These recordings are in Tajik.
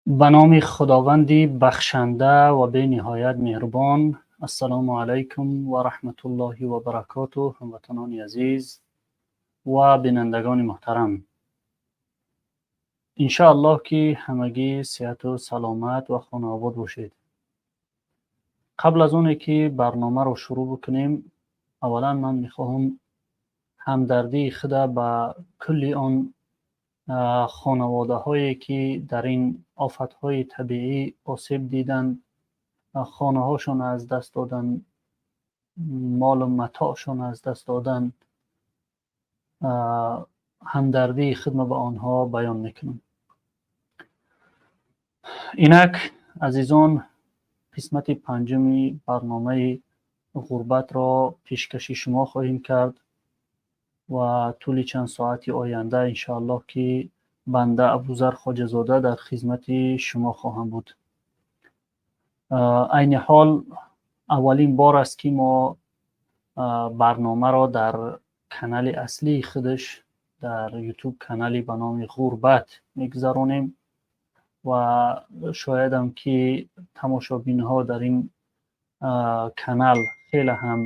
Ба номи Худованди бахшанда ва бениҳоят меҳрубон. Ассалому алайкум ва раҳматуллоҳи ва баракотуҳ, ҳамватанони азиз ва бинандагони муҳтарам. Иншоаллоҳ, ки ҳамагӣ сиҳату саломат ва хонаобод бошед. Қабл аз оне ки барномаро шурӯъ бикунем, аввалан ман мехоҳам ҳамдардии худа ба кулли он хонаводаҳое, ки дар ин офатҳои табиӣ осеб диданд, хонаҳошон аз даст доданд, молу матоъшон аз даст доданд, ҳамдардии худро ба онҳо баён мекунам. Инак, азизон, қисмати панҷуми барномаи ғурбатро пешкаши шумо хоҳем кард ва тӯли чанд соати оянда, иншоаллоҳ, ки банда Абузар Хоҷазода дар хизмати шумо хоҳам буд. Айни ҳол аввалин бор аст, ки мо барномаро дар канали аслии худаш дар Ютуб, канали ба номи Ғурбат мегузаронем ва шоядам, ки тамошобинҳо дар ин канал хеле ҳам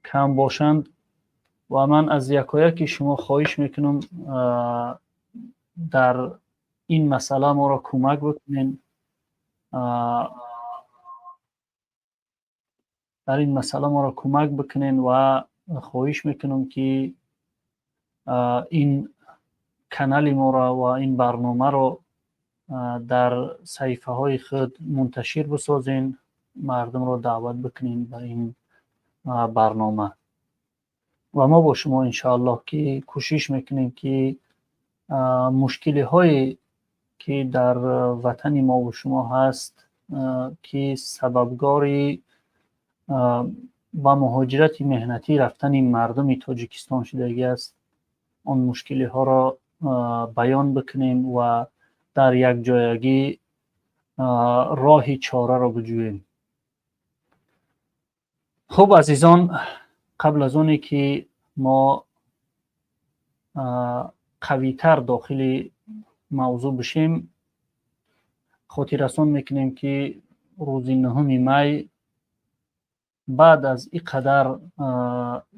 кам бошанд ва ман аз якояки шумо хоҳиш мекунам, дар ин масъала моро кӯмак бикунен, дар ин масъала моро кӯмак бикунен ва хоҳиш мекунам, ки ин канали моро ва ин барномаро дар саҳифаҳои худ мунташир бисозен, мардумро даъват бикунем ба ин барнома ва мо бо шумо, иншоаллоҳ, ки кӯшиш мекунем, ки мушкилиҳое, ки дар ватани мову шумо ҳаст, ки сабабгори ба муҳоҷирати меҳнатӣ рафтани мардуми Тоҷикистон шудагӣ аст, он мушкилиҳоро баён бикунем ва дар якҷоягӣ роҳи чораро биҷӯем. Хуб, азизон, қабл аз оне ки мо қавитар дохили мавзӯъ бишем, хотиррасон мекунем, ки рӯзи 9 май, баъд аз ин қадар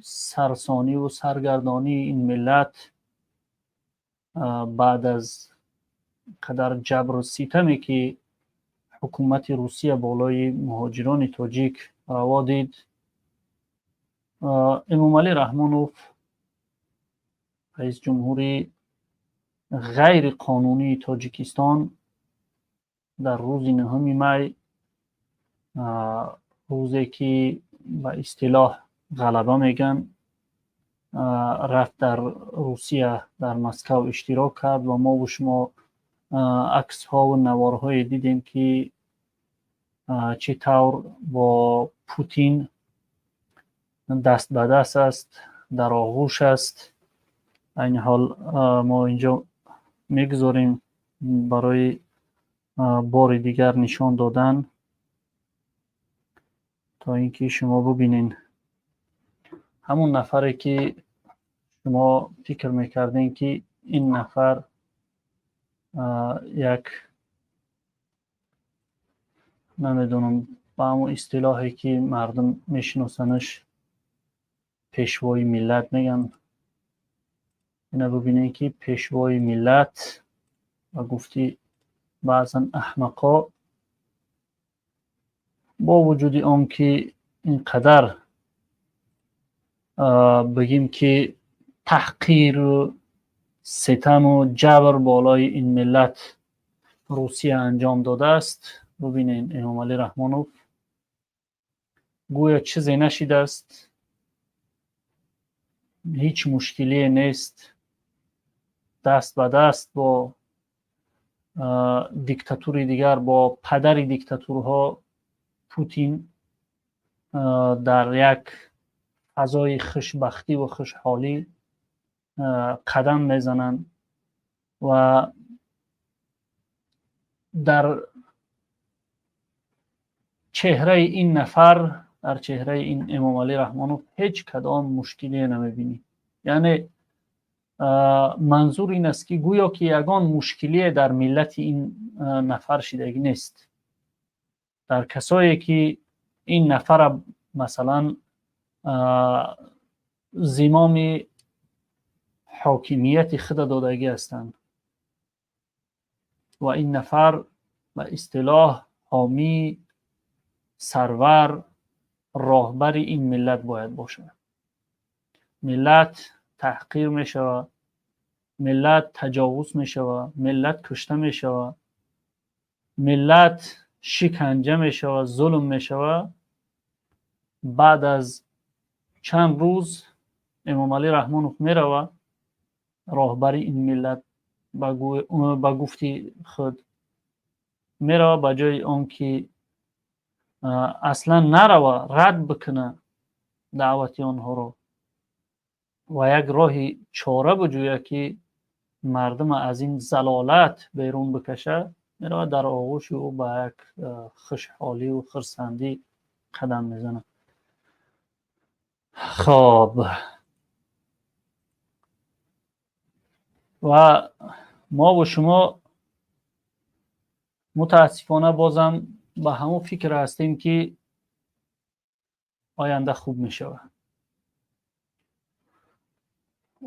сарсониву саргардонии ин миллат, баъд аз қадар ҷабру ситаме, ки ҳукумати Русия болои муҳоҷирони тоҷик раво дид, Эмомалӣ Раҳмонов, раиси ҷумҳури ғайриқонунии Тоҷикистон, дар рӯзи 9 май, рӯзе ки ба истилоҳ ғалаба мегӯянд, рафт, дар Русия, дар Москав иштирок кард ва мову шумо аксҳову наворҳое дидем, ки чӣ тавр бо Путин даст ба даст аст, дар оғӯш аст. Айни ҳол мо инҷо мегузорем барои бори дигар нишон додан, то ин ки шумо бубинед ҳамон нафаре, ки шумо фикр мекардем, ки ин нафар як, намедонам, ба ҳамон истилоҳе, ки мардум мешиносанаш, пешвои миллат мегӯянд. Ина бубинед, ки пешвои миллат, ба гуфти баъзан аҳмақо, бо вуҷуди он ки ин қадар, бигем, ки таҳқиру ситаму ҷабр болои ин миллат Русия анҷом додааст, бубинед, Эмомалӣ Раҳмонов гӯё чизе нашидааст, ҳеҷ мушкилие нест, даст ба даст бо диктатури дигар, бо падари диктатурҳо Путин дар як фазои хушбахтӣ ва хушҳолӣ қадам мезананд ва дар чеҳраи ин нафар, дар чеҳраи ин Эмомалӣ Раҳмонов ҳеҷ кадом мушкилие намебинӣ. Яъне Манзур ин аст, ки гӯё ки ягон мушкилие дар миллати ин нафар шидагӣ нест, дар касое ки ин нафара, масалан, зимоми ҳокимияти худа додагӣ ҳастанд ва ин нафар ба истилоҳ ҳомӣ, сарвар, роҳбари ин миллат бояд бошад. Миллат таҳқир мешавад, миллат таҷовуз мешавад, миллат кушта мешавад, миллат шиканҷа мешавад, зулм мешавад. Баъд аз чанд рӯз Эмомалӣ Раҳмонов меравад, роҳбари ин миллат ба гуфти худ мерава, ба ҷои он ки аслан нарава, рад бикуна даъвати онҳоро ва як роҳи чора биҷӯяд, ки мардума аз ин залолат берун бикашад, меравад, дар оғӯши ӯ ба як хушҳолию хурсандӣ қадам мезанад. Хоб, ва мову шумо мутаассифона бозам ба ҳамон фикр ҳастем, ки оянда хуб мешавад.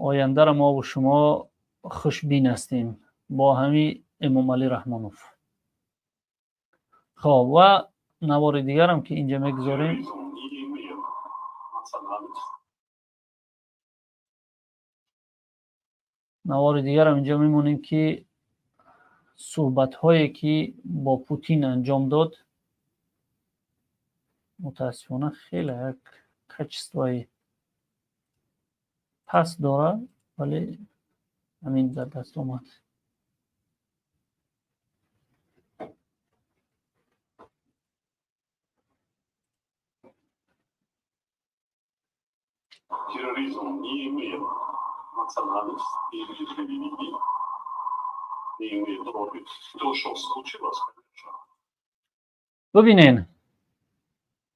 Ояндаро мову шумо хушбин ҳастем бо ҳами Эмомалӣ Раҳмонов. Хоб, ва навори дигарам, ки инҷа мегузорем. Навори дигарам инҷа мемонем, ки суҳбатҳое ки бо Путин анҷом дод. Мутаассифона, хеле як качествои паст дорад, вале ҳамин дар даст омад. Терроризм не имеет национальности или религии, не имеет роли. То, что случилось, конечно. Бубинен,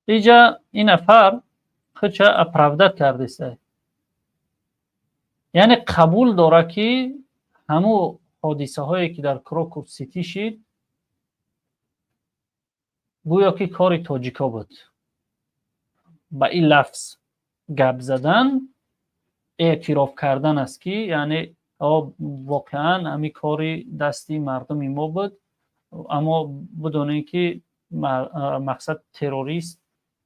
иҷа ин нафар худша оправдать кардеста, яъне қабул дора, ки ҳамун ҳодисаҳое ки дар Крокус Сити шид, гӯё ки кори тоҷико буд. Ба ин лафз гап задан эътироф кардан аст, ки яъне воқеан ҳамин кори дасти мардуми мо буд, аммо бидонем, ки мақсад террорист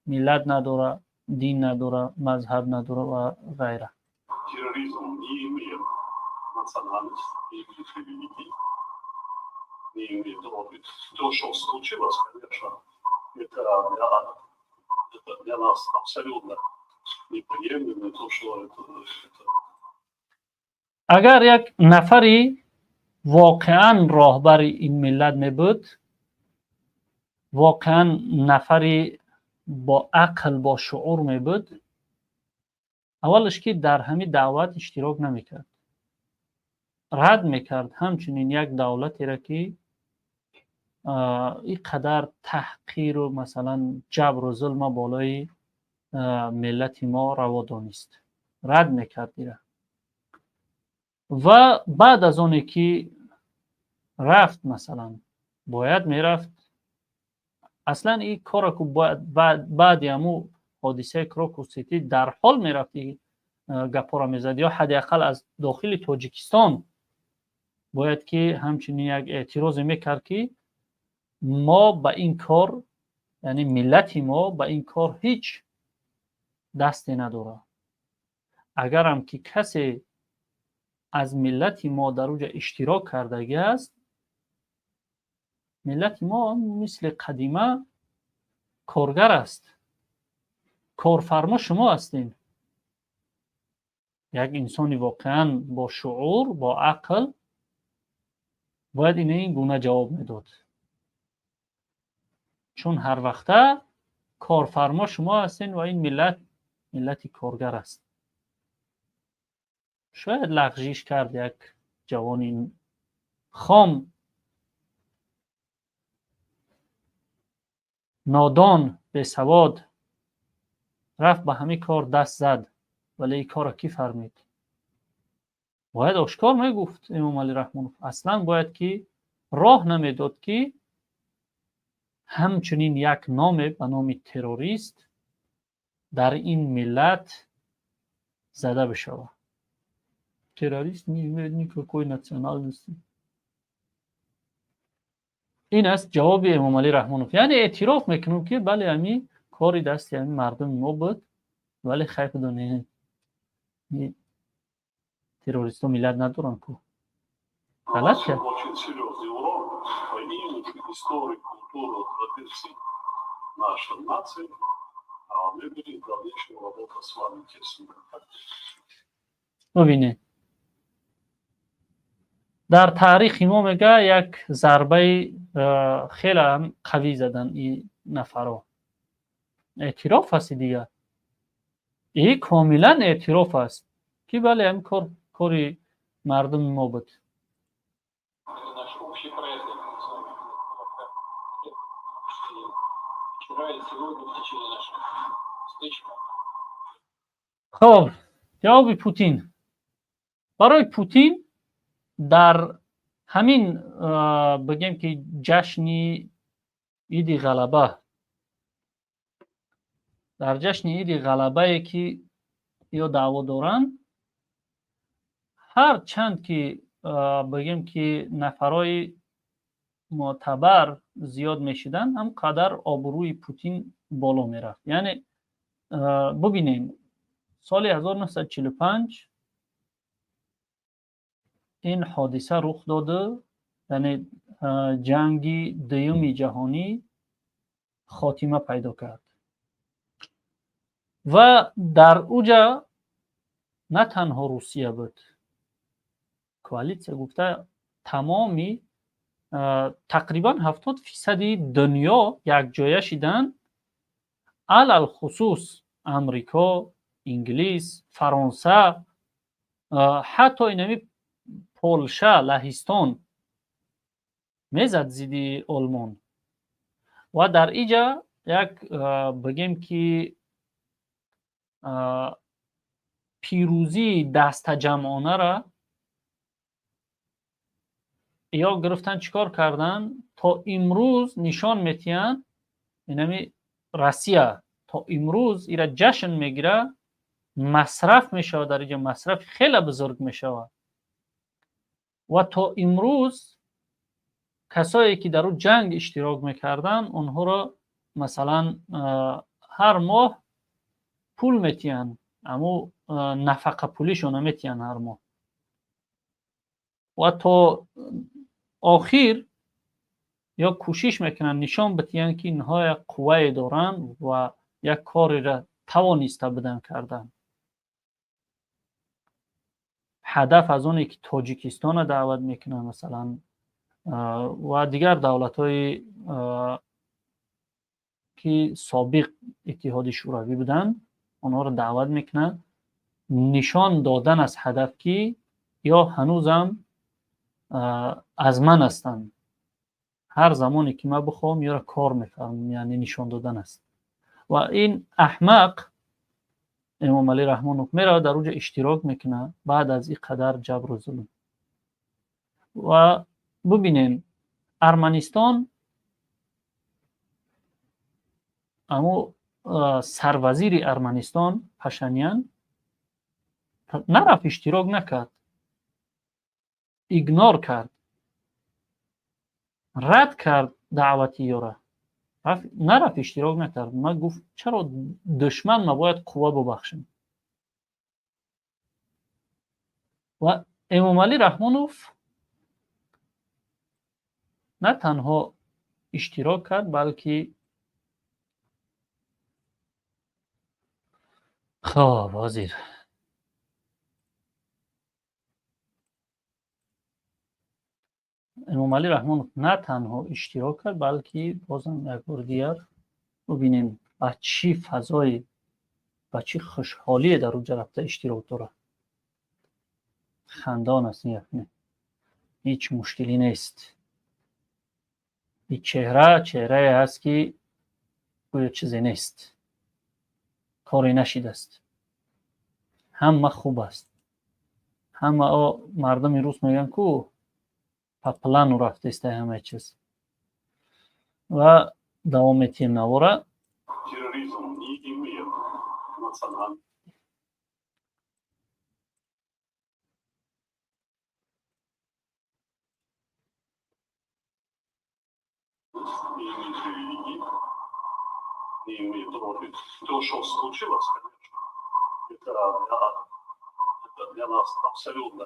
миллат надора, дин надора, мазҳаб надора ва ғайра. Терроризм не имеет национальности или религии, не имеет роли. То, что случилось, конечно, это для нас абсолютно неприемлемо, то, что это Агар як нафари воқеан роҳбари ин миллат мебуд, воқеан нафари бо ақл, бо шуъур мебуд, аввалаш ки дар ҳамин даъват иштирок намекард, рад мекард ҳамчунин як давлатеро, ки ин қадар таҳқиру, масалан, ҷабру зулма болои миллати мо раво донист, рад мекард ира. Ва баъд аз оне ки рафт, масалан, бояд мерафт аслан ин корро ку баъди ҳамун ҳодисаи Крокус Сити дарҳол мерафти, гапҳоро мезад ё ҳадди ақал аз дохили Тоҷикистон бояд ки ҳамчунин як эътирозе мекард, ки мо ба ин кор, яъне миллати мо ба ин кор ҳеҷ дасте надорад. Агарам ки касе аз миллати мо дар уҷа иштирок кардагӣ аст, миллати мо мисли қадима коргар аст, корфармо шумо ҳастем. Як инсони воқеан бо шуъур, бо ақл бояд ин гуна ҷавоб медод, чун ҳар вақта корфармо шумо ҳастен ва ин миллат миллати коргар аст. Шояд лағжиш кард як ҷавони хом, нодон, бесавод рафт, ба ҳамин кор даст зад, вале ин корро кӣ фармид? Бояд ошкор мегуфт Эмомалӣ Раҳмонов. Аслан бояд ки роҳ намедод, ки ҳамчунин як номе ба номи террорист дар ин миллат зада бишавад. Террорист не имеет никакой национальности. Ин аст ҷавоби Эмомалӣ Раҳмонов. Яъне эътироф мекунем, ки бале, ами кори дасти ами мардуми мо буд, вале хайр, бидонед, террористҳо миллат надоранд ку. Ғалат кард. Очень серьезный урон по имиджу, истории, культуры, традиции нашей нации. А мы будем в дальнейшем работать с вами в тесном контакте. Бубинед, дар таърихи мо, мега, як зарбаи хеле қавӣ задан ин нафарҳо. Эътироф аст дигар, и комилан эътироф аст, ки бале, ҳамин кор кори мардуми мо буд. Это наш общий праздник с вами. Вчера и сегодня в течение наших встреч. Хоб, ҷавоби Путин. Барои Путин дар ҳамин, бигем ки, ҷашни Иди Ғалаба, дар ҷашни Иди Ғалабае ки ё даъво доранд, ҳар чанд ки, бигем ки, нафарҳои мӯътабар зиёд мешиданд, ҳам қадар обрӯи Путин боло мерафт. Яъне бубинем, соли 1945 ин ҳодиса рух доду, яъне Ҷанги Дуюми Ҷаҳонӣ хотима пайдо кард ва дар уҷа на танҳо Русия буд, коалитсия гуфта тамоми тақрибан 70 фисади дунё якҷоя шиданд, алалхусус Амрико, Инглис, Фаронса, ҳатто инами Полша, Лаҳистон мезад зидди Олмон. Ва дар иҷа як, бигем ки, пирӯзии дастаҷамъонара ё гирифтан, чӣ кор карданд? То имрӯз нишон метиҳанд. Инами Россия то имрӯз ира ҷашн мегира, масраф мешавад, дар иҷа масрафи хеле бузург мешавад. Ва то имрӯз касое ки дар ӯ ҷанг иштирок мекарданд, онҳоро масалан ҳар моҳ пул метиҳанд, аммо нафақапулишона метиҳанд ҳар моҳ. Ва то охир ё кӯшиш мекунанд нишон бидиҳанд, ки инҳо як қуввае доранд ва як кореро тавониста буданд кардан. Ҳадаф аз оне ки Тоҷикистона даъват мекунанд масалан ва дигар давлатҳои ки собиқ Иттиҳоди Шӯравӣ буданд, онҳоро даъват мекунанд, нишон додан аст ҳадаф, ки ё ҳанӯзам аз ман ҳастанд, ҳар замоне ки ман бихоҳам, ёро кор мефармам, яъне нишон додан аст. Ва ин аҳмақ Эмомалӣ Раҳмонов меравад, дар уҷа иштирок мекунад баъд аз ин қадар ҷабру зулм. Ва бубинем, Арманистон, аммо сарвазири Арманистон Пашанян нарафт, иштирок накард, игнор кард, рад кард даъвати ёра, нарафт, иштирок накард. Ма гуфт, чаро душман ма бояд қувва бубахшем? Ва Эмомалӣ Раҳмонов на танҳо иштирок кард, балки хоб, ҳозир Эмомалӣ Раҳмонов на танҳо иштирок кард, балки бозам як бори дигар бубинем, ба чӣ фазое, ба чӣ хушҳолие дар уҷа рафта иштирок дорад. Хандон аст ин, якне ҳеҷ мушкилӣ нест. Ин чеҳра чеҳрае ҳаст, ки гӯё чизе нест, коре нашидааст, ҳама хуб аст. Ҳама мардуми рус мегӯянд, ку по плану рафтеста ҳама чиз. Ва давом метиҳем навора. Терроризм не имеет национальности, не имеет религии, не имеет роли. То, что случилось, конечно, это для нас абсолютно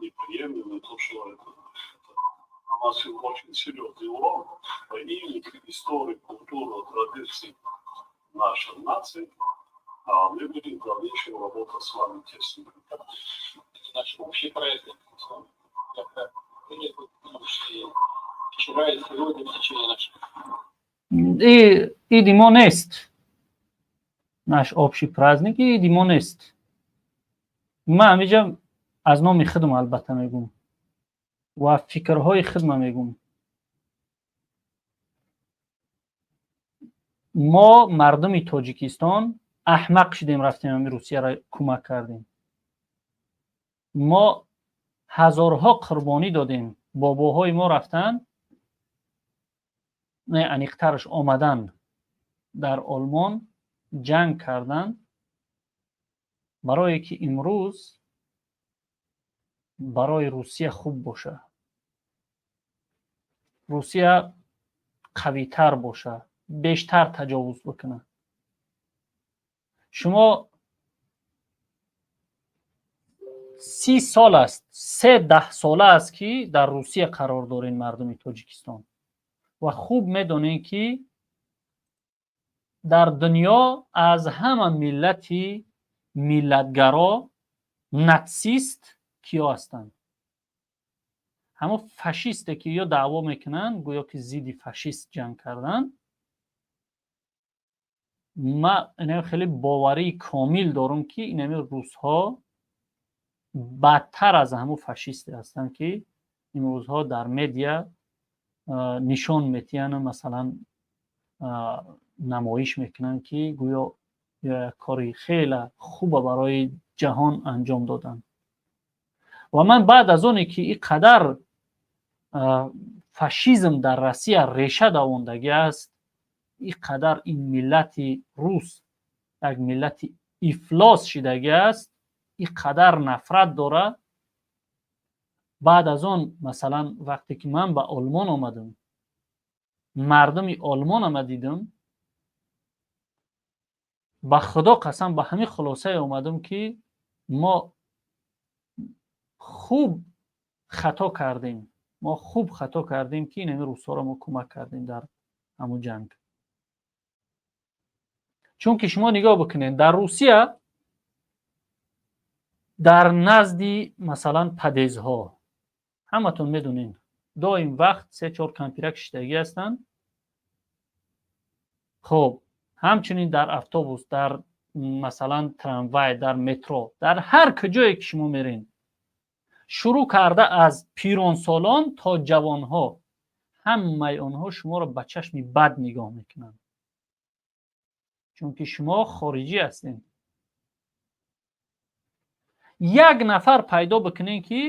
неприемлемо, то, что это наносил очень серьезный урон по имиджу, истории, культуру, традиции нашей нации. А мы будем в дальнейшем работать с вами тесно. Это наш общий праздник с вами. Я вчера и сегодня в течение наших Иди мо нест. Наш общий праздник, иди мо нест. Ман ҳамиҷа аз номи худам албатта мегӯм ва фикрҳои худма мегӯм. Мо мардуми Тоҷикистон аҳмақ шудем, рафтем ҳами Русияро кӯмак кардем. Мо ҳазорҳо қурбонӣ додем, бобоҳои мо рафтанд, не, аниқтараш омадан, дар Олмон ҷанг карданд, барое ки имрӯз барои Русия хуб боша, Русия қавитар боша, бештар таҷовуз бикунад. Шумо 30 сол аст, се даҳсола аст, ки дар Русия қарор дорем, мардуми Тоҷикистон, ва хуб медонем, ки дар дунё аз ҳама миллати миллатгаро, нацист киё ҳастанд. Ҳамон фашисте, ки ё даъво мекунанд, гӯё ки зидди фашист ҷанг карданд. Ма инами хеле боварии комил дорам, ки инами русҳо бадтар аз ҳамон фашисте ҳастанд, ки имрӯзҳо дар медиа нишон метиҳанд, масалан, намоиш мекунанд, ки гӯё як кори хеле хуба барои ҷаҳон анҷом доданд. Ва ман баъд аз оне ки ин қадар фашизм дар Россия реша давондагӣ аст, ин қадар ин миллати рус як миллати ифлос шидагӣ аст, ин қадар нафрат дорад, баъд аз он, масалан, вақте ки ман ба Олмон омадам, мардуми Олмонама дидам, ба Худо қасам, ба ҳамин хулосае омадам, ки мо хуб хато кардем, мо хуб хато кардем, ки инами русҳоро мо кӯмак кардем дар ҳамун ҷанг. Чунки шумо нигоҳ бикунед, дар Русия дар назди, масалан, подъездҳо, ҳаматон медонед, доим вақт се чор кампирак шиштагӣ ҳастанд. Хуб, ҳамчунин дар автобус, дар, масалан, трамвай, дар метро, дар ҳар куҷое ки шумо мерен, шурӯъ карда аз пиронсолон то ҷавонҳо, ҳамаи онҳо шуморо ба чашми бад нигоҳ мекунанд, чунки шумо хориҷӣ ҳастед. Як нафар пайдо бикунед, ки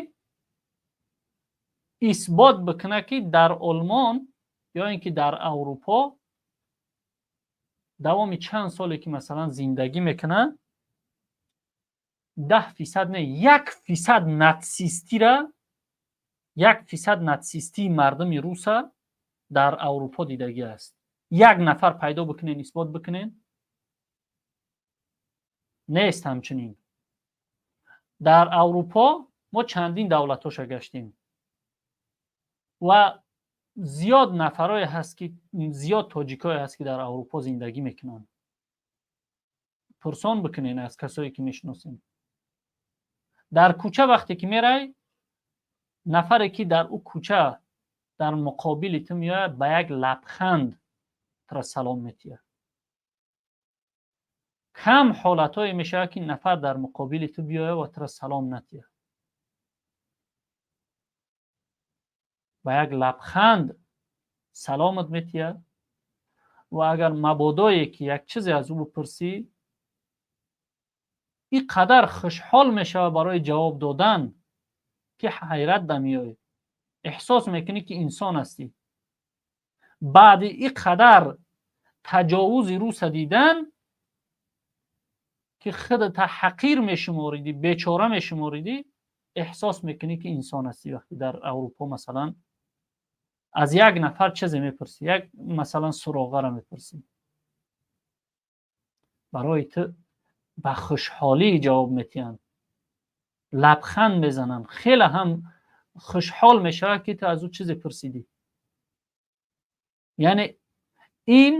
исбот бикунад, ки дар Олмон ё ин ки дар Аврупо давоми чанд соле ки, масалан, зиндагӣ мекунад, 10% не, 1% нацистира, 1% нацистии мардуми руса дар Аврупо дидагӣ аст. Як нафар пайдо бикунен, исбот бикунен, нест. Ҳамчунин дар Аврупо мо чандин давлатҳоша гаштем ва зиёд нафарое ҳаст, ки зиёд тоҷикое ҳаст, ки дар Аврупо зиндагӣ мекунанд. Пурсон бикунен аз касое, ки мешиносем. Дар кӯча вақте ки мерай, нафаре, ки дар ӯ кӯча дар муқобили ту меояд, ба як лабханд тура салом метиҳад. Кам ҳолатҳое мешавад, ки нафар дар муқобили ту биёяд ва тура салом натиҳад. Ба як лабханд саломат метиҳад ва агар мабодое ки як чизе аз ӯ бипурсӣ, Ин қадар хушҳол мешавад барои ҷавоб додан, ки ҳайрат да меоӣ, эҳсос мекунӣ, ки инсон ҳастӣ. Баъди ин қадар таҷовузи руса дидан, ки худата ҳақир мешуморидӣ, бечора мешуморидӣ, эҳсос мекунӣ, ки инсон ҳастӣ. Вақте дар Аврупо, масалан, аз як нафар чизе мепурсӣ, як, масалан, суроғаро мепурсӣ, барои ту ба хушҳолӣ ҷавоб метиҳанд, лабханд мезананд, хеле ҳам хушҳол мешавад, ки ту аз ӯ чизе пурсидӣ. Яъне ин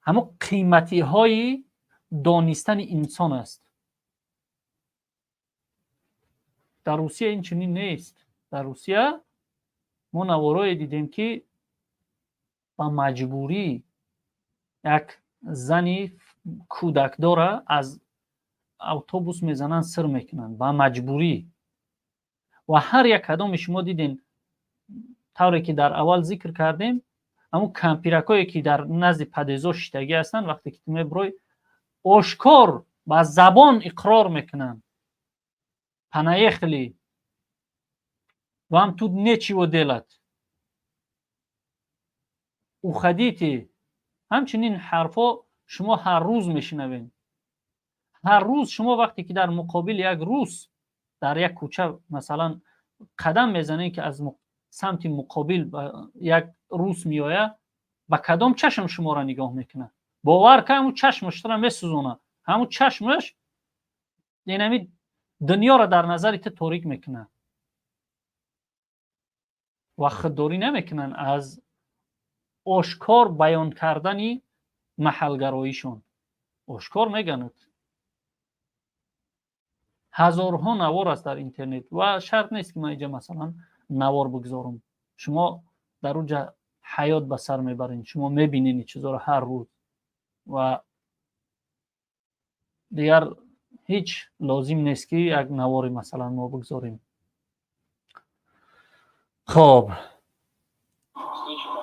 ҳамон қиматиҳои донистани инсон аст. Дар Русия ин чунин нест. Дар Русия мо наворое дидем, ки ба маҷбурӣ як зани кӯдакдора аз автобус мезананд, сир мекунанд ба маҷбурӣ. Ва ҳар як кадоми шумо дидем, тавре ки дар аввал зикр кардем, ҳамун кампиракое, ки дар назди подъездҳо шиштагӣ ҳастанд, вақте ки ту мебурой, ошкор ба забон иқрор мекунанд: «Понаехали, вам тут нечего делать, уходите». Ҳамчунин ҳарфҳо шумо ҳар рӯз мешунавед. Ҳар рӯз шумо вақте ки дар муқобили як рус дар як кӯча, масалан, қадам мезанед, ки аз самти муқобил як рус меояд, ба кадом чашм шуморо нигоҳ мекунад? Бовар кун, ҳамун чашмаш туро месӯзонад, ҳамун чашмаш инами дунёро дар назари ту торик мекунад. Ва худдорӣ намекунанд аз ошкор баён кардани маҳалгароишон, ошкор меганад. Ҳазорҳо навор аст дар интернет ва шарт нест, ки ман инҷа, масалан, навор бигзорам. Шумо дар уҷа ҳаёт ба сар мебаред, шумо мебинед ин чизоро ҳар рӯз ва дигар ҳеҷ лозим нест, ки як навори, масалан, мо бигзорем. Хоб. Встречи мы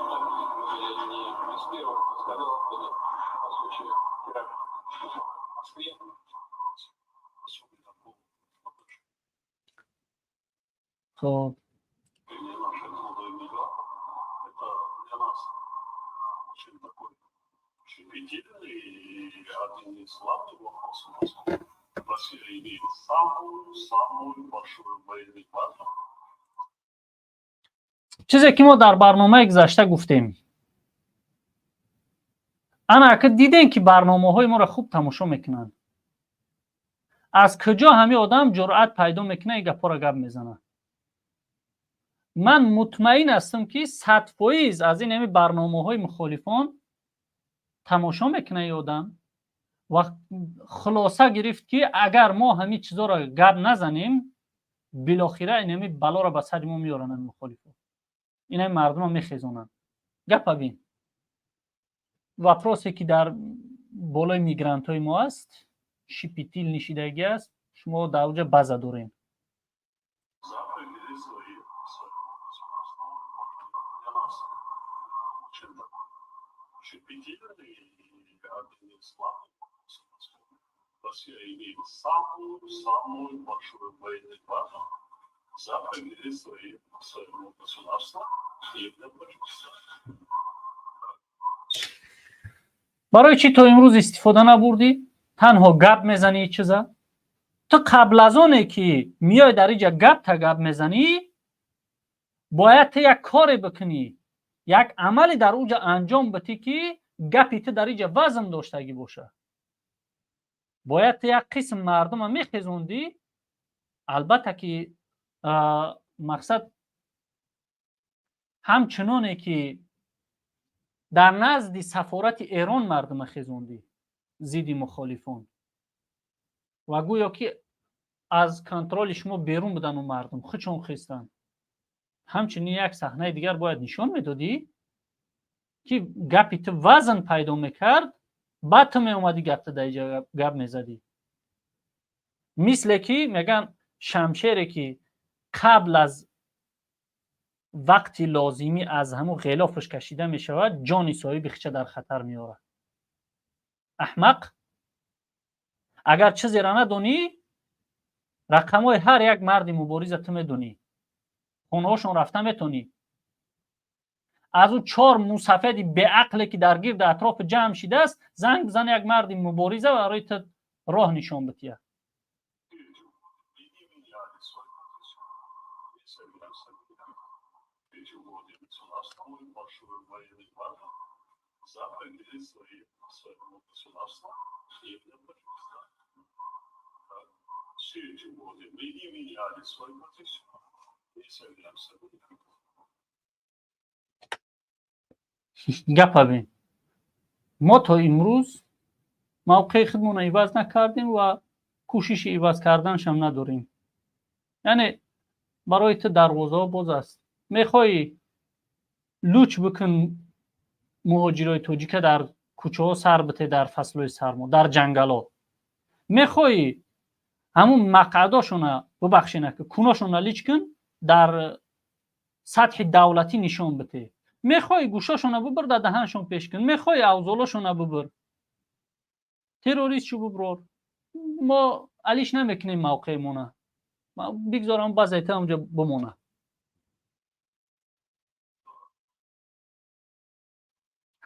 не из первых, из второго года по случаю теракта в Москве. Особенно по Хоб. отношению наших трудовых мигрантов. Это для нас очень такой щепетильный и один из главных вопросов, поскольку Россия имеет самую-самую большую военную базу. Чизе ки мо дар барномаи гузашта гуфтем, ана ака дидем, ки барномаҳои моро хуб тамошо мекунанд. Аз куҷо ҳамин одам ҷуръат пайдо мекунад, ин гапҳоро гап мезанад? Ман мутмаин ҳастам, ки 100% аз ин ҳамин барномаҳои мухолифон тамошо мекунад ин одам ва хулоса гирифт, ки агар мо ҳамин чизоро гап назанем, билохира ин ҳамин балоро ба сари мо меоранд мухолифон, ин ҳамин мардума мехезонанд. Гапа бин, вопросе, ки дар болои мигрантҳои мо аст, щепетильный шидагӣ аст. Шумо дар оҷа база дорем. За пределы своего государства. Для нас очень такой щепетильный и один из главных вопросов, поскольку Россия имеет самую-самую большую военную базу за пределы своего государства и для Таджикистана. Барои чӣ то имрӯз истифода набурдӣ? Танҳо гап мезанӣ. Чиза ту қабл аз оне ки миёй дар иҷа гапта гап мезанӣ, бояд ту як коре бикунӣ, як амале дар уҷа анҷом битӣ, ки гапи ту дар иҷа вазн доштагӣ бошад. Бояд ту як қисм мардума мехезондӣ. Албатта ки мақсад ҳамчуноне ки дар назди сафорати Эрон мардума хезондӣ зидди мухолифон ва гӯё ки аз контроли шумо берун будану мардум худшон хестанд, ҳамчунин як саҳнаи дигар бояд нишон медодӣ, ки гапи ту вазн пайдо мекард. Баъд ту меомадӣ, гапта дар иҷа гап мезадӣ. Мисле ки мегӯянд, шамшере ки қабл аз вақти лозимӣ аз ҳамун ғелофаш кашида мешавад, ҷони соҳиби хича дар хатар меорад. Аҳмақ. Агар чизеро надонӣ, рақамҳои ҳар як марди мубориза ту медонӣ, хонаҳошон рафта метонӣ. Аз ӯ чор мусафеди беақле, ки дар гирди атрофи ҷамъ шидааст, занг бизан як марди мубориза барои ту роҳ нишон бития. И меняли свою позицию. И собираемся менять. Третьего года государства большой военной базы за пределы своего государства, именно Таджикистана. Так. Все эти годы мы не меняли свою позицию и собираемся менять. Гапа бин, мо то имрӯз мавқеи худмонро иваз накардем ва кӯшиши иваз карданашам надорем. Яъне барои ту дарвозаҳо боз аст. Мехоҳӣ, луч бикун муҳоҷирои тоҷика, дар кӯчаҳо сар бите дар фаслҳои сармо, дар ҷангало. Мехоҳӣ, ҳамун мақъадошона, бубахшена, ки куношона лич кун, дар сатҳи давлатӣ нишон бите. Мехоҳӣ, гӯшошона бубир, дар даҳаншон пеш кун. Мехоҳӣ, авзолошона бубир, террорист шу буброр. Мо алиш намекунем мавқеъмона, бигзорам баъзайта онҷо бимона.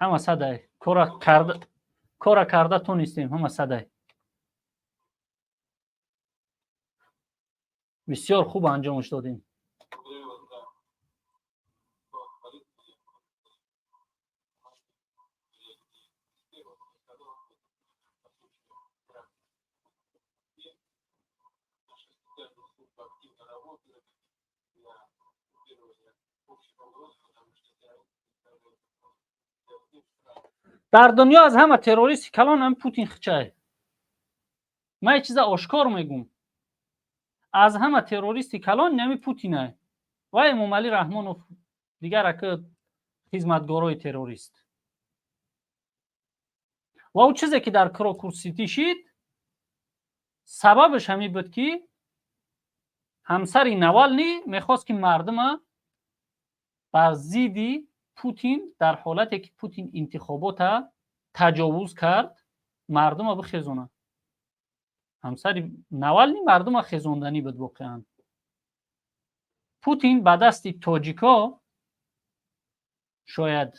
Ҳама садай кора карда тонистем, ҳама садай бисёр хуб анҷомш додем. Благодарю вас за полезные с первого по случаю теракта в Москве. Наша специальная служба активно работает для купирования общих угроз, потому что террористы представляют угрозу для всех стран. Дар дунё аз ҳама террористи калон ҳам Путин хичай. Ман як чиза ошкор мегум: аз ҳама террористи калон нами Путинай ва Эмомалӣ Раҳмонов, дигар ака хизматгорои террорист. Ва ӯ чизе, ки дар Крокус-Сити шид, сабабаш ҳамин буд, ки ҳамсари Навални мехост, ки мардума бар зидди Путин, дар ҳолате ки Путин интихобота таҷовуз кард, мардума бихезонад. Ҳамсари Навални мардума хезонданӣ буд. Воқеан, Путин ба дасти тоҷико шояд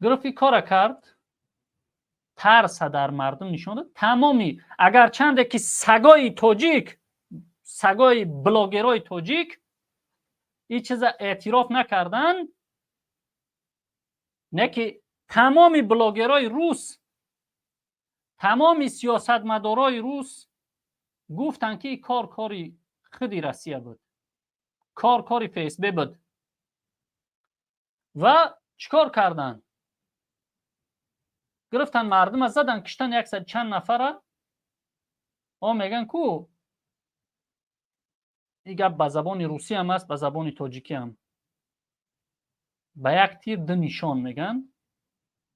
гирифти, кора кард, тарса дар мардум нишон дод. Тамоми агарчанде ки сагои тоҷик, сагои блогерои тоҷик ин чиза эътироф накарданд, не ки тамоми блогерои рус, тамоми сиёсатмадорои рус гуфтанд, ки кор кори худи Россия буд, кор кори ФСБ буд. Ва чӣ кор карданд? Гирифтанд, мардума задан, киштан яксад чанд нафара. О, мегӯянд ку, ин гап ба забони русиам аст, ба забони тоҷикиам: ба як тир ду нишон мегӯянд,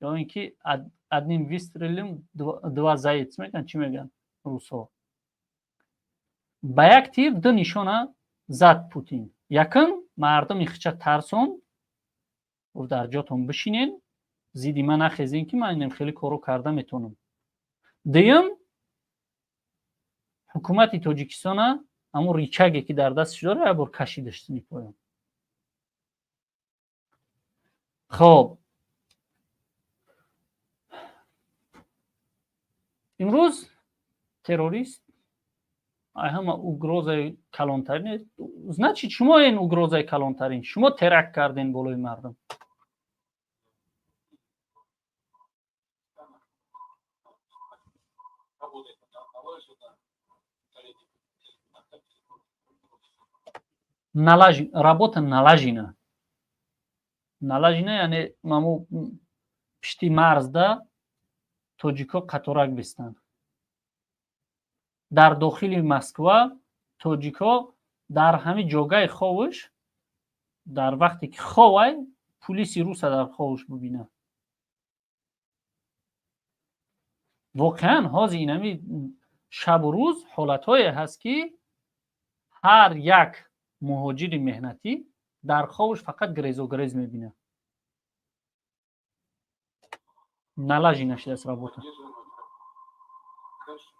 ё ин ки одним выстрелом два зайца мегӯянд. Чӣ мегӯянд русҳо? Ба як тир ду нишона зад Путин. Якум, мардуми хича тарсон, гуфт: дар ҷотон бишинен, зидди ман нахезен, ки ман инам хеле коро карда метавонам. Дуюм, ҳукумати Тоҷикистона ҳамон рычаг е, ки дар дасташ дора, як бор кашидаш сини поён. Хоб, имрӯз террорист ҳама угроза и калонтарин. Значит, шумо ин угроза и калонтарин, шумо теракт карден болои мардум. Работает налажена. Работа налажена. Налажена, яъне мамо пишти марзда тоҷико қаторак бистанд, дар дохили Москва тоҷико дар ҳамин ҷогаи ховуш, дар вақте ки ховай, пулиси руса дар ховуш бубинад. Воқеан, ҳозир инами шабу рӯз ҳолатҳое ҳаст, ки ҳар як муҳоҷири меҳнатӣ дар ховуш фақат грезогрез мебинад. Налажена шудааст работа. Поддерживаем это. Дальше.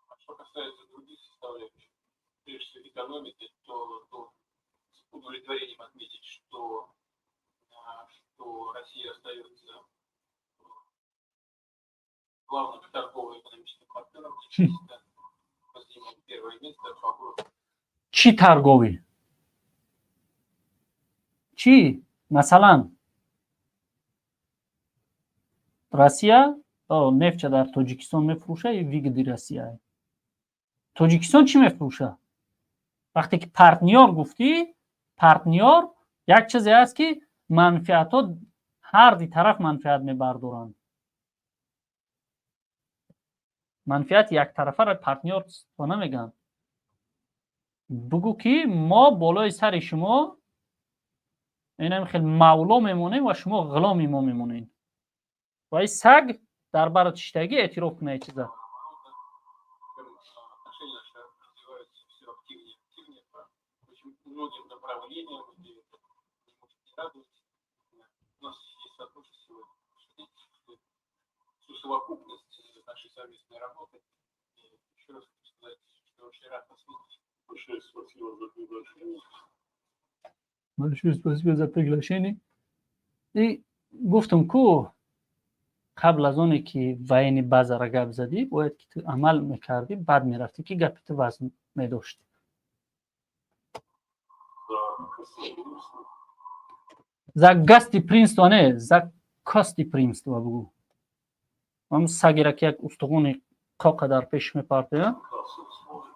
А что касается других составляющих, прежде всего экономики, то должен с удовлетворением отметить, что Россия остается главным торгово-экономическим партнером Таджикистана. Мы занимаем первое место по обороту. Чӣ торговый, чӣ? Масалан, Россия нефть дар Тоҷикистон мефурӯша и выгоды Россия. Тоҷикистон чӣ мефурӯша? Вақте ки партнёр гуфтӣ, партнёр як чизе аст, ки манфиатҳо, ҳар ди тараф манфиат мебардоранд. Манфиати яктарафаро партнёрство намегӯянд. Бугӯ, ки мо болои сари шумо инам хел мавло мемонем ва шумо ғуломи мо мемонед ва и саг дар барат шиштагӣ эътироф куна и чиза. Причем отношения наши развиваются все активнее и активнее по очень многим направлениям, и это не может не радовать. У нас есть возможность сегодня обсудить всю совокупность нашей совместной работы. И еще раз хочу сказать, что очень рад вас видеть. Большое спасибо за приглашение. Большое спасибо за приглашение. И гуфтам ку, қабл аз оне ки военный базара гап задӣ, бояд ки ту амал мекардӣ, баъд мерафтӣ, ки гапи ту вазн медошт. За гостеприимство. За гостеприимство не, за костеприимство бугӯ. Ҳам сагера, ки як устухони қоқа дар пеш мепартояд. Прекрасном слове.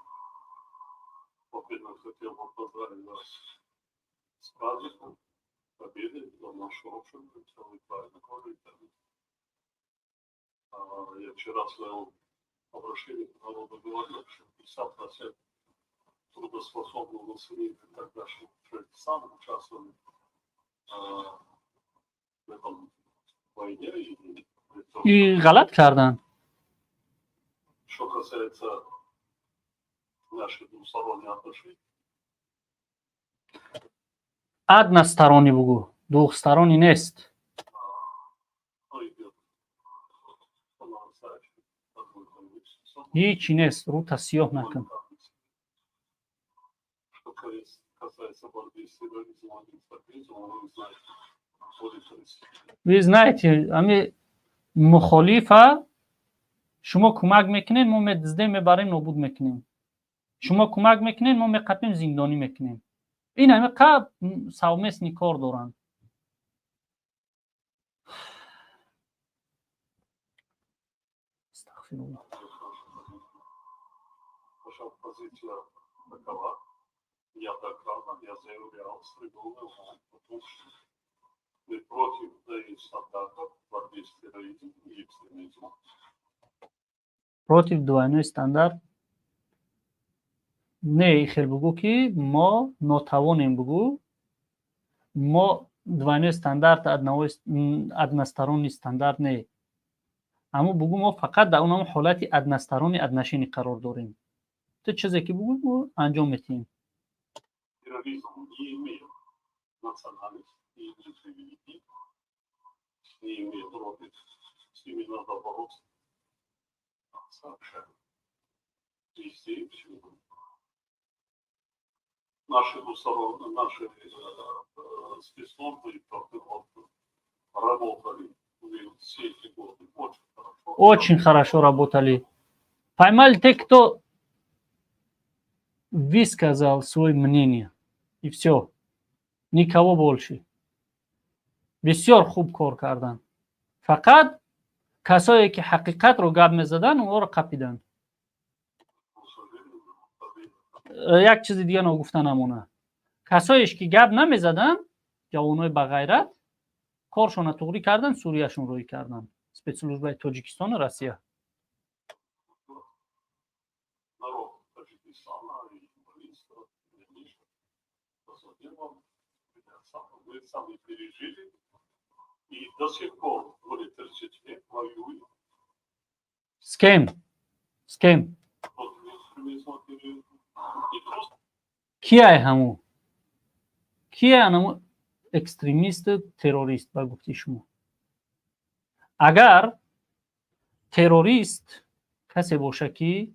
Во-первых, хотел бы поздравить вас с праздником Победы за нашу общую целый праздник. Я вчера в своем обращении к народу говорил, что 50% трудоспособного населения тогда уже сам участвовали в этом войне. И И ғалат кардан. Что касается наших двусторонних отношений, Односторонний бугӯ, двухсторонний нест. То идет по нарастающей одной количество. Ҳичи нест, рӯта сиёҳ накун. Что касается борьбы с терроризмом и экстремизмом, вы знаете, будет Россия. Вы знаете, ами мухолифа шумо кӯмак мекунед, мо медиздем, мебарем, нобуд мекунем. Шумо кӯмак мекунед, мо меқапем, зиндонӣ мекунем. Ин ҳами қа совместный кор доранд. Астағфируллоҳ. Наша позиция такова. Неоднократно я заявлял с трибуны о том, что мы против двойных стандартов в борьбе с терроризмом и экстремизмом. Против двойной стандарт не, хел бугӯ, ки мо нотавонем, бугӯ, мо двойной стандарт, одного односторонний стандарт не, аммо бугӯ, мо фақат дар он ҳолати односторонний отношение қарор дорем. Ту чизе ки бугӯ, мо анҷом метиҳем. Терроризм не имеет национальности, не имеет религии, не имеет роды. С ними надо бороться сообща. Везде и всюду. Наши спецслужбы и прокуроры работали все эти годы очень хорошо. Очень хорошо работали. Поймали те, кто высказал свое мнение. И все. Никого больше. Бисёр хуб кор кардан. Фақат касое ки ҳақиқатро гап мезадан, онҳоро қапиданд. К сожалению, победа. Як чизи дига ногуфта намона: касоеш ки гап намезаданд, ҷавонои бағайрат, коршона туғрӣ кардан, Сурияшон рӯй кардан, спецслужбаи Тоҷикистону Россия. Народ Таджикистана и правительство, и лично позвонил вам, меня сам, вы сами пережили, и до сих пор, более 30 лет, воюем С кем, с кем? Против экстремизма, терроризма. Не просто Кияй ҳаму, кияй анаму экстремисту террорист ба гуфти шумо? Агар террорист Касе боша, ки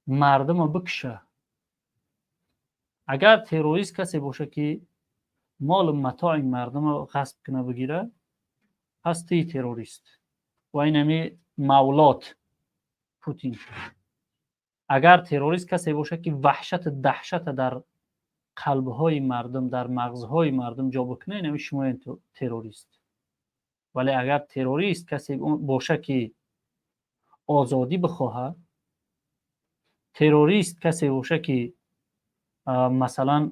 мардумо бикуша. Агар террорист касе боша, ки молу матои мардумо ғасб куна, бигира, пас тии террорист ва инами мавлод Путин. Агар террорист касе боша, ки ваҳшату даҳшата дар қалбҳои мардум, дар мағзҳои мардум ҷо бикуна, инами шумоен террорист. Вале агар террорист касе боша, ки озодӣ бихоҳад, террорист касе боша, ки масалан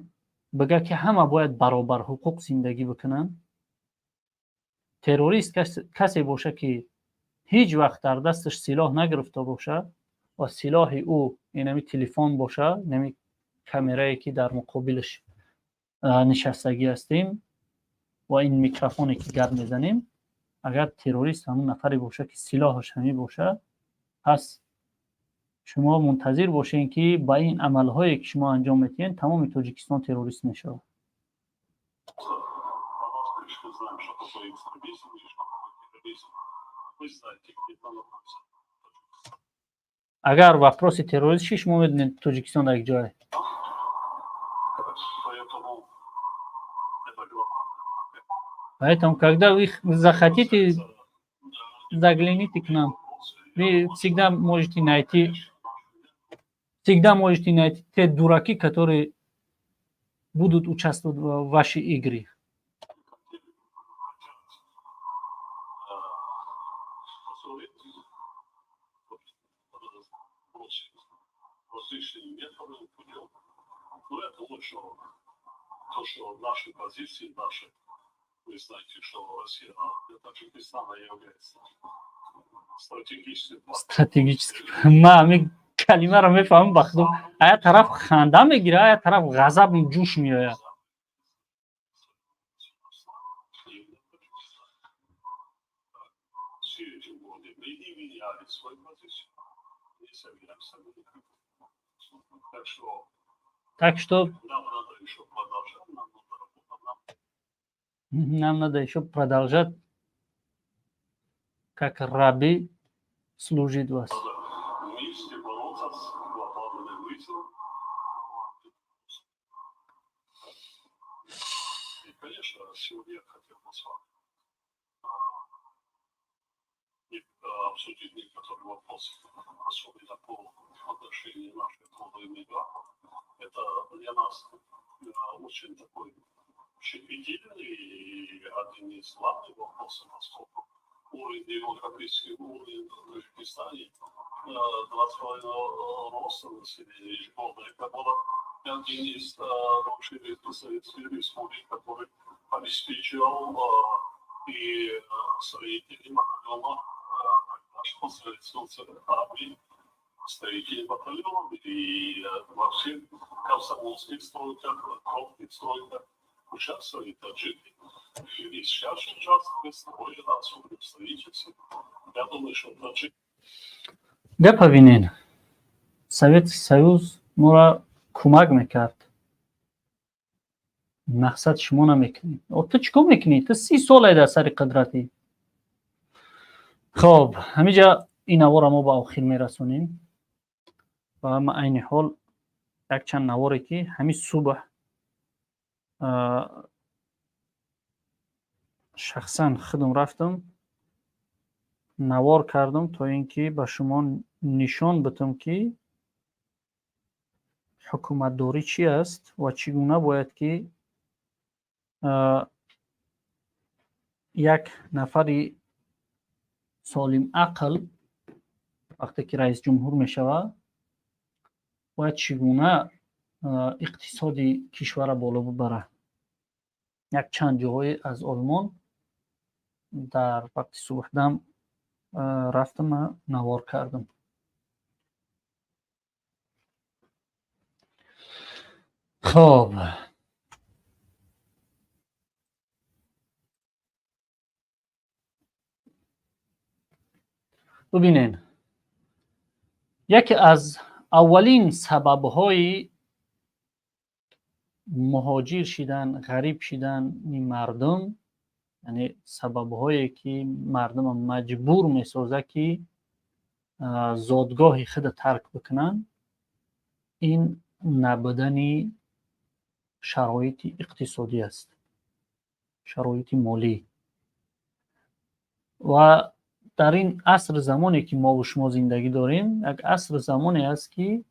бигӯяд, ки ҳама бояд баробарҳуқуқ зиндагӣ бикунанд, террорист касе боша, ки ҳеҷ вақт дар дасташ силоҳ нагирифта бошад ва силоҳи ӯ инами телефон боша, инами камерае, ки дар муқобилаш нишастагӣ ҳастем, ва ин микрофоне, ки гап мезанем, агар террорист ҳамон нафаре боша, ки силоҳаш ҳамин боша, пас шумо мунтазир бошед, ки ба ин амалҳое, ки шумо анҷом медиҳед, тамоми Тоҷикистон террорист мешавад. По нас знаем, что такое экстремизм и что такое терроризм. Вы знаете, где это находится. Агар вопроси террорист ши, шумо медонед, Тоҷикистон дар як ҷое. Поэтому это глобальная Поэтому, когда вы захотите, загляните к нам. Вы всегда можете найти те дураки, которые будут участвовать в вашей игре. Различными методами, путем. Но это лучше то, что наши позиции, наши, вы знаете, что Россия для Таджикистана является стратегическим партнером. Стратегический. Ма ҳамин калимаро мефаҳмам, ба худо, ая тараф ханда мегира, ая тараф ғазаб ҷӯш меояд. Именно Таджикистан. Все эти годы мы не меняли свою позицию, не собираемся менять. Так что Так что нам надо еще продолжать, нам надо работать, нам нам надо еще продолжать, как рабы, служить вас. Надо вместе бороться с глобальным вызовом. И, конечно, сегодня я хотел бы с вами обсудить некоторые вопросы, особенно по отношению наших труда и мигрантов. Это для нас очень такой щепетильный и один из главных вопросов, поскольку уровень демографический уровень в Таджикистане 2,5 роста населения ежегодно. Это было один из лучших советских республик, который обеспечивал и строители батальона, наш советской армии, строители батальона и во всех комсомольских стройках, крупных стройках участвовали таджики. И сейчас участвуют, строят, особенно в строительстве. Я думаю, что таджики Гапа бинен, Советский Союз моро кӯмак мекард, мақсад шумо намекунед. О, ту чӣ кор мекунӣ? Ту 30 соле дар сари қудратӣ. Хоб, ҳамиҷа ин наворро мо ба охир мерасонем ва ма айни ҳол якчанд наворе, ки ҳамин субҳ шахсан худам рафтам, навор кардам, то ин ки ба шумо нишон битам, ки ҳукуматдорӣ чӣ аст ва чӣ гуна бояд, ки як нафари солимақл вақте ки раисҷумҳур мешавад, бояд чӣ гуна иқтисоди кишварро боло бибарад. Якчанд ҷоҳое аз Олмон дар вақти субҳдам рафтам, навор кардам. Хоб, бубинен, яке аз аввалин сабабҳои муҳоҷир шидан, ғариб шидани мардум, яъне сабабҳое, ки мардумро маҷбур месозад, ки Зодгоҳи худа тарк бикунанд, ин набудани шароити иқтисодӣ аст, шароити молӣ. Ва дар ин аср замоне ки мову шумо зиндагӣ дорем, як аср замоне аст, ки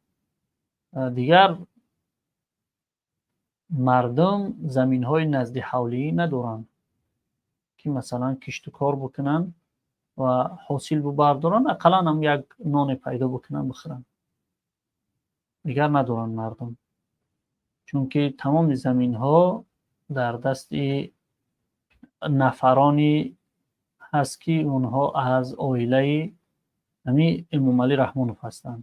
дигар мардум заминҳои назди ҳавлӣ надоранд, ки масалан кишту кор бикунанд ва ҳосил бибардоранд, ақаллан ҳам як ноне пайдо бикунанд, бихӯранд. Дигар надоранд мардум, чунки тамоми заминҳо дар дасти нафарони ҳаст, ки онҳо аз оилаи ҳамин Эмомалӣ Раҳмонов ҳастанд.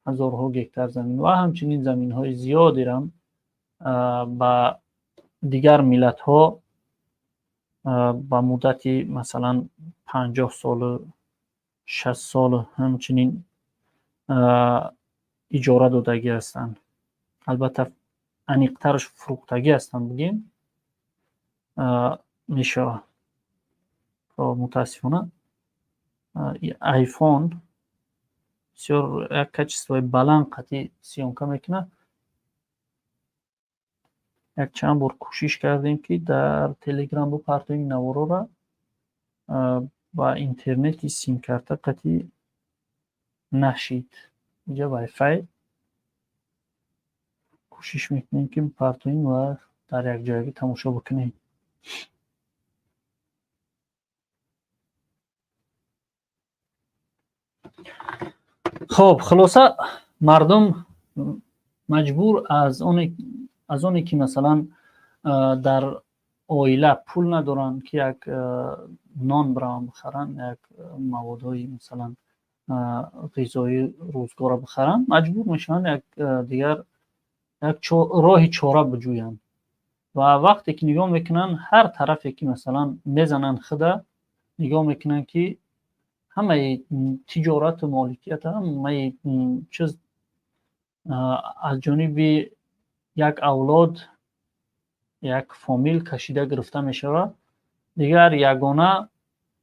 Ҳазорҳо гектар замин ва ҳамчунин заминҳои зиёдерам ба дигар миллатҳо ба муддати масалан 50 солу 60 солу ҳамчунин иҷора додагӣ ҳастанд. Албатта, аниқтараш фурӯхтагӣ ҳастанд, бигем мешавад. Мутаассифона, айфон бисёр як качествои баланд қатъи съёмка мекунад. Як чанд бор кӯшиш кардем, ки дар Телеграм бипартоем наворора, ба интернети симкарта қатъи нашид. Инҷа вайфай кӯшиш мекунем, ки бипартоем ва дар якҷоягӣ тамошо бикунем. Хоб, хулоса, мардум маҷбур аз оне ки масалан дар оила пул надоранд, ки як нон бираванд бихаранд, як маводҳои масалан ғизои рӯзгорро бихаранд, маҷбур мешаванд як дигар як роҳи чора биҷӯянд. Ва вақте ки нигоҳ мекунанд, ҳар тарафе ки масалан мезананд, худа нигоҳ мекунанд, ки ҳамаи тиҷорату моликият, ҳамаи чиз аз ҷониби як авлод, як фомил кашида гирифта мешавад. Дигар ягона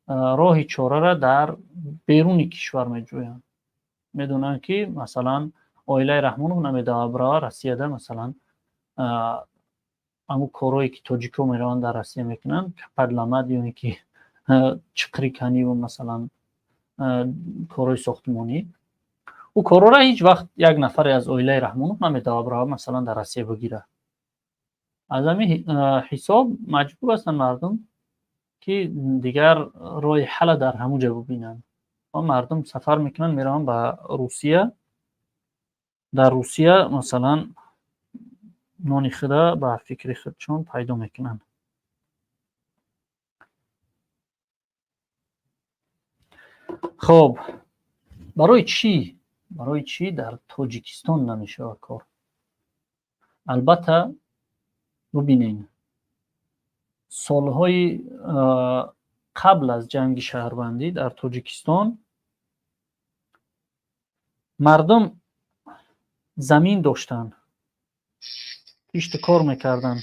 роҳи чораро дар беруни кишвар меҷӯянд. Медонанд, ки масалан оилаи Раҳмонов намедавад бирава Россияда, масалан ҳамун корҳое ки тоҷикҳо мераванд дар Россия мекунанд, падламад ё ин ки чиқриканиву масалан корҳои сохтмонӣ, ӯ корҳоро ҳеҷ вақт як нафаре аз оилаи Раҳмонов наметавонад бирава масалан дар Россия бигирад. Аз ҳамин ҳисоб маҷбур ҳастанд мардум, ки дигар роҳи ҳалла дар ҳамун ҷо бибинанд. Ва мардум сафар мекунанд, мераванд ба Русия. Дар Русия масалан нони худа ба фикри худшон пайдо мекунанд. Хоб, барои чӣ дар Тоҷикистон намешавад кор? Албатта, бубинед, солҳои қабл аз ҷанги шаҳрвандӣ дар Тоҷикистон мардум замин доштанд, кишту кор мекарданд.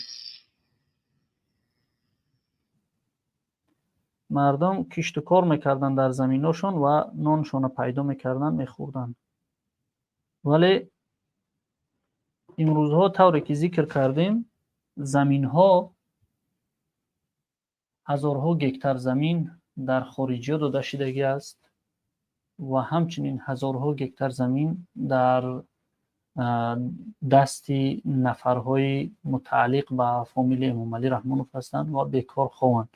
Мардум кишту кор мекарданд дар заминҳошон ва ноншонро пайдо мекарданд, мехӯрданд. Вале имрӯзҳо, тавре ки зикр кардем, заминҳо, ҳазорҳо гектар замин дар хориҷиҳо дода шудагӣ аст ва ҳамчунин ҳазорҳо гектар замин дар дасти нафарҳои мутааллиқ ба фомили Эмомалӣ Раҳмонов ҳастанд ва бекор хованд.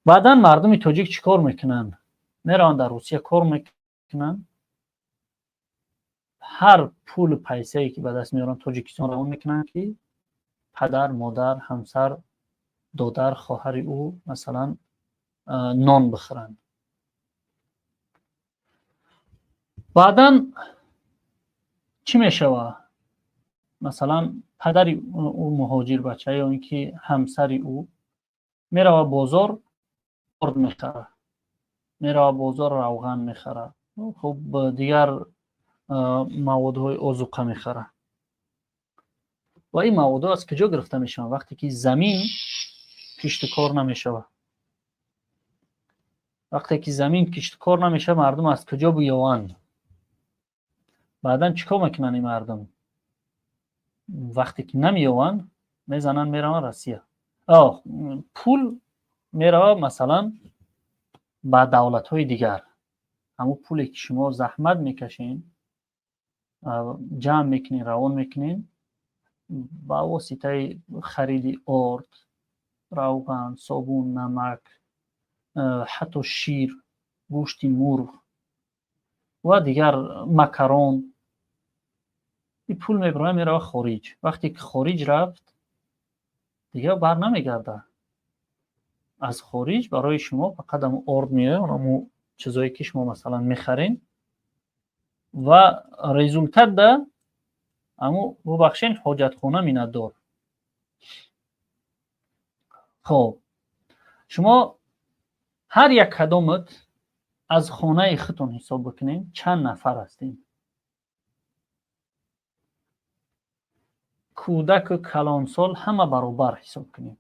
Баъдан мардуми тоҷик чӣ кор мекунанд? Мераванд, дар Русия кор мекунанд. Ҳар пулу пайсае ки ба даст меоранд, Тоҷикистон равон мекунанд, ки падар, модар, ҳамсар, додар, хоҳари ӯ масалан нон бихӯранд. Баъдан чӣ мешавад? Масалан, падари ӯ муҳоҷирбача ё ин ки ҳамсари ӯ меравад бозор, орд мехарад, меравад бозор, равған мехарад, хуб, дигар маводҳои озуқа мехарад. Ва ин маводҳо аз куҷо гирифта мешаванд, вақте ки замин кишту кор намешавад? Вақте ки замин кишткор намешавад, мардум аз куҷо биёванд? Баъдан чӣ кор мекунанд ин мардум? Вақте ки намеёванд, мезананд, мераванд Россия. Пул мерава, масалан, ба давлатҳои дигар. Ҳамун пуле ки шумо заҳмат мекашед, ҷамъ мекунед, равон мекунед, ба воситаи хариди орд, равған, собун, намак, ҳатто шир, гӯшти мурғ ва дигар макарон, ин пул мебарад, мерава хориҷ. Вақте ки хориҷ рафт, дигар бар намегардад. Аз хориҷ барои шумо фақат ҳамун орд меояд, ҳамун чизое ки шумо масалан мехаред, ва результат да ҳамун, бубахшед, ҳоҷатхона миннатдор. Хоб, шумо ҳар як кадомат аз хонаи худтон ҳисоб бикунед, чанд нафар ҳастем? Кӯдаку калонсол ҳама баробар ҳисоб кунед,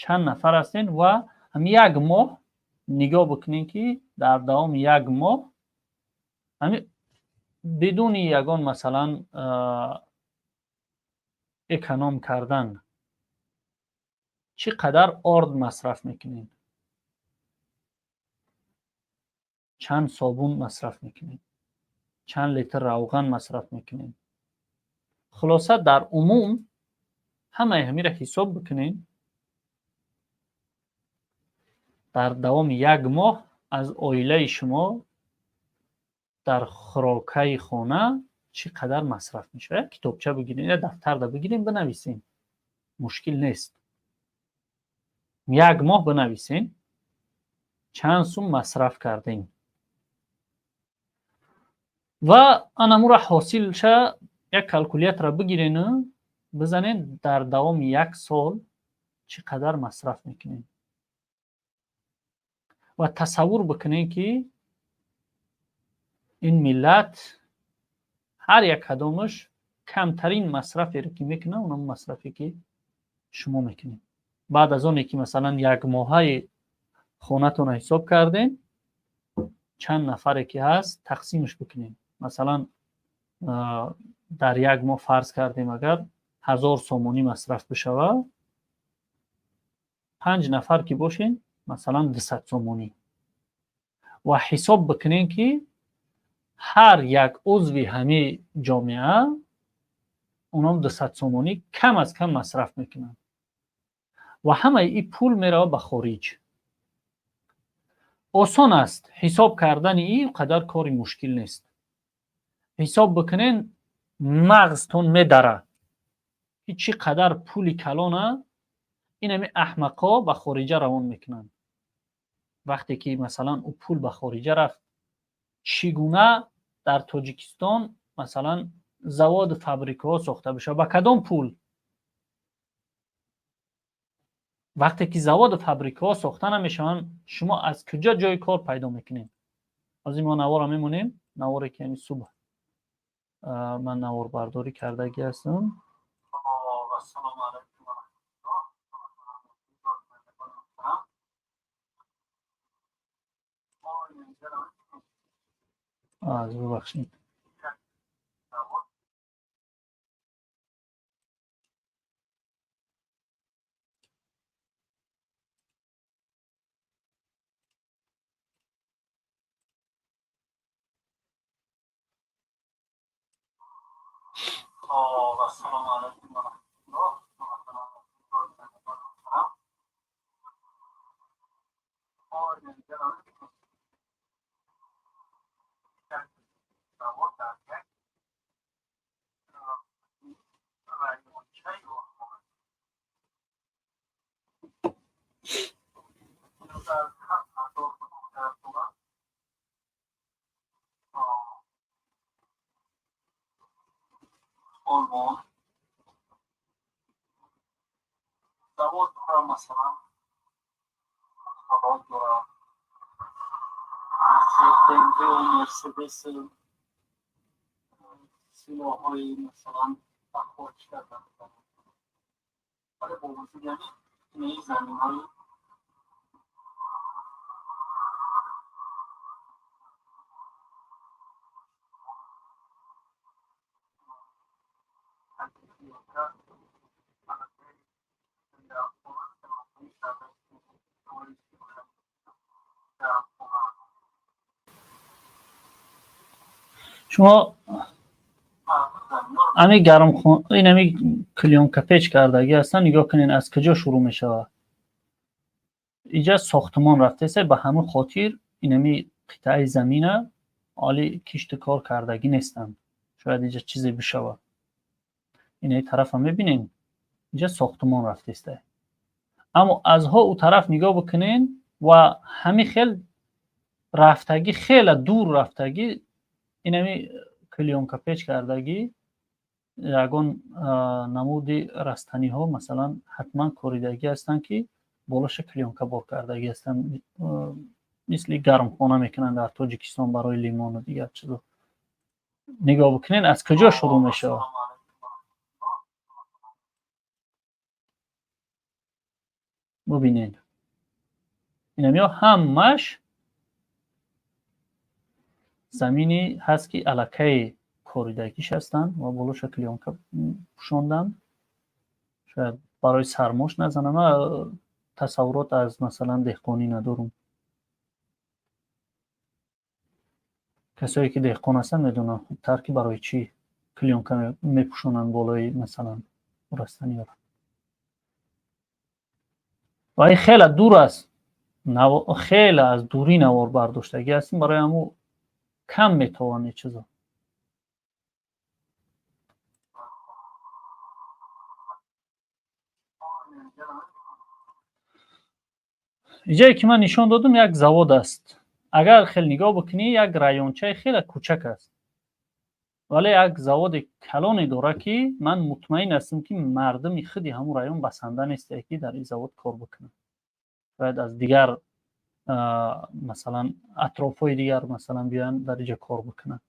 чанд нафар ҳастем, ва ҳам як моҳ нигоҳ бикунед, ки дар давоми як моҳ ҳами бидуни ягон, масалан, эконом кардан чӣ қадар орд масраф мекунед, чанд собун масраф мекунед, чанд литр равған масраф мекунед. Хулоса, дар умум ҳамаи ҳамира ҳисоб бикунед, дар давоми як моҳ аз оилаи шумо дар хӯрокаи хона чӣ қадар масраф мешавад. Як китобча бигиред, як дафтарда бигиред, бинависед, мушкил нест. Як моҳ бинависед, чанд сум масраф кардем, ва анамура ҳосилша як калкулятора бигирену бизанед, дар давоми як сол чӣ қадар масраф мекунед, ва тасаввур бикунед, ки ин миллат ҳар як кадомаш камтарин масраферо ки мекунад, онам масрафе ки шумо мекунед. Баъд аз оне ки, масалан, як моҳаи хонатонро ҳисоб кардем, чанд нафаре ки ҳаст, тақсимаш бикунем. Масалан, дар як моҳ фарз кардем, агар 1000 сомонӣ масраф бишавад, панҷ нафар ки бошем, масалан, 200 сомонӣ, ва ҳисоб бикунем, ки ҳар як узви ҳамаи ҷомеа онам 200 сомонӣ кам аз кам масраф мекунанд, ва ҳамаи ин пул меравад ба хориҷ. Осон аст ҳисоб кардани, ин қадар кори мушкил нест. Ҳисоб бикунен, мағзтон медарад, ки чӣ қадар пули калона ин ҳами аҳмақҳо ба хориҷа равон мекунанд. Вақте ки, масалан, ӯ пул ба хориҷа рафт, чӣ гуна дар Тоҷикистон, масалан, заводу фабрикаҳо сохта бишавад? Ба кадом пул? Вақте ки заводу фабрикаҳо сохта намешаванд, шумо аз куҷо ҷои кор пайдо мекунед? Ҳозир мо навора мемонем, наворе ки ҳами субҳ ман наворбардорӣ кардагӣ ҳастам. Ассалому алайкум ва раҳматуллоҳ. Муҳтарам, мо инҷа Аз, бубахшед. Завод Ассалому алайкум ва раҳматуллоҳ. Муҳтарам, мо инҷа як завод дар як райончаи Олмон дар 7000 коргар дорад. Олмон завод дорад, масалан, халол дорад, БМВ, Мерседес, силоҳҳои, масалан, бахоч кардан, вале бо вуҷуди ҳамин ин заминҳои Шумо ами гармхон ин ами клеёнка печ кардагӣ ҳастанд, нигоҳ кунед аз куҷо шурӯъ мешавад. Иҷа сохтмон рафтеса, ба ҳамин хотир инами қитъаи замина оли кишту кор кардагӣ нестанд. Шояд иҷа чизе бишавад. Инаи тарафа мебинем, иҷа сохтмон рафтеста. Аммо азҳо ӯ тараф нигоҳ бикунен ва ҳамин хел рафтагӣ, хела дур рафтагӣ, инами клеёнка печ кардагӣ ягон намуди растаниҳо масалан ҳатман коридагӣ ҳастанд, ки болаша клеёнка бор кардагӣ ҳастанд, мисли гармхона мекунанд дар Тоҷикистон барои лимону дигар чизо. Нигоҳ бикунед аз куҷо шурӯъ мешавад. Бубинед, инамиҳо ҳамаш замини ҳаст, ки аллакай коридагиш ҳастанд ва болоша клеёнка пӯшонданд, шояд барои сармош назанам. Ман тасаввурот аз масалан деҳқонӣ надорам. Касое ки деҳқон ҳастанд медонанд хубтар, ки барои чӣ клеёнка мепӯшонанд болои масалан растаниҳоро. Ва ин хеле дур аст, хеле аз дурӣ навор бардоштагӣ ҳастем, барои ҳамун кам метавонед чизо. Иҷае ки ман нишон додам як завод аст. Агар хел нигоҳ бикунӣ, як райончаи хеле кӯчак аст, вале як заводи калоне дорад, ки ман мутмаин ҳастам, ки мардуми худи ҳамун район басанда нестае, ки дар ин завод кор бикунанд. Шояд аз дигар масалан атрофҳои дигар масалан биёянд дар иҷа кор бикунанд.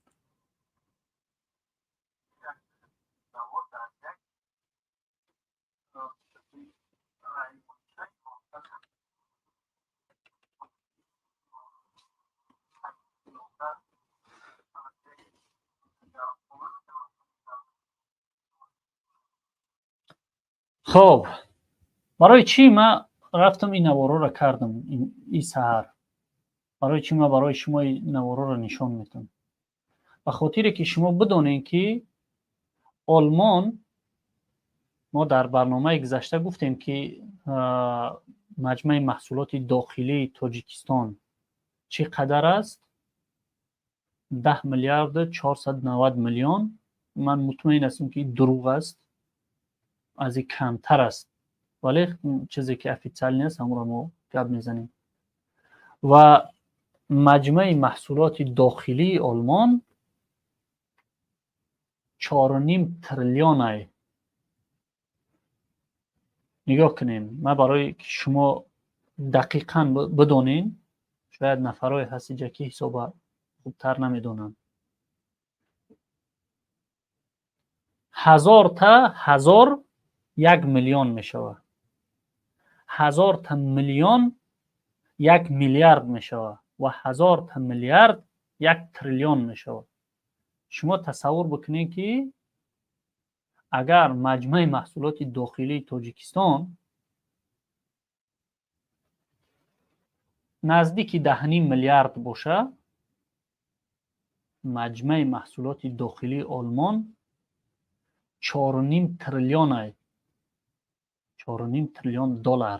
Хоб, барои чӣ ман рафтам ин наворҳоро кардам ин саҳар? Барои чӣ ман барои шумо ин наворҳоро нишон медиҳам? Ба хотире ки шумо бидонед, ки Олмон, мо дар барномаи гузашта гуфтем, ки маҷмӯи маҳсулоти дохилии Тоҷикистон чӣ қадар аст? 10 миллиарду 490 миллион. Ман мутмаин ҳастам, ки дурӯғ аст, аз ин камтар аст, вале чизе ки официальный аст, ҳамонро мо гап мезанем. Ва маҷмӯи маҳсулоти дохилии Олмон 4,5 триллионай. Нигоҳ кунем, ман барои ки шумо дақиқан бидонен, шояд нафарое ҳаст иҷа, ки ҳисоба хубтар намедонанд. 1000 та ҳазор 1 миллион мешавад, 1000 та миллион 1 миллиард мешавад ва 1000 та миллиард 1 триллион мешавад. Шумо тасаввур бикунед, ки агар маҷмӯи маҳсулоти дохилии Тоҷикистон наздики 10,5 миллиард боша, маҷмӯи маҳсулоти дохилии Олмон 4,5 триллионай, 4,5 триллион доллар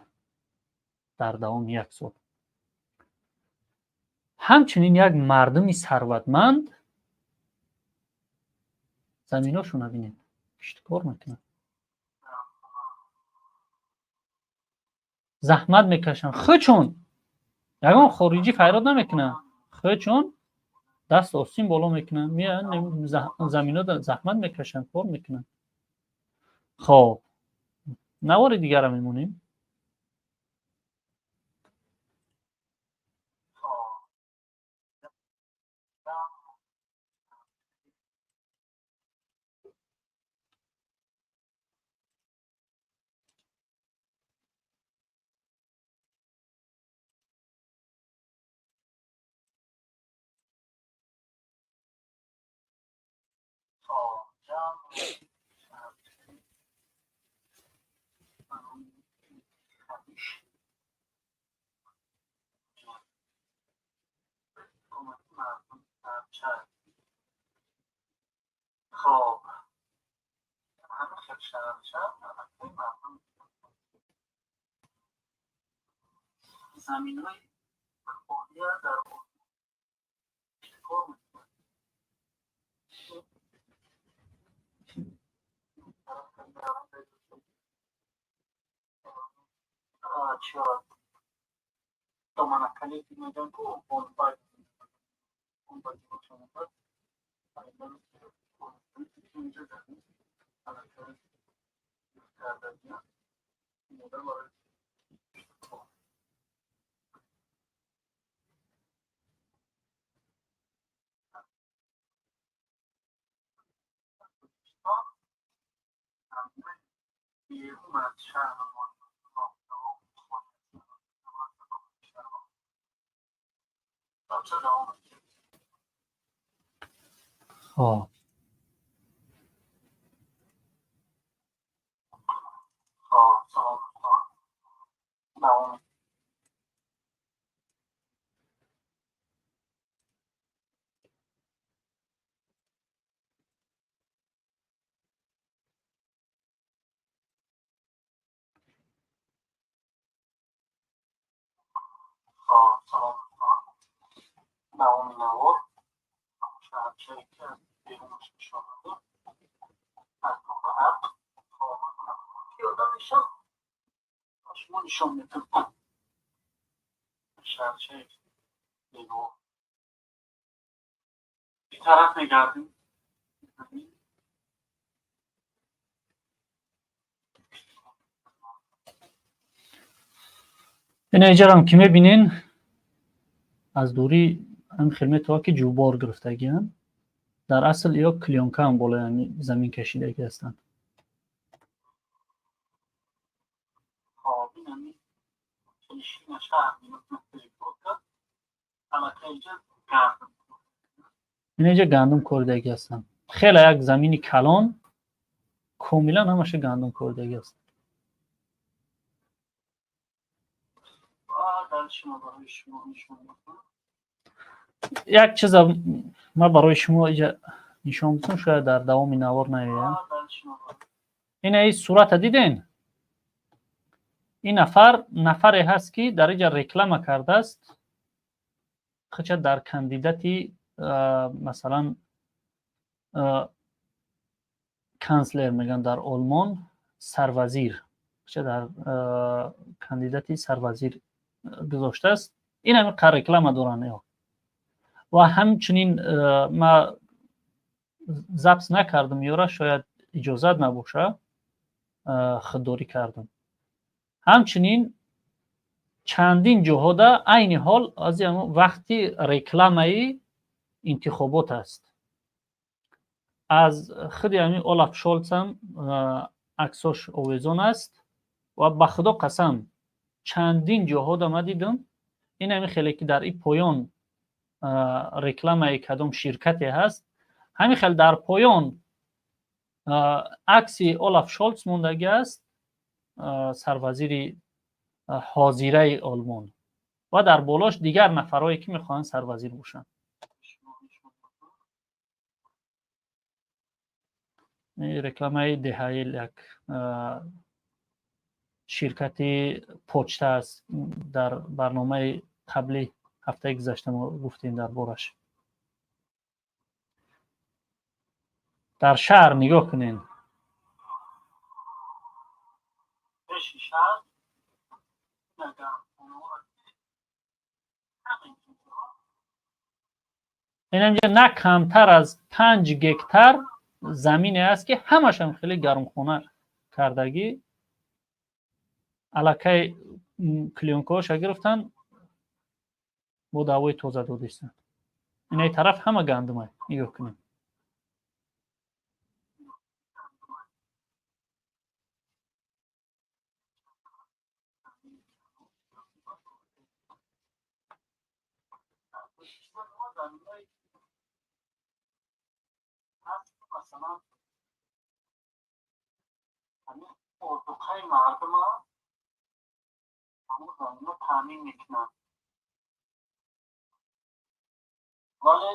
дар давоми як сол. Ҳамчунин як мардуми сарватманд заминошона бинед, киштукор мекунанд, заҳмат мекашанд худшон, ягон хориҷӣ файрод намекунанд, худшон даст остин боло мекунанд, меянд замино заҳмат мекашанд, кор мекунанд. Хоб, навори дигара мемонем. Хоб, ина иҷарам ки мебинен, аз дурӣ ҳам хел метавад ки ҷӯбор гирифтагианд, дар асл ё клеёнкаам болои замин кашидагӣ ҳастанд. Ина иҷа гандум коридагӣ ҳастанд. Хеле як замини калон, комилан ҳамаша гандум коридагӣ ҳастанд. Як чиза ман барои шумо иҷа нишон бидам, шояд дар давоми навор наёям. Ина ин сурата диден? Ин нафар нафаре ҳаст, ки дар иҷа реклама кардааст, хача дар кандидати, масалан, канцлер мегӯянд дар Олмон, сарвазир, хача дар кандидати сарвазир гузоштааст. Ин ҳамин қар реклама доранд ё. Ва ҳамчунин ма запис накардам ёра, шояд иҷозат набоша, худдорӣ кардам. Ҳамчунин чандин ҷоҳода айни ҳол аз вақти рекламаи интихобот аст. Аз худи ҳамин Олаф Шолцам аксош овезон аст ва ба худо қасам, чандин ҷоҳода ма дидам, ин ҳамин хеле ки дар ин поён рекламаи кадом ширкате ҳаст, ҳамин хел дар поён акси Олаф Шолц мондагӣ аст, сарвазири ҳозираи Олмон, ва дар болош дигар нафарое ки мехоҳанд сарвазир бошанд. Рекламаи ДХЛ, як ширкати почта аст. Дар барномаи қабли ҳафтаи гузашта мо гуфтем дар бораш. Дар шаҳр нигоҳ кунед. Инамҷа на камтар аз 5 гектар замине аст, ки ҳамашам хеле гармхона кардагӣ, аллакай клеёнкаҳоша гирифтан, бо даъвои тоза додистанд. Инаи тараф ҳама гандума, нигоҳ кунем. Озуқаи мардума ҳамун замино таъмин мекунанд, вале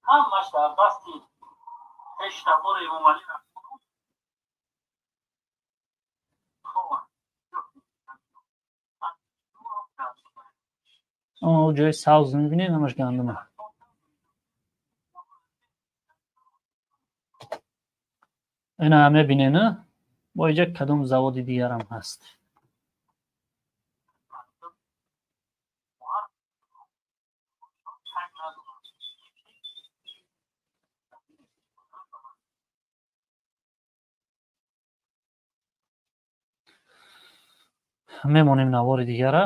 ҳамаш дар дасти хештабори Эмомалӣ Раҳмон. Он ҷои сабз мебинед, ҳамаш гандума. Ина мебинед, бо иҷа кадом заводи дигарам ҳаст. Мемонем навори дигара.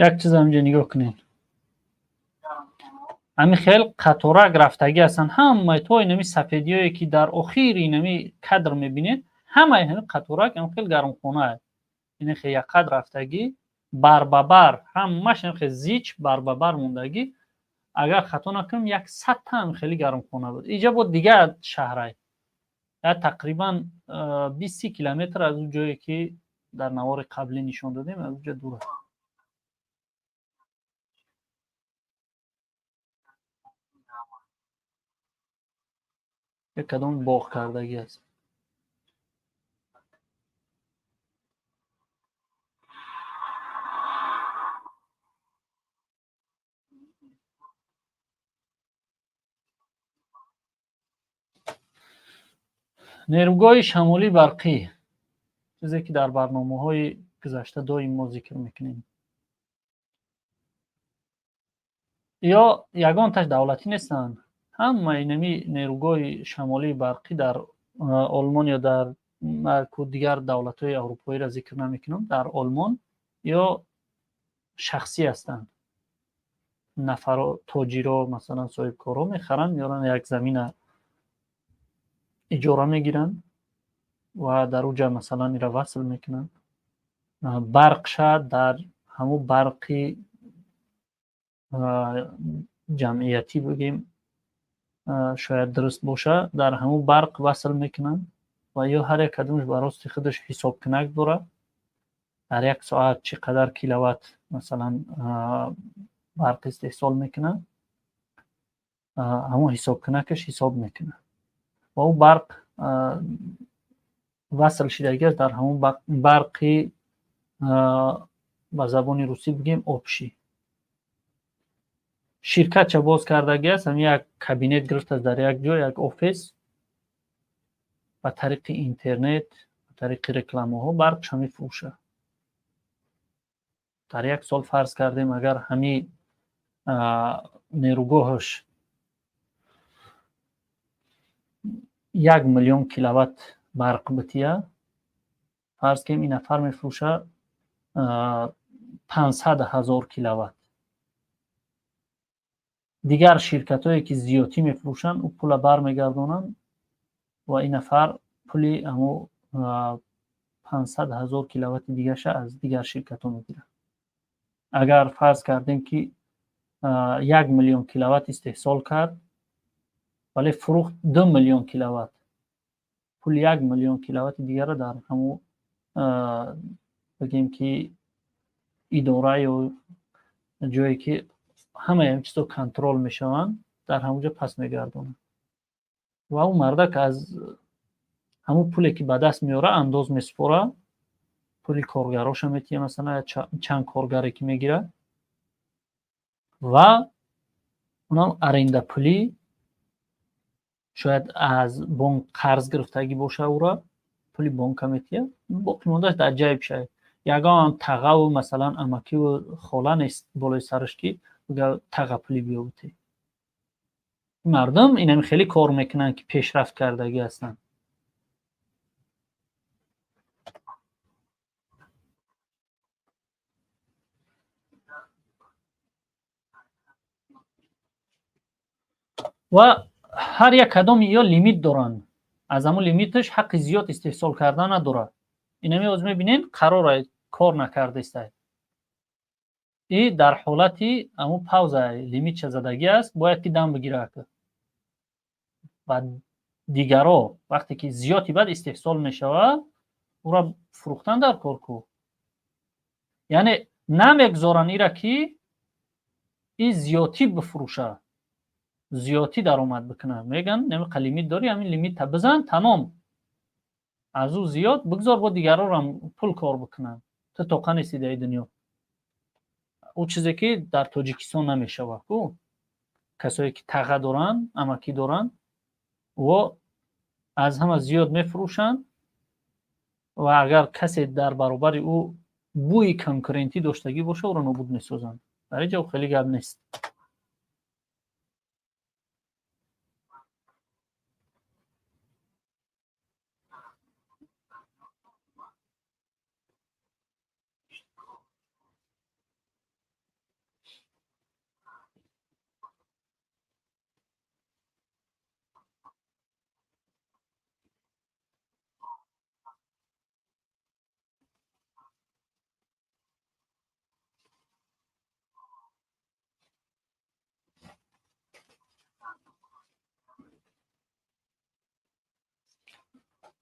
Як чиз ҳаминҷо нигоҳ кунед. Ҳамин хел қаторак рафтагӣ ҳастанд. Ҳамаи то инами сафедиҳое, ки дар охири инами кадр мебинед, ҳамаи ҳамин қаторак ҳам хел гармхона аст. Ин хел якқад рафтагӣ, бар ба бар, ҳамаш ҳам хел зич бар ба бар мондагӣ. Агар хато накунам, як садта ҳам хеле гармхона буд. Иҷа бо дигар шаҳрай. Я тақрибан 20 километр аз он ҷое, ки дар навори қаблӣ нишон додем, аз он ҷо дур аст. Як кадом боғ кардагӣ аст. Нерӯгоҳи шамолии барқӣ, чизе ки дар барномаҳои гузашта доим мо зикр мекунем, ё ягонташ давлатӣ нестанд. Ҳама инами нерӯгоҳи шамолии барқӣ дар Олмон ё дар дигар давлатҳои аврупоиро зикр намекунам, дар Олмон ё шахсӣ ҳастанд. Нафаро, тоҷиро, масалан, соҳибкорҳо мехаранд, меоранд, як замина иҷора мегиранд ва дар уҷа, масалан, ира васл мекунанд. Барқша дар ҳамун барқи ҷамъиятӣ бигем, шояд дуруст боша, дар ҳамун барқ васл мекунанд ва ё ҳар як кадомаш ба рости худаш ҳисобкунак дорад, дар як соат чӣ қадар киловатт, масалан, барқ истеҳсол мекунад, ҳамон ҳисобкунакаш ҳисоб мекунад ва ӯ барқ васл шидагиаст дар ҳамон барқи, ба забони русӣ бигем, общий. Ширкатча боз кардагиаст, ҳамин як кабинет гирифтааст дар як ҷо, як офис, ба тариқи интернет, ба тариқи рекламаҳо барқша мефурӯшад. Дар як сол, фарз кардем, агар ҳамин нерӯгоҳаш 1 миллион киловатт барқ бития, фарз кунем, ин нафар мефурӯшад 500 000 киловатт. Дигар ширкатҳое, ки зиёдтӣ мефурӯшанд, ӯ пула бармегардонанд ва ин нафар пули ҳамо 500 000 киловатти дигарша аз дигар ширкатҳо мегирад. Агар фарз кардем, ки 1 миллион киловатт истеҳсол кард, вале фурӯхт 2 миллион киловатт, пули 1 миллион киловатти дигарро дар ҳамон, бигем, ки идора ё ҷое, ки ҳамаи ҳамин чизҳо контроль мешаванд, дар ҳамон ҷо пас мегардонад. Ва ӯ мардак аз ҳамон пуле, ки ба даст меорад, андоз месупорад, пули коргароша метиҳад, масалан, чанд коргаре ки мегирад, ва унам аренда пулӣ, шояд аз бонк қарз гирифтагӣ боша, ӯра пули бонка метиҳад, боқӣ мондааш дар ҷайб шавад. Ягон тағаву, масалан, амакиву хола нест болои сараш, ки таға, пули биё бите. Мардум инами хеле кор мекунанд, ки пешрафт кардагӣ ҳастанд. Ва ҳар як кадоми ё лимит доранд. Аз ҳамун лимиташ ҳаққи зиёд истеҳсол кардан надорад. Инами ҳозир мебинем, қарора кор накардаистай. И дар ҳолати ҳамун пауза лимитша задагӣ аст, бояд ки дам бигирад. Ва дигаро вақте ки зиёди баъд истеҳсол мешавад, ӯра фурӯхтан дар кор ку. Яъне намегзоранд ира ки и зиёдтӣ бифурӯша, зиёдтӣ даромад бикунад. Мегӯянд намиқа лимит дорӣ, ҳамин лимитта бизан, тамом. Аз ӯ зиёд бигзор бо дигарорам пул кор бикунанд. Ту тоқа нестӣ дар ин дунё. Ӯ чизе ки дар Тоҷикистон намешавад ку. Касое ки таға доранд, амакӣ доранд, ӯ аз ҳама зиёд мефурӯшанд ва агар касе дар баробари ӯ бӯи конкурентӣ доштагӣ боша, ӯро нобуд месозанд. Дар ин ҷо хеле гап нест.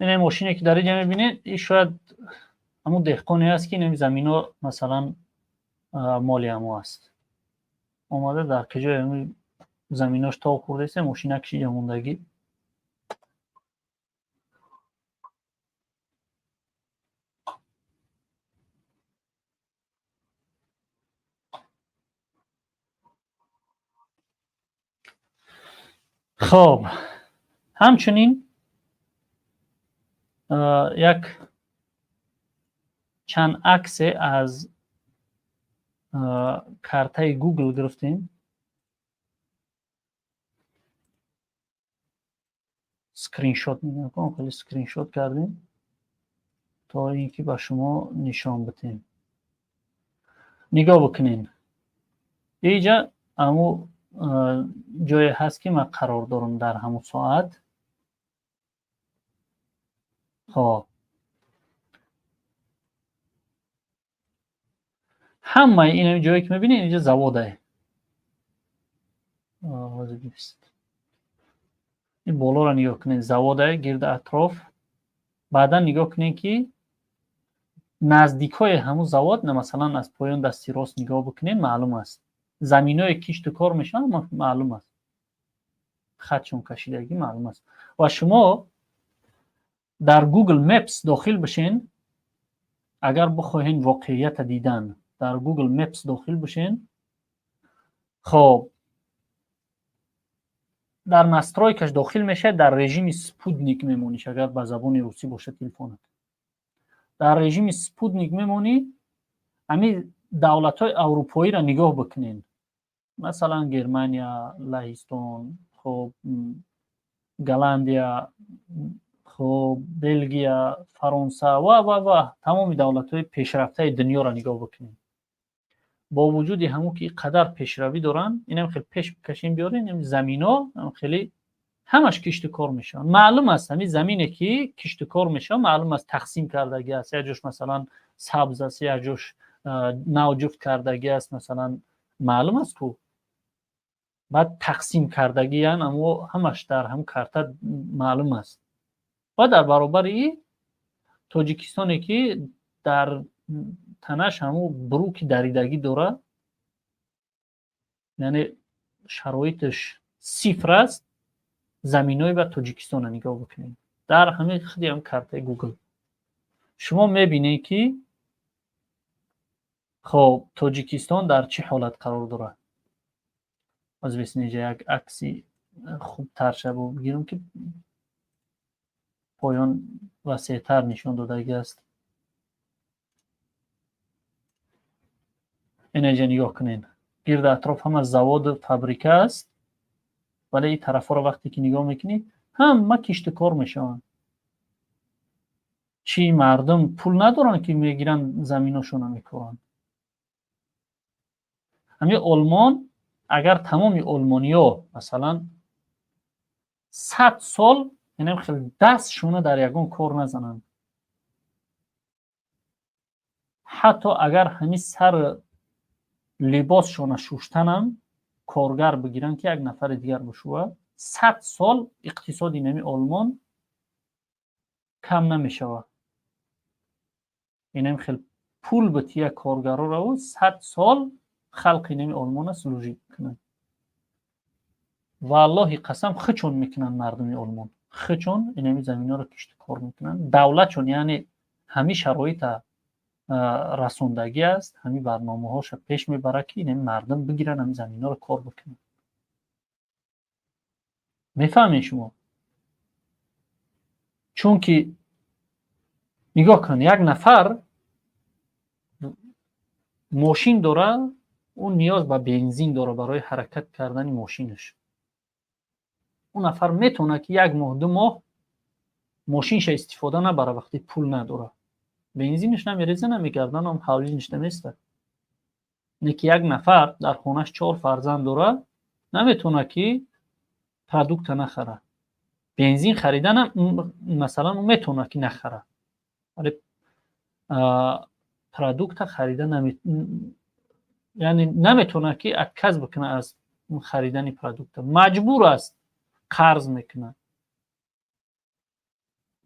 Ин мошине ки дар инҷа мебинед, ин шояд ҳамун деҳқоне аст ки ин замино масалан моли ҳамо аст. Омада дар киҷои ҳамин заминош тов хӯрдаист, мошина кишида мондагӣ. Хоб, ҳамчунин як чанд аксе аз картаи Google гирифтем. Скриншот мегӯям, хеле скриншот кардем то ин ки ба шумо нишон бидем. Нигоҳ бикунед. Инҷа ҳамун ҷое ҳаст ки ман қарор дорам дар ҳамун соат. Хоб, ҳамаи ин ҷое ки мебинед, инҷа заводае. Ин болоро нигоҳ кунед, заводае гирди атроф. Баъдан нигоҳ кунед ки наздикҳои ҳамун завод, масалан аз поён дасти рост нигоҳ бикунед, маълум аст. Заминое кишту кор мешаванд, маълум аст. Хатшон кашидагӣ маълум аст. Ва шумо дар Google Maps дохил бишен, агар бихоҳед воқеията дидан, дар Google Maps дохил бишен. Хоб, дар настройкаш дохил мешавед, дар режими спутник мемониш, агар ба забони русӣ бошад телефонат. Дар режими спутник мемонӣ, ҳамин давлатҳои аврупоиро нигоҳ бикунед. Масалан Германия, Лаҳистон, хоб, Голландия, хоб, Белгия, Фаронса ва ва ва тамоми давлатҳои пешрафтаи дунёро нигоҳ бикунед. Бо вуҷуди ҳамун ки қадар пешравӣ доранд, инам хеле пеш бикашем биёрем, ин замино ҳам хеле ҳамаш кишту кор мешаванд. Маълум аст ҳамин замине ки кишту кор мешавад, маълум аст тақсим кардагӣ аст. Як ҷош масалан сабз аст, як ҷош нав ҷуфт кардагӣ аст, масалан маълум аст ку. Баъд тақсим кардагиян, аммо ҳамаш дар ҳам карта маълум аст. Ва дар баробари ин Тоҷикистоне ки дар танаш ҳамун бруки даридагӣ дорад, яъне шароиташ сифр аст, заминои ба Тоҷикистонро нигоҳ бикунед. Дар ҳамин худи ҳам картаи Google шумо мебинед ки хоб Тоҷикистон дар чӣ ҳолат қарор дорад. Аз бисинеҷа як акси хубтар шабо бигирам ки поён васеътар нишон додагӣ аст. Инҷа нигоҳ кунед. Гирди атроф ҳама заводу фабрика аст, вале ин тарафҳоро вақте ки нигоҳ мекунӣ, ҳама кишту кор мешаванд. Чӣ мардум пул надоранд ки мегиранд заминошонро мекоранд. Ҳамин Олмон, агар тамоми олмониё масалан 100 сол Инам хел дастшона дар ягон кор назананд. Ҳатто агар ҳамин сар либосшона шуштанам коргар бигиранд, ки як нафари дигар бишӯвад, 100 сол иқтисоди нами Олмон кам намешавад. Инам хел пул бития коргароро, 100 сол халқи нами Олмона служить кунанд. Валлоҳи қасам, хичон мекунанд мардуми Олмон, хичон инами заминҳоро кишту кор мекунанд. Давлатшон, яъне, ҳамин шароита расондагӣ аст, ҳамин барномаҳоша пеш мебарад, ки инами мардум бигиранд, ҳамин заминҳоро кор бикунанд. Мефаҳмед шумо? Чунки нигоҳ кун, як нафар мошин дора, ӯ ниёз ба бензин дора барои ҳаракат кардани мошинаш. Ӯ нафар метавонад, ки як моҳ, 2 моҳ мошинша истифода набара, вақте пул надора, бензинаш намереза, намегарданам, ҳавлинаш наместа. Не ки як нафар дар хонаш чор фарзанд дора, наметавонад, ки продукта нахара. Бензин хариданам, масалан, ӯ метавонад, ки нахара, вале продукта харида, яъне наметавонад, ки отказ бикунад аз харидани продукта. Маҷбур аст, қарз мекунад,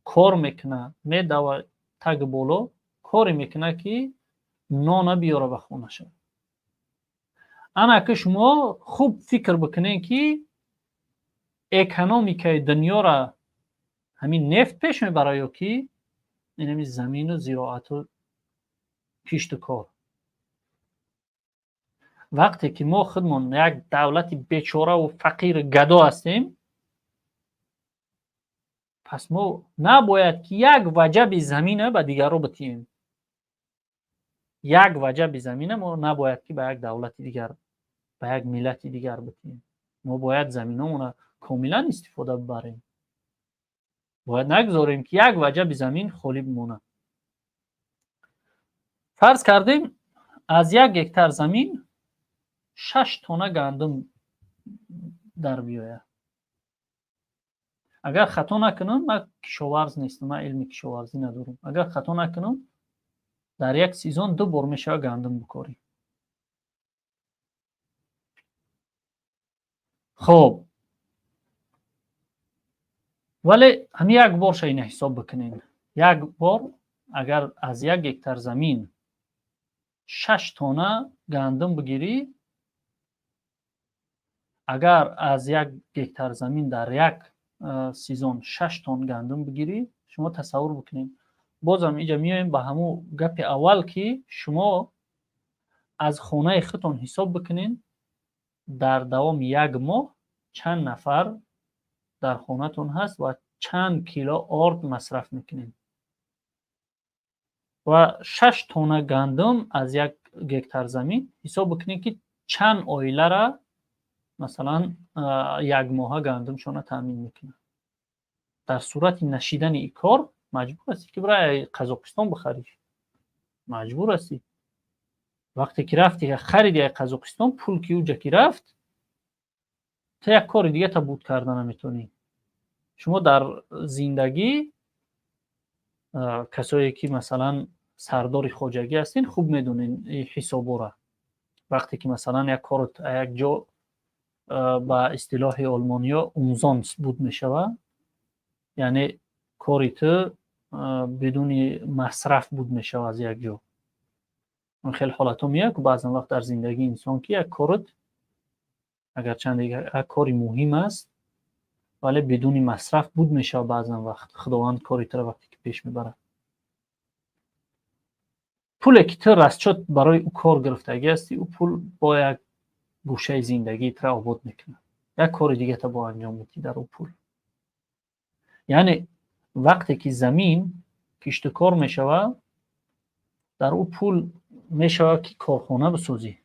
кор мекунад, медава таги боло, коре мекунад, ки нона биёра ба хонаша. Ана ки шумо хуб фикр бикунед, ки экономикаи дунёра ҳамин нефт пеш мебарад ё ки инами замину зироату кишту кор? Вақте ки мо худмон як давлати бечораву фақиру гадо ҳастем, пас мо набояд, ки як ваҷаби замина ба дигарро битием. Як ваҷаби замина мо набояд, ки ба як давлати дигар, ба як миллати дигар битием. Мо бояд заминомона комилан истифода бибарем. Бояд нагузорем, ки як ваҷаби замин холӣ бимонад. Фарз кардем, аз 1 гектар замин 6 тонна гандум дар биёяд. Агар хато накунам, ман кишоварз нестам, ман илми кишоварзӣ надорам, агар хато накунам, дар як сезон ду бор мешавад гандум бикорӣ. Хоб, вале ҳамин як борша ина ҳисоб бикунем. Як бор агар аз 1 гектар замин 6 тонна гандум бигирӣ, агар аз 1 гектар замин дар як сезон 6 тонн гандум бигирӣ, шумо тасаввур бикунед. Бозам иҷа меоем ба ҳамун гапи аввал, ки шумо аз хонаи худтон ҳисоб бикунед, дар давоми як моҳ чанд нафар дар хонатон ҳаст ва чанд кило орд масраф мекунед. Ва 6 тонна гандум аз 1 гектар замин, ҳисоб бикунед, ки чанд оилара, масалан, як моҳа гандумшона таъмин мекунад. Дар сурати нашидани ин кор маҷбур ҳастӣ, ки бирай Қазоқистон бихарӣ. Маҷбур ҳастӣ. Вақте ки рафти хариди Қазоқистон, пул ки уҷа ки рафт, ту як кори дига та буд карда наметавонӣ. Шумо дар зиндагӣ, касое ки, масалан, сардори хоҷагӣ ҳастин, хуб медонед ҳисобора. Вақте ки, масалан, як корот як ҷо, ба истилоҳи олмониё, umsonst буд мешавад, яъне кори ту бидуни масраф буд мешавад аз як ҷо. Хеле ҳолатҳо меояд баъзан вақт дар зиндагии инсон, ки як корот, агарчанд як кори муҳим аст, вале бидуни масраф буд мешавад. Баъзан вақт Худованд кори туро вақте ки пеш мебарад, пуле ки ту расчёт барои ӯ кор гирифтагӣ ҳастӣ, ӯ пул бо як гӯшаи зиндагии тура обод мекунад, як кори дигата бо анҷом медиҳӣ дар ӯ пул. Яъне вақте ки замин киштукор мешавад, дар ӯ пул мешавад, ки корхона бисозӣ.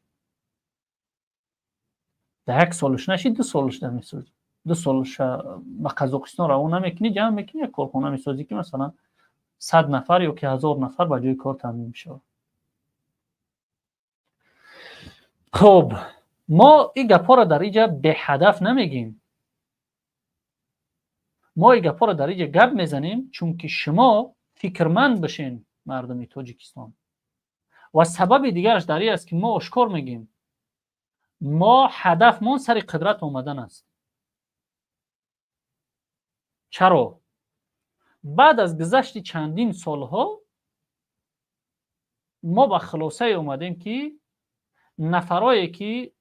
Дар як солаш нашид, 2 солашда месозӣ. 2 солаша ба Қазоқистон равон намекунӣ, ҷамъ мекунӣ, як корхона месозӣ, ки, масалан, 100 нафар ё ки 1000 нафар ба ҷои кор таъмин мешавад. Хуб, мо ин гапҳоро дар инҷа беҳадаф намегӯем. Мо и гапҳоро дар инҷа гап мезанем, чунки шумо фикрманд бишен, мардуми Тоҷикистон. Ва сабаби дигараш дар ин аст, ки мо ошкор мегӯем: мо ҳадафмон сари қудрат омадан аст. Чаро? Баъд аз гузашти чандин солҳо мо ба хулосае омадем, ки нафарое ки,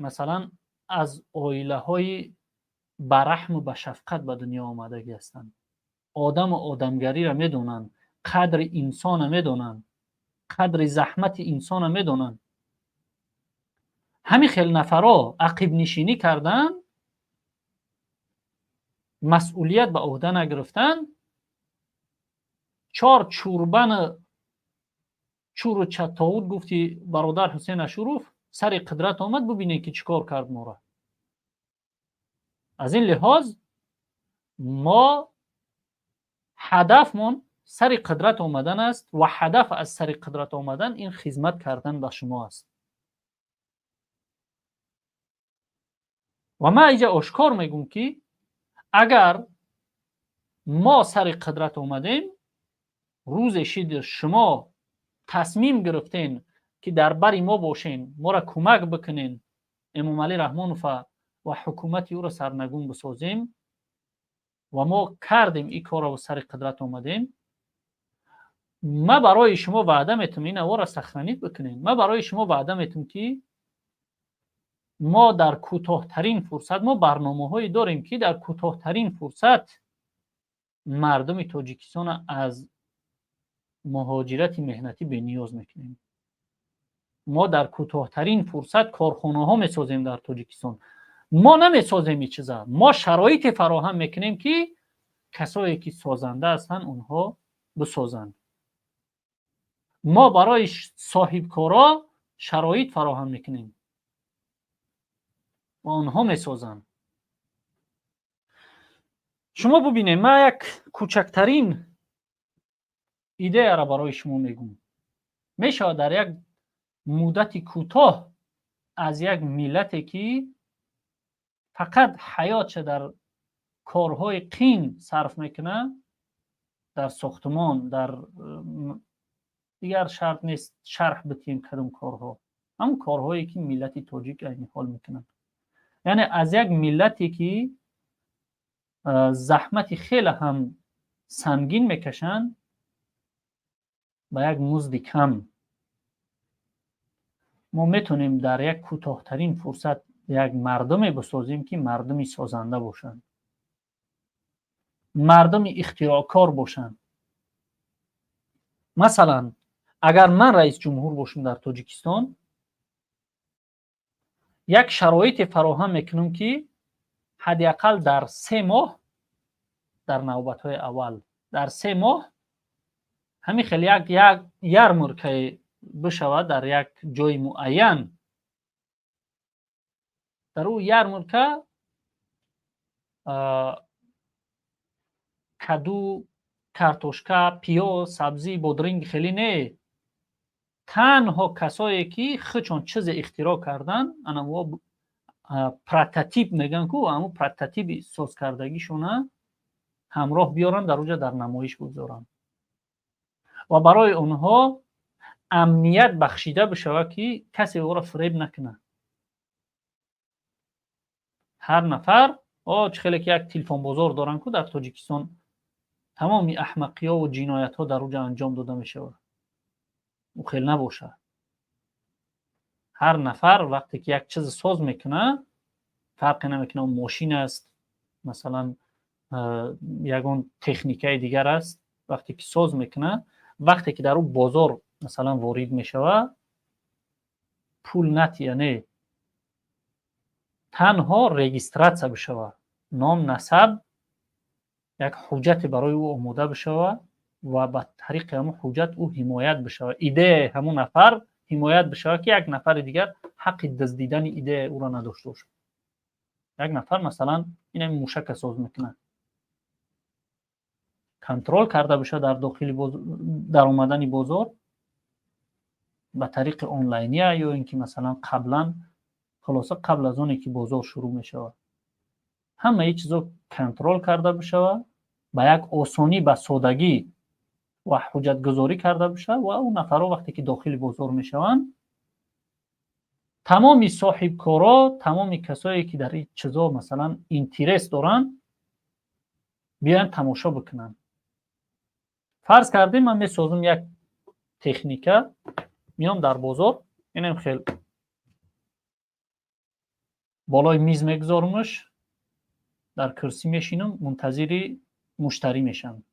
масалан, аз оилаҳои бараҳму ба шафқат ба дунё омадагӣ ҳастанд, одаму одамгариро медонанд, қадри инсона медонанд, қадри заҳмати инсона медонанд, ҳамин хел нафаро ақибнишинӣ карданд, масъулият ба ӯҳда нагирифтанд, чор чурбану чуру чаттовуд, гуфти бародар Ҳусен Ашуров, сари қудрат омад, бубинед, ки чӣ кор кард моро. Аз ин лиҳоз мо ҳадафмон сари қудрат омадан аст ва ҳадаф аз сари қудрат омадан ин хизмат кардан ба шумо аст. Ва ман инҷа ошкор мегӯм, ки агар мо сари қудрат омадем, рӯзе шид, шумо тасмим гирифтен, ки дар бари мо бошен, моро кӯмак бикунен, Эмомалӣ Раҳмонова ва ҳукумати ӯро сарнагун бисозем, ва мо кардем ин корро ва сари қудрат омадем, ма барои шумо ваъда метам, ин аворо сохранить бикунем, ма барои шумо ваъда метам, ки мо дар кӯтоҳтарин фурсат, мо барномаҳое дорем, ки дар кӯтоҳтарин фурсат мардуми Тоҷикистонро аз муҳоҷирати меҳнатӣ бениёз мекунем. Мо дар кӯтоҳтарин фурсат корхонаҳо месозем дар Тоҷикистон. Мо намесозем ин чиза, мо шароите фароҳам мекунем, ки касое ки созанда ҳастанд, онҳо бисозанд. Мо барои соҳибкоро шароит фароҳам мекунем ва онҳо месозанд. Шумо бубинед, ман як кӯчактарин идеяро барои шумо мегӯм. Мешавад дар як муддати кӯтоҳ аз як миллате, ки фақат ҳаётша дар корҳои қин сарф мекунад, дар сохтмон, дар дигар, шарт нест шарҳ битиҳем кадом корҳо, ҳамон корҳое ки миллати тоҷик айни ҳол мекунад, яъне аз як миллате ки заҳмати хеле ҳам сангин мекашанд ба як музди кам, мо метавонем дар як кӯтоҳтарин фурсат як мардуме бисозем, ки мардуми созанда бошанд, мардуми ихтироъкор бошанд. Масалан, агар ман раис ҷумҳур бошам дар Тоҷикистон, як шароите фароҳам мекунам, ки ҳадди ақал дар 3 моҳ, дар навбатҳои аввал дар 3 моҳ ҳамин хел як ярмаркае бишавад дар як ҷои муайян. Дар ӯ ярмарка каду, картошка, пиёз, сабзӣ, бодринг хеле не, танҳо касое ки худшон чизе ихтироъ кардан, анаво прототип мегӯянд ку, ҳамун прототипи созкардагишона ҳамроҳ биёранд, дар оҷа дар намоиш бигзоранд ва барои онҳо амният бахшида бишавад, ки касе ӯро фиреб накунад. Ҳар нафар о чӣ хеле ки як телефонбозор доранд ку дар Тоҷикистон, тамоми аҳмақиёву ҷиноятҳо дар оҷа анҷом дода мешавад, ӯ хел набошад. Ҳар нафар вақте ки як чиз соз мекунад, фарқе намекунад, мошин аст, масалан, ягон техникаи дигар аст, вақте ки соз мекунад, вақте ки дар ӯ бозор, масалан, ворид мешавад, пул натия не, танҳо регистрация бишавад, ном, насаб, як ҳуҷҷате барои ӯ омода бишавад ва ба тариқи ҳамун ҳуҷҷат ӯ ҳимоят бишавад, идеяи ҳамун нафар ҳимоят бишавад, ки як нафари дигар ҳаққи дуздидани идеяи ӯро надошта бошад. Як нафар, масалан, инами мушака соз мекунад, контроль карда бошад дар дохили дар омадани бозор ба тариқи онлайния ё ин ки, масалан, қаблан, хулоса, қабл аз оне ки бозор шурӯъ мешавад, ҳамаи чизо Контрол карда бишавад, ба як осонӣ, ба содагӣ ва ҳуҷҷатгузорӣ карда бишавад ва он нафарҳо вақте ки дохили бозор мешаванд, тамоми соҳибкоро, тамоми касое ки дар ин чизо, масалан, интерес доранд, биёянд, тамошо бикунанд. Фарз кардем, ман месозам як техника, меом дар бозор, инам хел болои миз мегузорамаш, дар курсӣ мешинам, мунтазири муштарӣ мешавам.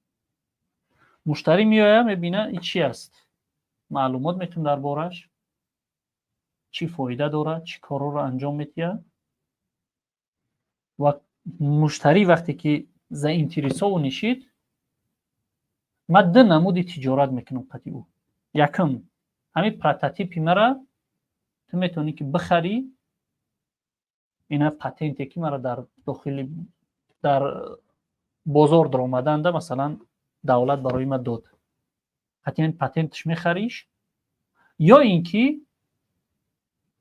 Муштарӣ меояд, мебина, ин чи аст, маълумот метавон дар бораш, чӣ фоида дорад, чӣ корҳоро анҷом медиҳад. Ва муштарӣ вақте ки заинтересован шид, ман ду намуди тиҷорат мекунам қати ӯ. Якум, ҳамин прототипи мара ту метавонӣ ки бихарӣ, ина патенте ки мара дар дохили дар бозор даромаданда, масалан, давлат барои ма дод, қати патенташ мехариш, ё ин ки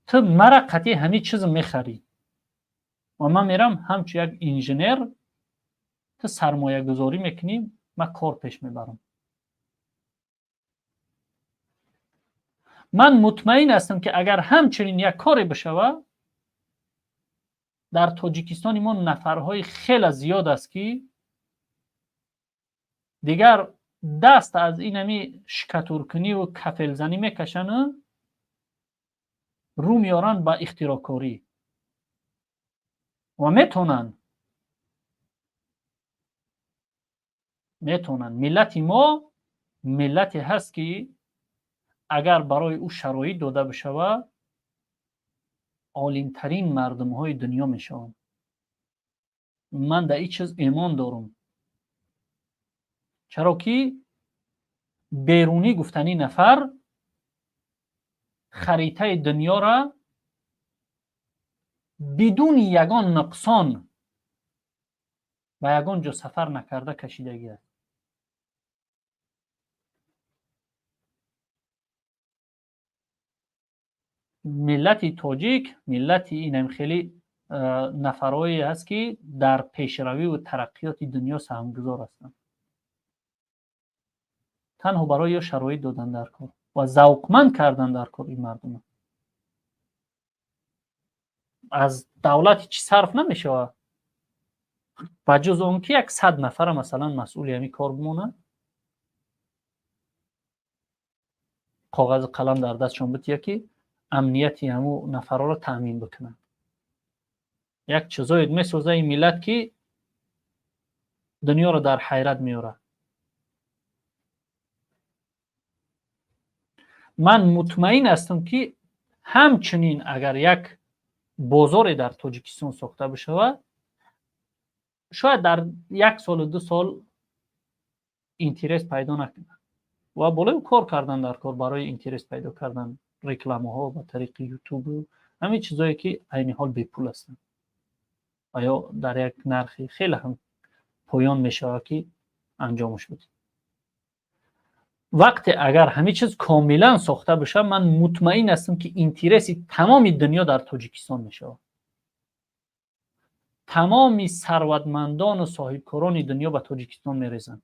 ту мара қати ҳамин чиз мехарӣ ва ман мерам ҳамчун як инженер, ту сармоягузорӣ мекунӣ, ман кор пеш мебарам. Ман мутмаин ҳастам, ки агар ҳамчунин як коре бишавад, дар Тоҷикистони мо нафарҳои хеле зиёд аст, ки дигар даст аз инами штукатуркуниву кафелзанӣ мекашану рӯ меоранд ба ихтироъкорӣ ва метавонанд. Миллати мо миллате ҳаст, ки агар барои ӯ шароит дода бишавад, олимтарин мардумҳои дунё мешаванд. Ман дар ин чиз эмон дорам, чаро ки Берунӣ гуфтанӣ нафар харитаи дунёра бидуни ягон нуқсон ба ягон ҷо сафар накарда кашидагӣ аст. Миллати тоҷик миллати инам хеле нафарое ҳаст, ки дар пешравиву тараққиёти дунё саҳмгузор ҳастанд. Танҳо барои ё шароит додан дар кор ва завқманд кардан дар кор ин мардума. Аз давлати чӣ сарф намешавад, ба ҷуз он ки як 100 нафара, масалан, масъули ҳамин кор бимонад, коғазу қалам дар дастшон бития, ки амнияти ҳамун нафарҳоро таъмин бикунанд. Як чизое месоза ин миллат, ки дунёро дар ҳайрат меорад. Ман мутмаин ҳастам, ки ҳамчунин агар як бозоре дар Тоҷикистон сохта бишавад, шояд дар як солу 2 сол интерес пайдо накунад ва болои кор кардан дар кор барои интерес пайдо кардан, рекламаҳо ба тариқи ютубу ҳамин чизое, ки айни ҳол бепул ҳастанд ва ё дар як нархи хеле ҳам поён мешавад, ки анҷомаш бидем. Вақте агар ҳамин чиз комилан сохта бишавад, ман мутмаин ҳастам, ки интереси тамоми дунё дар Тоҷикистон мешавад. Тамоми сарватмандону соҳибкорони дунё ба Тоҷикистон мерезанд.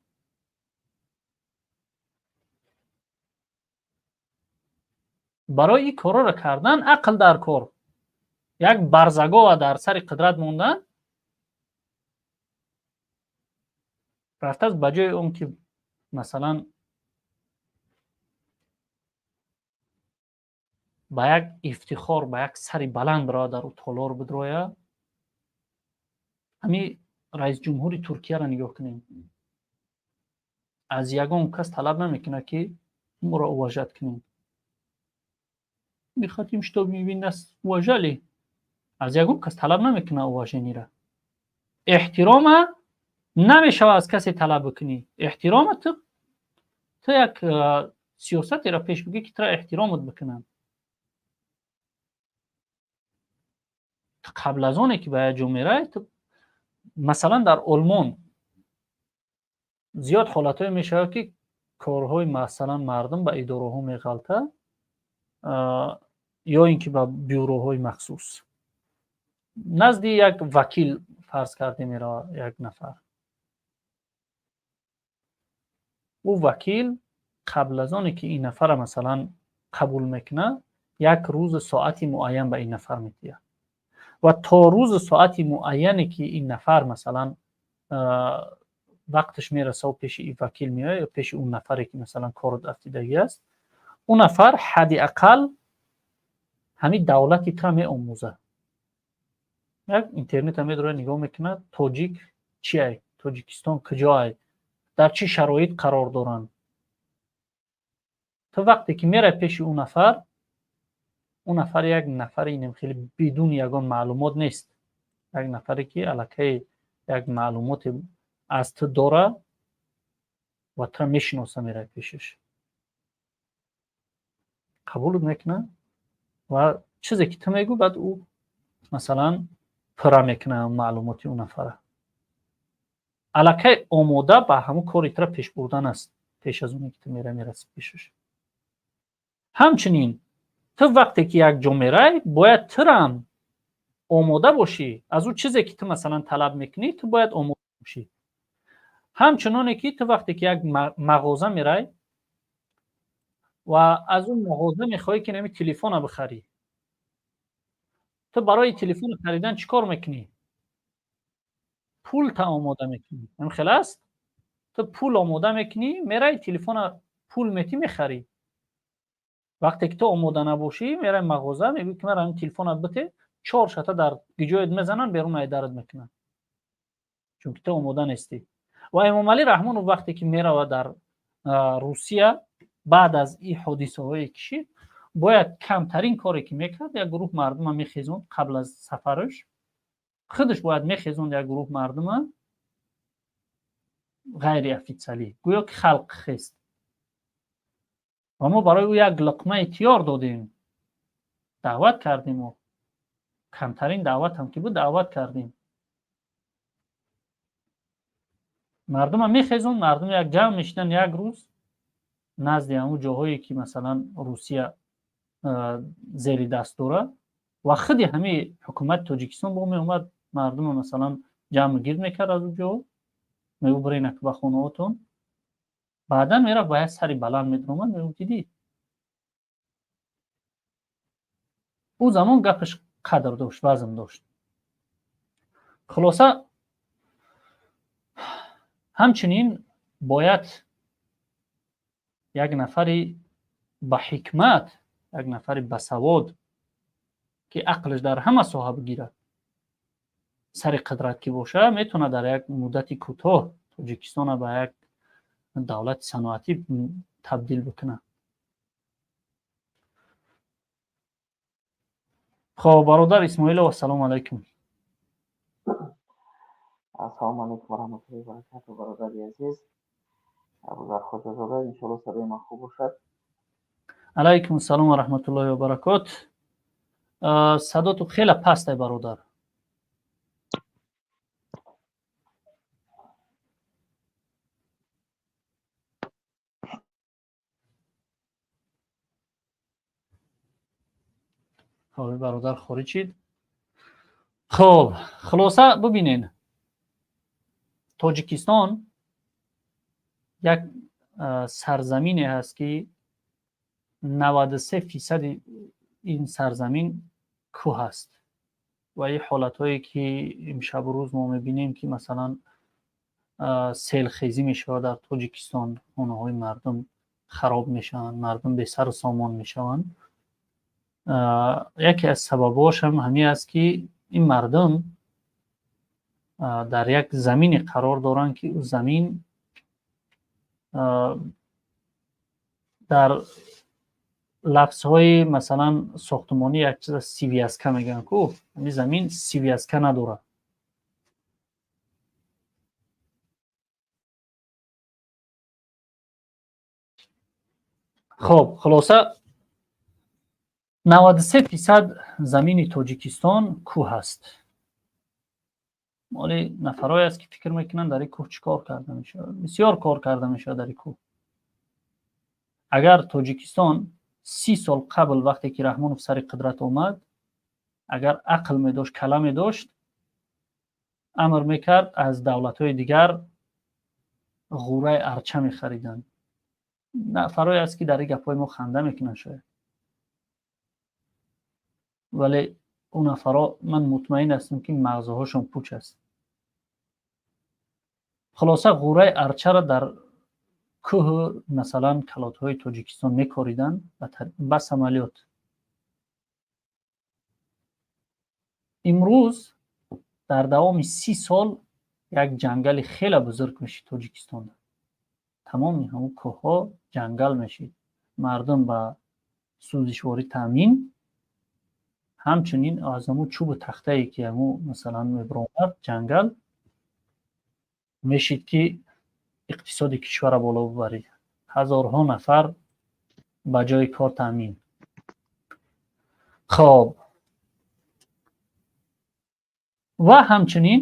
Барои ин корҳоро кардан ақл дар кор. Як барзагова дар сари қудрат мондан рафтааст, ба ҷои он ки, масалан, ба як ифтихор, ба як сари баланд биравад, дар толор бидрояд. Ҳамин раисҷумҳури Туркияро нигоҳ кунем, аз ягон кас талаб намекунад, ки моро уважать кунем, мы хотим, чтобы вы нас уважали. Аз ягон кас талаб намекунад уважение ра. Эҳтирома намешавад аз касе талаб бикунӣ. Эҳтирома ту як сиёсатеро пеш бигӣ, ки тура эҳтиромат бикунанд. Қабл аз оне ки ба як ҷо меравӣ, масалан, дар Олмон зиёд ҳолатҳое мешавад, ки корҳои, масалан, мардум ба идораҳо меғалта ё ин ки ба бюроҳои махсус, назди як вакил. Фарз кардем, мерава як нафар, ӯ вакил қабл аз оне ки ин нафара, масалан, қабул мекунад, як рӯзу соати муайян ба ин нафар медиҳад ва то рӯзу соати муайяне ки ин нафар, масалан, вақташ мерасаву пеши ин вакил меояд ё пеши он нафаре ки, масалан, корот афтидагӣ аст, ӯ нафар ҳадди ақал ҳамин давлати тура меомӯзад. Як интернета медорад, нигоҳ мекунад, тоҷик чиай, Тоҷикистон куҷоай, дар чӣ шароит қарор доранд. Ту вақте ки мерай пеши ӯ нафар, ӯ нафар як нафари инем хеле бидуни ягон маълумот нест, як нафаре ки аллакай як маълумоте аз ту дора ва тура мешиноса, мерай пешаш, қабулут мекунад ва чизе ки ту мегӯ, баъд ӯ, масалан, пурра мекунад маълумоти ӯ нафара. Аллакай омода ба ҳамун кори тура пеш бурдан аст, пеш аз оне ки ту мерай, мерасӣ пешаш. Ҳамчунин ту вақте ки як ҷо мерай, бояд турам омода бошӣ аз ӯ чизе ки ту, масалан, талаб мекунӣ, ту бояд омода бошӣ. Ҳамчуноне ки ту вақте ки як мағоза мерай ва аз он мағоза мехоҳӣ ки нами телефона бихарӣ, ту барои телефон харидан чӣ кор мекунӣ? Пулта омода мекунӣ. Ҳамин хел аст? Ту пул омода мекунӣ, мерай, телефона пул метӣ, мехарӣ. Вақте ки ту омода набошӣ, мерай мағоза, мегӯӣ ки мара ҳамин телефона бите, чор шата дар гиҷоят мезананд, берун айдарат мекунанд, чунки ту омода нестӣ. Ва Эмомалӣ Раҳмонов вақте ки меравад дар Русия, баъд аз ин ҳодисаҳое ки шид, бояд камтарин коре ки мекард, як гурӯҳ мардума мехезонд. Қабл аз сафараш худаш бояд мехезонд як гурӯҳ мардума ғайриофитсиалӣ, гӯё ки халқ хест ва мо барои ӯ як луқмаи тиёр додем, даъват кардем. Мо камтарин даъват ҳам ки буд, даъват кардем. Мардума мехезонд, мардум як ҷамъ мешиданд як рӯз назди ҳамун ҷоҳое ки, масалан, Русия зери даст дорад, ва худи ҳамин ҳукумати Тоҷикистон бо меомад, мардума, масалан, ҷамъу гирд мекард аз он ҷо, мегӯ: «Биренак ба хонаҳотон». Баъдан мерафт, ба як сари баланд медаромад, мегуфт: «Дидӣ?» Ӯ замон гапаш қадр дошт, вазн дошт. Хулоса, ҳамчунин бояд як нафари ба ҳикмат, як нафари басавод, ки ақлаш дар ҳама соҳа бигирад, сари қудрат ки боша, метавонад дар як муддати кӯтоҳ Тоҷикистона ба як давлати саноатӣ табдил бикунад. Хоб, бародар Исмоилов, ассалому алайкум. Ассалому алайкум ва раҳматуллоҳи ва баракату, бародари азиз Абузар Хоҷазода. Иншоалло, садои ман хуб бошад. Алайкум ассалом ва раҳматуллоҳи ва баракот. Садоту хеле пастай, бародар. Хоб, бародар хориҷ шид. Хоб, хулоса, бубинен, Тоҷикистон як сарзамине ҳаст, ки 93 фисади ин сарзамин кӯҳ аст. Ва ин ҳолатҳое ки имшабу рӯз мо мебинем, ки, масалан, селхезӣ мешавад дар Тоҷикистон, хонаҳои мардум хароб мешаванд, мардум бесару сомон мешаванд, яке аз сабабҳояшам ҳамин аст, ки ин мардум дар як замине қарор доранд, ки ӯ замин дар лафзҳои, масалан, сохтумонӣ як чиз связка мегӯянд ку, ҳамин замин связка надорад. Хоб, хулоса, 93 фисад замини Тоҷикистон кӯҳ аст. Моли нафарое аст, ки фикр мекунанд, дар ин кӯҳ чӣ кор карда мешавад. Бисёр кор карда мешавад дар ин кӯҳ. Агар Тоҷикистон 30 сол қабл, вақте ки Раҳмонов сари қудрат омад, агар ақл медошт, кала медошт, Амр мекард, аз давлатҳои дигар ғӯраи арча мехариданд. Нафарое аст, ки дар ин гапҳои мо ханда мекунанд шояд, вале ӯ нафарҳо, ман мутмаин ҳастам, ки мағзҳошон пуч аст. Хулоса, ғӯраи арчаро дар кӯҳу, масалан, калотҳои Тоҷикистон мекориданд ба самолёт. Имрӯз дар давоми 30 сол як ҷангали хеле бузург мешид Тоҷикистон. Тамоми ҳамун кӯҳҳо ҷангал мешид, мардум ба сӯзишворӣ таъмин, ҳамчунин аз ҳамун чӯбу тахтае, ки ҳамун, масалан, мебиромад, ҷангал мешид, ки иқтисоди кишварро боло бибарид, ҳазорҳо нафар ба ҷои кор таъмин. Хоб, ва ҳамчунин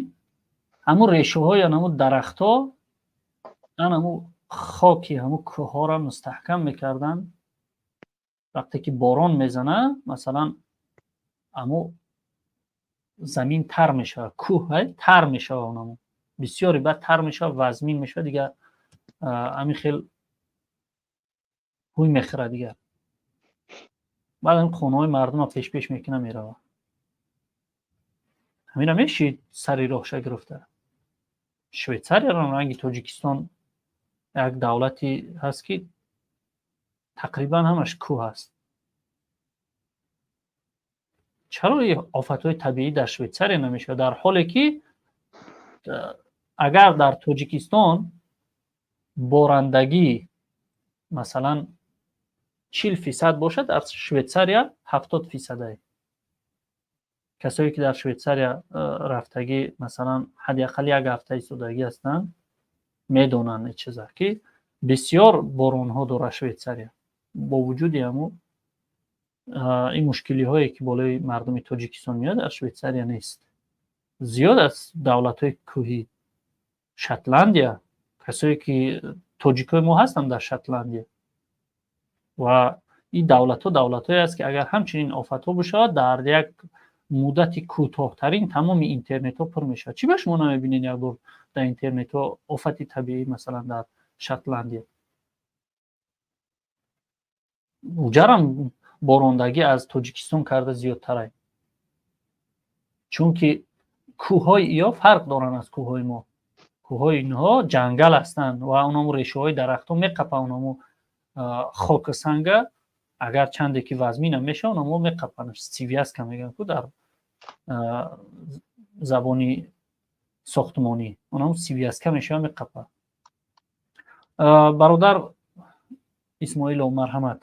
ҳамун решаҳои ҳамун дарахтҳо ҳамун хоки ҳамун кӯҳҳоро мустаҳкам мекарданд. Вақте ки борон мезана, масалан, ҳамун замин тар мешавад, кӯҳ тар мешавад, онаму бисёре баъд тар мешавад, вазмин мешавад, дигар ҳамин хел ҳуй мехӯрад дигар. Баъд ҳамин хонаҳои мардумро пешпеш мекунад, меравад. Ҳамина мешид сари роҳша гирифта. Швейтсарияро ранги Тоҷикистон як давлате ҳаст, ки тақрибан ҳамаш кӯҳ аст. Чаро офатҳои табиӣ дар Швейтсария намешавад, дар ҳоле ки агар дар Тоҷикистон борандагӣ, масалан, 40% бошад, дар Швейтсария 70%-ае. Касое ки дар Швейтсария рафтагӣ, масалан, ҳадди ақал як ҳафта истодагӣ ҳастанд, медонанд ин чиза, ки бисёр боронҳо дорад Швейтсария. Бо вуҷуди ҳамун ин мушкилиҳое, ки болои мардуми Тоҷикистон меояд, дар Швейтсария нест. Зиёд аст давлатҳои кӯҳӣ. Шотландия, касое ки тоҷикои мо ҳастанд дар Шотландия, ва ин давлатҳо давлатҳое аст, ки агар ҳамчунин офатҳо бишавад, дар як муддати кӯтоҳтарин тамоми интернетҳо пур мешавад. Чӣ ба шумо намебинед як бор дар интернетҳо офати табиӣ, масалан, дар Шотландия? Уҷарам борондагӣ аз Тоҷикистон карда зиёдтарай, чунки кӯҳҳои иё фарқ доранд аз кӯҳҳои мо. Кӯҳҳои инҳо ҷангал ҳастанд ва оному решаҳои дарахтҳо меқапа, оному хоку санга, агар чанде ки вазминам мешава, онамо меқапанд. Сивязка мегӯянд ку дар забони сохтмонӣ, онамо связка мешава, меқапа. Бародар Исмоилов, марҳамат.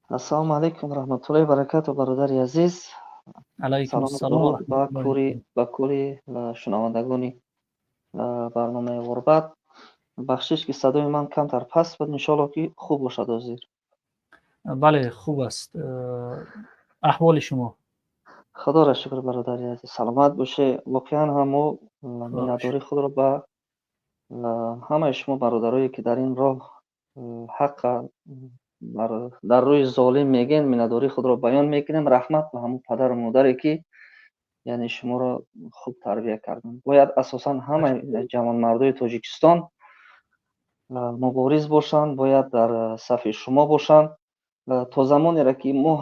Ассалому алайкум раҳматуллоҳи баракату, бародари азиз. Алайкум ассалом. Ба кури шунавандагони барномаи Ғурбат. Бахшиш, ки садои ман камтар паст буд, иншоалло, ки хуб бошад ҳозир. Бале, хуб аст. Аҳволи шумо? Худоро шукр, бародари азиз, саломат боше. Воқеан ҳам мо миннатдории худро ба ҳамаи шумо бародарое, ки дар ин роҳ ҳаққа дар рӯи золим мегӯем, миннатдории худро баён мекунем. Раҳмат ба ҳамун падару модаре, ки яъне шуморо хуб тарбия карданд. Бояд асосан ҳамаи ҷавонмардои Тоҷикистон мубориз бошанд, бояд дар сафи шумо бошанд. То замонеро ки мо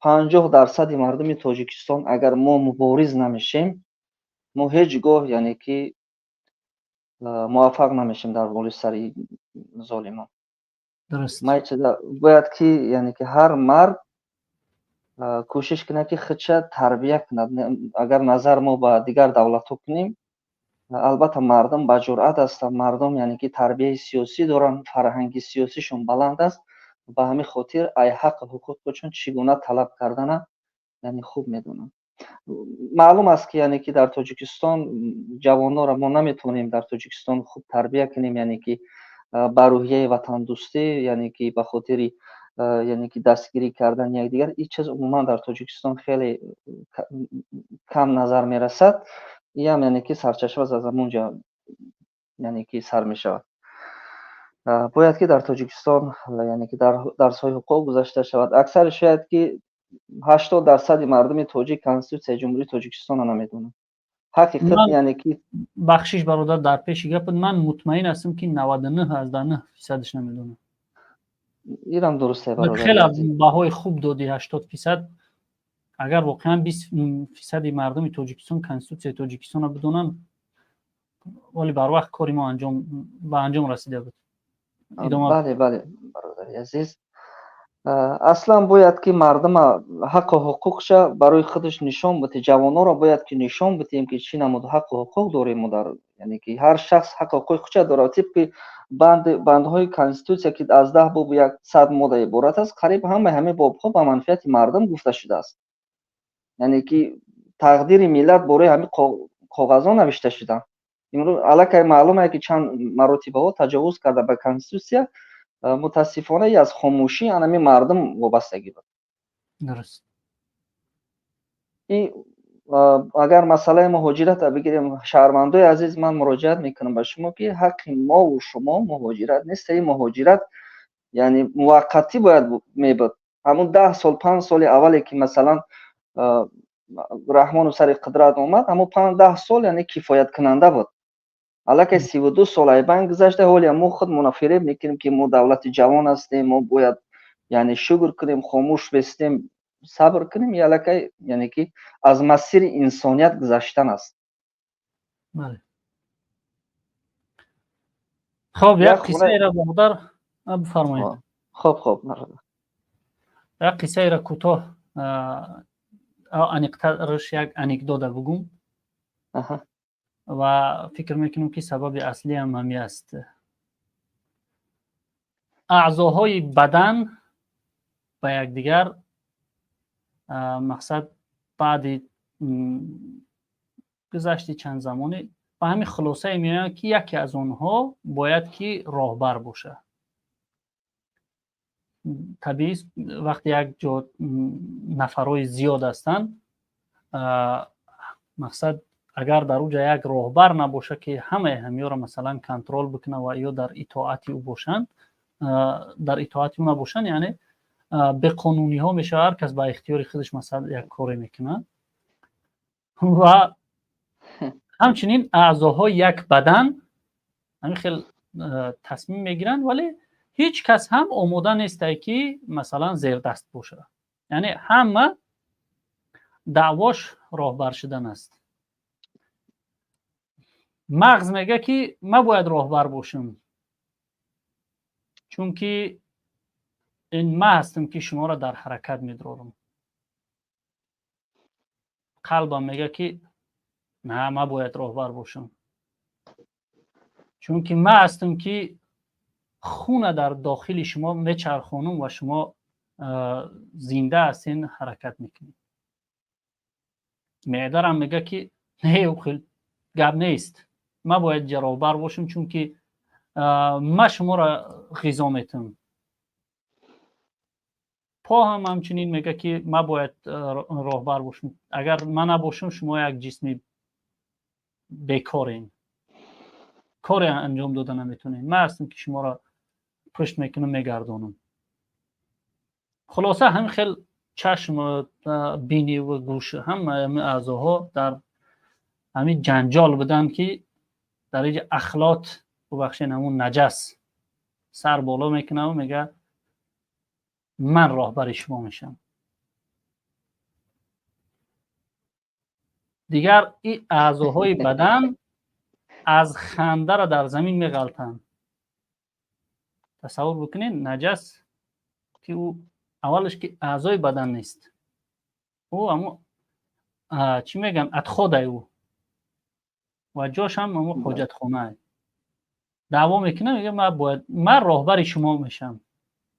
50%-и мардуми Тоҷикистон агар мо мубориз намешем, мо ҳеҷ гоҳ, яъне ки, муваффақ намешем дар болои сари золимон. Бояд ки, яъне ки, ҳар мард кӯшиш кунад, ки худша тарбия кунад. Агар назар мо ба дигар давлатҳо кунем, албатта, мардум ба ҷуръат ҳастанд, мардум, яъне ки, тарбияи сиёсӣ доранд, фарҳанги сиёсишон баланд аст. Ба ҳамин хотир ай ҳаққу ҳуқуқашон чӣ гуна талаб кардана, яъне, хуб медонанд. Маълум аст, ки, яъне ки, дар Тоҷикистон ҷавононро мо наметавонем дар Тоҷикистон хуб тарбия кунем, яъне ки, ба рӯҳияи ватандӯстӣ, яъне ки, ба хотири, яъне ки, дастгирӣ кардани якдигар. Ин чиз умуман дар Тоҷикистон хеле кам назар мерасад. Иам, яъне ки, сарчашма аз ҳамунҷа, яъне ки, сар мешавад. Бояд ки дар Тоҷикистон, яъне ки, дар дарсҳои ҳуқуқ гузашта шавад. Аксари шояд ки 80% мардуми тоҷик Конститутсияи Ҷумҳурии Тоҷикистонро намедонанд. Ҳақиқат, яъне ки Бахшиш, бародар, дар пеши гапат, ман мутмаин ҳастам, ки 99,9 фисадаш намедонам. Ирам дурусте, бародар. Хеле баҳои хуб додӣ, 80%. Агар воқеан 20 фисади мардуми Тоҷикистон Конститутсияи Тоҷикистонро бидонанд, вале барвақт кори мо ба анҷом расида буд. Бале, бародари азиз, аслан бояд ки мардума ҳаққу ҳуқуқша барои худаш нишон бите. Ҷавононро бояд ки нишон битем, ки чӣ намуд ҳаққу ҳуқуқ дорем. Дар яъне ки ҳар шахс ҳаққу ҳуқуқи худша дорад тибқи бандҳои Конститутсия, ки аз 10 бобу 100 модда иборат аст. Қариб ҳамаи ҳамин бобҳо ба манфиати мардум гуфта шудааст, яъне ки тақдири миллат бораи ҳамин коғазҳо навишта шуданд. Имрӯз аллакай маълум ае, ки чанд маротибаҳо таҷовуз карда ба Конститутсия. Мутаассифона, аз хомӯшӣ анами мардум вобастагӣ буд. Дуруст. И агар масъалаи муҳоҷиратро бигирем, шаҳрвандои азиз, ман муроҷиат мекунам ба шумо, ки ҳаққи мову шумо муҳоҷират нест. Ин муҳоҷират, яъне, муваққатӣ бояд мебуд. Ҳамун 10 сол, 5 соли аввале, ки масалан Раҳмону сари қудрат омад, ҳамун 5-10 сол, яъне, кифояткунанда буд. Аллакай 32 сол айбан гузашта, ҳоле мо худмона фиреб мекунем, ки мо давлати ҷавон ҳастем, мо бояд, яъне, шукр кунем, хомӯш бестем, сабр кунем. И аллакай, яъне ки, аз масири инсоният гузаштан аст. Бале, хоб, як қиссаеро, бародар, бифармоед. Хоб. Як қиссаеро кӯтоҳ, аниқтарш як анекдота бугум ва фикр мекунам, ки сабаби аслиам ҳами аст. Аъзоҳои бадан ба якдигар, мақсад, баъди гузашти чанд замоне ба ҳамин хулосае меоянд, ки яке аз онҳо бояд ки роҳбар бошад. Табиист, вақте як ҷо нафарҳои зиёд ҳастанд, мақсад, агар дар уҷа як роҳбар набошад, ки ҳамаи ҳамиёро, масалан, контрол бикунад ва ё дар итоати ӯ бошанд, дар итоати ӯ набошанд, яъне беқонуниҳо мешавад, ҳар кас ба ихтиёри худаш, масалан, як коре мекунад. Ва ҳамчунин аъзоҳои як бадан ҳамин хел тасмим мегиранд, вале ҳеҷ кас ҳам омода нестай, ки, масалан, зердаст бошад. Яъне ҳама даъвош роҳбар шудан аст. Мағз мега, ки ман бояд роҳбар бошам, чунки ин ман ҳастам, ки шуморо дар ҳаракат медорам. Қалбам мега, ки на, ман бояд роҳбар бошам, чунки ман ҳастам, ки хуна дар дохили шумо мечархонам ва шумо зинда ҳастен, ҳаракат мекунед. Меъдарам мега, ки не, хел гап нест, ман бояд роҳбар бошам, чунки ман шуморо ғизо метам. По ҳам ҳамчунин мега, ки ман бояд роҳбар бошам, агар ман набошам, шумо як ҷисми бекорен, коре анҷом дода наметонед, ман ҳастам, ки шуморо пушт мекунам, мегардонам. Хулоса, ҳамин хел чашм, биниву гӯш, ҳама аъзоҳо дар ҳамин ҷанҷол буданд, ки дар иҷа ахлот, бубахшед, ҳамун наҷас сар боло мекунаву мега: «Ман роҳбари шумо мешавам». Дигар ин аъзоҳои бадан аз хандара дар замин меғалтанд. Тасаввур бикунед, наҷас, ки ӯ аввалаш ки аъзои бадан нест, ӯ ҳамо, чӣ мегӯянд, отходай ӯ ва ҷош ҳам ҳамо ҳоҷатхонае. Даъво мекунад, мега: «Ман бояд, ман роҳбари шумо мешавам».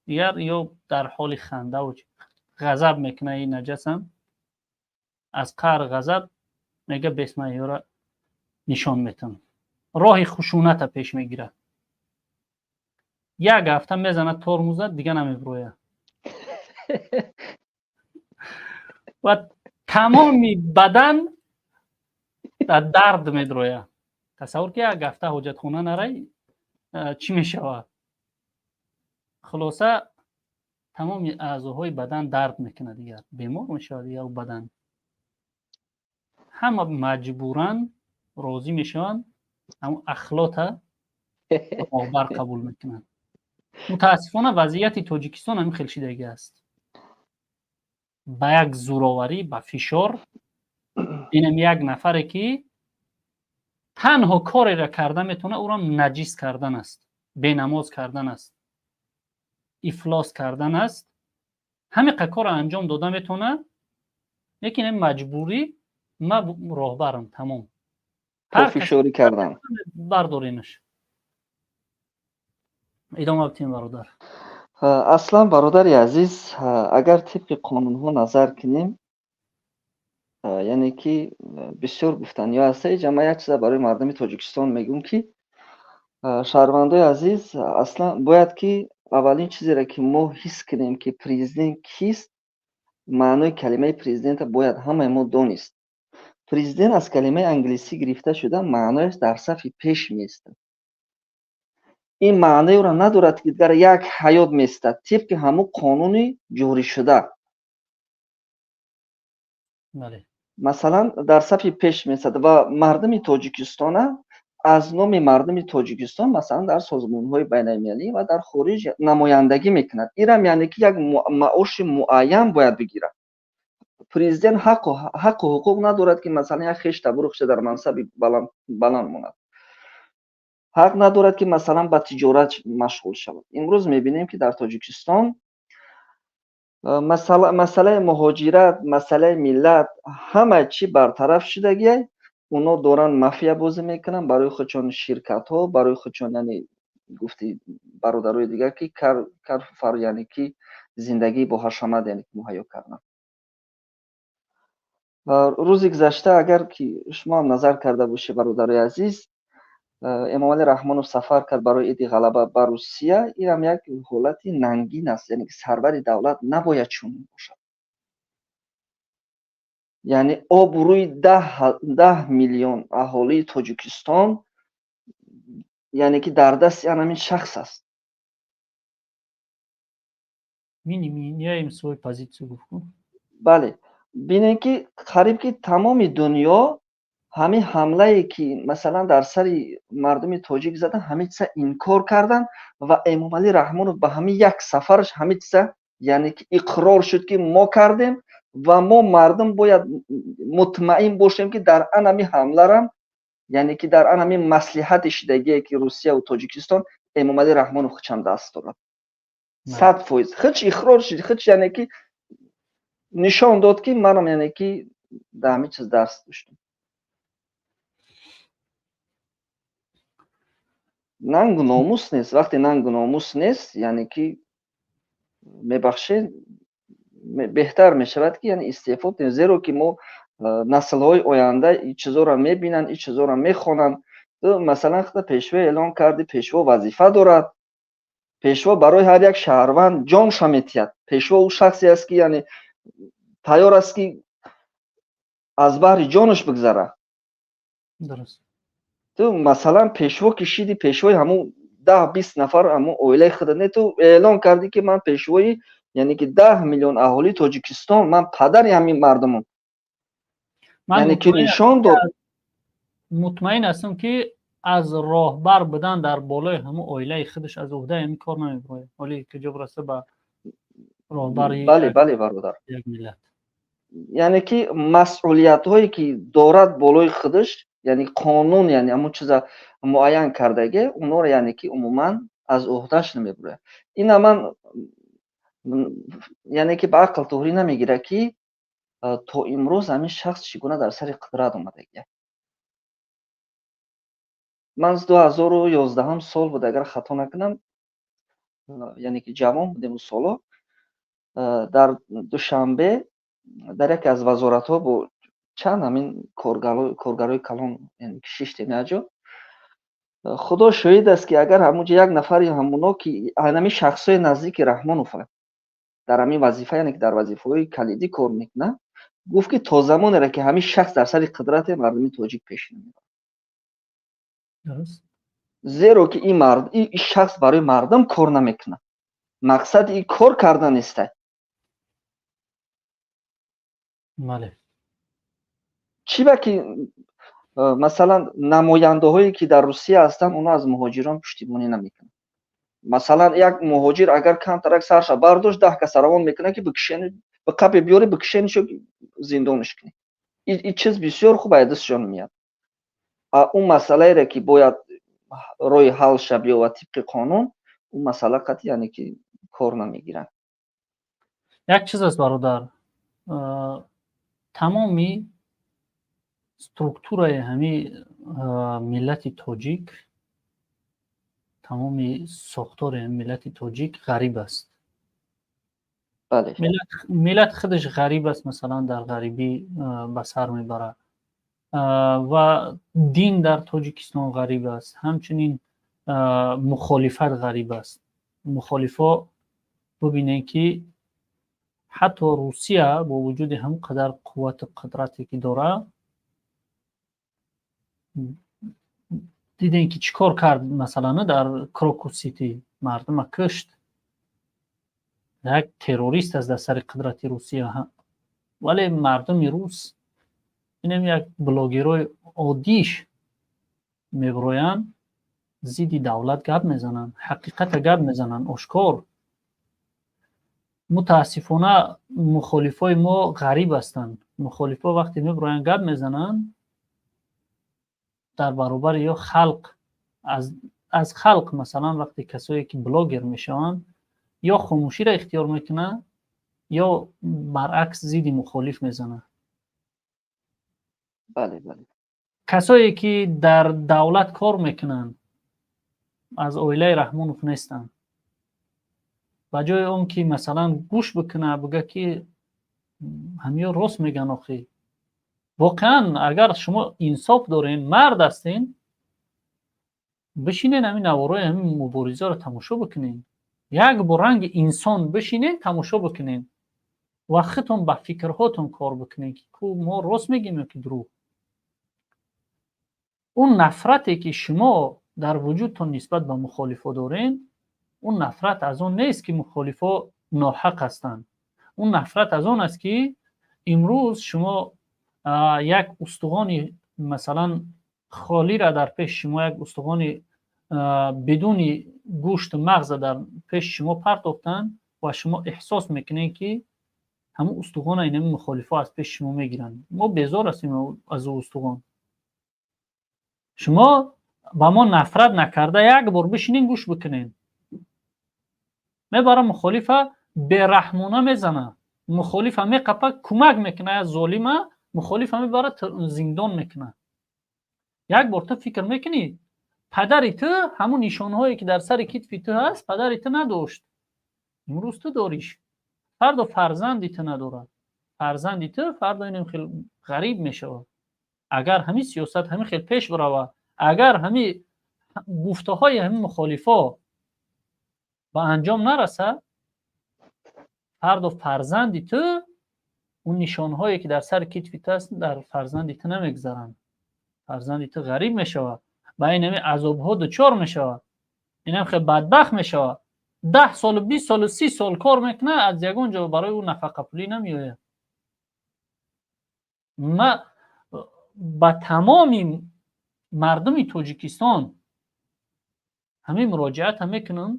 Дигар ё дар ҳоли хандаву ғазаб мекунад. Ин наҷасам аз қаҳр ғазаб мега: «Бес, ман ёра нишон метам». Роҳи хушуната пеш мегирад. Як ҳафта мезанад тормуза, дига намебирояд ва тамоми бадан дар дард медрояд. Тасаввур, ки як ҳафта ҳоҷатхона нарай, чӣ мешавад? Хулоса, Тамоми аъзоҳои бадан дард мекунад, дигар бемор мешавад, дигар бадан. Ҳама маҷбуран розӣ мешаванд, ҳамун ахлота роҳбар қабул мекунанд. Мутаассифона, вазъияти Тоҷикистон ҳамин хел шидагӣ аст, ба як зӯроварӣ, ба фишор. Инам як нафаре, ки танҳо кореро карда метавонад, ӯро наҷис кардан аст, бенамоз кардан аст, ифлос кардан аст. Ҳамиқа корро анҷом дода метавонад, лекин ин маҷбурӣ, ма роҳбарам, тамом. Пофишорӣ кардан. Бардоренаш. Идома битем, бародар. Аслан, бародари азиз, агар тибқи қонунҳо назар кунем, яъне ки бисёр гуфтаниҳо ҳаста. Иҷа ман як чиза барои мардуми Тоҷикистон мегӯм, ки, шаҳрвандои азиз, аслан бояд ки аввалин чизеро, ки мо ҳис кунем, ки президент кист, маънои калимаи президента бояд ҳамаи мо донист. Президент аз калимаи англисӣ гирифта шуда, маънояш дар сафи пеш меистад. Ин маъноеро надорад, ки дар як ҳаёт меистад, тибқи ҳамун қонуни ҷорӣшуда. Масалан, дар сафи пеш меистад ва мардуми Тоҷикистона аз номи мардуми Тоҷикистон, масалан, дар созмонҳои байналмилалӣ ва дар хориҷ намояндагӣ мекунад. Инам яъне ки як маоши муайян бояд бигирад. Президент ҳаққу ҳуқуқ надорад, ки, масалан, як хеш табрухша дар мансаби баланд монад. Ҳақ надорад, ки, масалан, ба тиҷорат машғул шавад. Имрӯз мебинем, ки дар Тоҷикистон масъалаи муҳоҷират, масъалаи миллат, ҳама чӣ бартараф шудагиай. Оно доранд мафия бозӣ мекунанд барои худшон, ширкатҳо барои худшон, яъне гуфти бародарои дигар, ки кар, яъне ки зиндагии бо ҳашамат, яъне муҳайё кардан. Рӯзи гузашта, агар ки шумо ҳам назар карда бошед, бародарои азиз, Эмомалӣ Раҳмонов сафар кард барои Иди Ғалаба ба Русия. Инам як ҳолати нангин аст, яъне ки сарвари давлат набояд чунин бошад. Яъне обрӯи 10 миллион аҳолии Тоҷикистон, яъне ки дар дасти ҳамин шахс аст. Мы не меняем свою позицию, гуфт. Бале, бинем, ки қариб ки тамоми дунё ҳамин ҳамлае, ки, масалан, дар сари мардуми тоҷик задан, ҳамин чиза инкор карданд ва Эмомалӣ Раҳмонов ба ҳамин як сафараш ҳамин чиза, яъне ки иқрор шуд, ки мо кардем ва мо мардум бояд мутмаин бошем, ки дар анами ҳамларам, яъне ки дар анами маслиҳати шидагие, ки Русияву Тоҷикистон, Эмомалӣ Раҳмонов худшам даст дорад 100%. Худш иқрор шуд, худш, яъне ки нишон дод, ки манам, яъне ки дар ҳамин чиз даст доштам. Нангу номус нест. Вақте нангу номус нест, яъне ки, мебахшед, беҳтар мешавад, ки, яъне, истеъфо диҳем, зеро ки мо наслҳои оянда ин чизоро мебинанд, ин чизоро мехонанд. Масалан, худа пешво эълон кардӣ, пешво вазифа дорад. Пешво барои ҳар як шаҳрванд ҷонша метиҳад. Пешво ӯ шахсе аст, ки, яъне, тайёр аст, ки аз баҳри ҷонаш бигзарад. Ту, масалан, пешво ки шиди, пешвои ҳамун 10-20 нафар, ҳамун оилаи худа не. Ту эълон кардӣ, ки ман пешвои, яъне ки 10 миллион аҳолии Тоҷикистон, ман падари ҳамин мардумам, яъне ки нишон дод. Мутмаин ҳастам, ки аз роҳбар будан дар болои ҳамун оилаи худаш аз уҳдаи ҳамин кор намебарояд, ҳоле ки ҷо раста ба роҳбари Бале, бародар. як миллат. Яъне ки масъулиятҳое, ки дорад болои худаш, яъне қонун, яъне ҳамун чиза муайян кардаге, онҳоро, яъне ки умуман аз уҳдаш намебарояд. Ина ман, яъне ки ба ақл туғрӣ намегирад, ки то имрӯз ҳамин шахс чӣ гуна дар сари қудрат омадагия. Ман 2011-ум сол буд, агар хато накунам, яъне ки ҷавон будем он соло, дар Душанбе дар яке аз вазоратҳо бо чанд ҳамин коргарои калон шиштем якҷо. Худо шоҳид аст, ки агар ҳамунҷо як нафари ҳамуно, ки ҳамин шахсҳои наздики Раҳмонов дар ҳамин вазифа, яъне ки дар вазифаҳои калидӣ кор мекунанд, гуфт, ки то замонеро, ки ҳамин шахс дар сари қудрате, мардуми тоҷик пеш намебарад, зеро ки ин мард, ин шахс барои мардум кор намекунад. Мақсад и кор кардан нестай. Бале. Чӣ ба ки, масалан, намояндаҳое, ки дар Русия ҳастанд, онҳо аз муҳоҷирон пуштибонӣ намекунанд. Масалан, як муҳоҷир агар камтарак сарша бардошт, 10 каса равон мекунад, ки бикишени, ба қапе биёре, бикишенишо, зиндонаш кунӣ. Ин чиз бисёр хуб ай дастшон меяд. А он масъалаере, ки бояд роҳи ҳалша биёвад тибқи қонун, он масъала қатъ, яъне ки кор намегиранд. Як чиз аст, бародар, тамоми структураи ҳами миллати тоҷик, тамоми сохтори ҳами миллати тоҷик ғариб аст. Миллат худаш ғариб аст, масалан, дар ғарибӣ ба сар мебарад ва дин дар Тоҷикистон ғариб аст, ҳамчунин мухолифат ғариб аст. Мухолифо, бубинед, ки ҳатто Русия бо вуҷуди ҳамон қадар қуввату қудрате, ки дорад, дидем, ки чӣ кор кард. Масалан, дар Крокус Сити мардума кушт. Як террорист аст дар сари қудрати Русия, вале мардуми рус, инам як блогерҳои оддиш мебироянд, зидди давлат гап мезананд, ҳақиқата гап мезананд ошкор. Мутаассифона, мухолифои мо ғариб ҳастанд. Мухолифо вақте мебироянд, гап мезананд, дар баробари ё халқ, аз халқ, масалан, вақте касое, ки блогер мешаванд, ё хомӯширо ихтиёр мекунанд, ё баръакс зидди мухолиф мезананд. Бале, бале. Касое, ки дар давлат кор мекунанд, аз оилаи Раҳмонов нестанд, ба ҷои он ки, масалан, гӯш бикуна, бига, ки ҳамиё рост меган. Охи, воқеан, агар шумо инсоф дорен, мард ҳастен, бишинен, ҳамин наворои ҳамин муборизаро тамошо бикунен. Як бо ранги инсон бишинен, тамошо бикунен ва худтон ба фикрҳотон кор бикунен, ки ку мо рост мегӯем ё ки дурӯғ. Он нафрате, ки шумо дар вуҷудтон нисбат ба мухолифо дорен, он нафрат аз он нест, ки мухолифо ноҳақ ҳастанд. Он нафрат аз он аст, ки имрӯз шумо як устухони, масалан, холира дар пеши шумо, як устухони бидуни гӯшту мағза дар пеши шумо партофтанд ва шумо эҳсос мекунед, ки ҳамун устухона инами мухолифо аз пеши шумо мегиранд. Мо безор ҳастем аз ӯ устухон. Шумо ба мо нафрат накарда, як бор бишинен, гӯш бикунен. Мебара, мухолифа бераҳмона мезана, мухолифа меқапа, кӯмак мекуна я золима, мухолифа мебара, зиндон мекуна. Як бор ту фикр мекунӣ, падари ту ҳамун нишонҳое, ки дар сари китфи ту ҳаст, падари ту надошт, имрӯз ту дориш. Фардо фарзанди ту надорад, фарзанди ту фардо инам хел ғариб мешавад. Агар ҳамин сиёсат ҳамин хел пеш биравад, агар ҳамин гуфтаҳои ҳамин мухолифо ба анҷом нарасад, фардо фарзанди ту он нишонҳое, ки дар сари китфи ту аст, дар фарзанди ту намегузаранд. Фарзанди ту ғариб мешавад, ба ин ҳамин азобҳо дучор мешавад, инам хел бадбахт мешавад. 10 солу 20 солу 30 сол кор мекунад, аз ягон ҷо барои ӯ нафақапулӣ намеояд. Ма ба тамоми мардуми Тоҷикистон ҳамин муроҷиата мекунам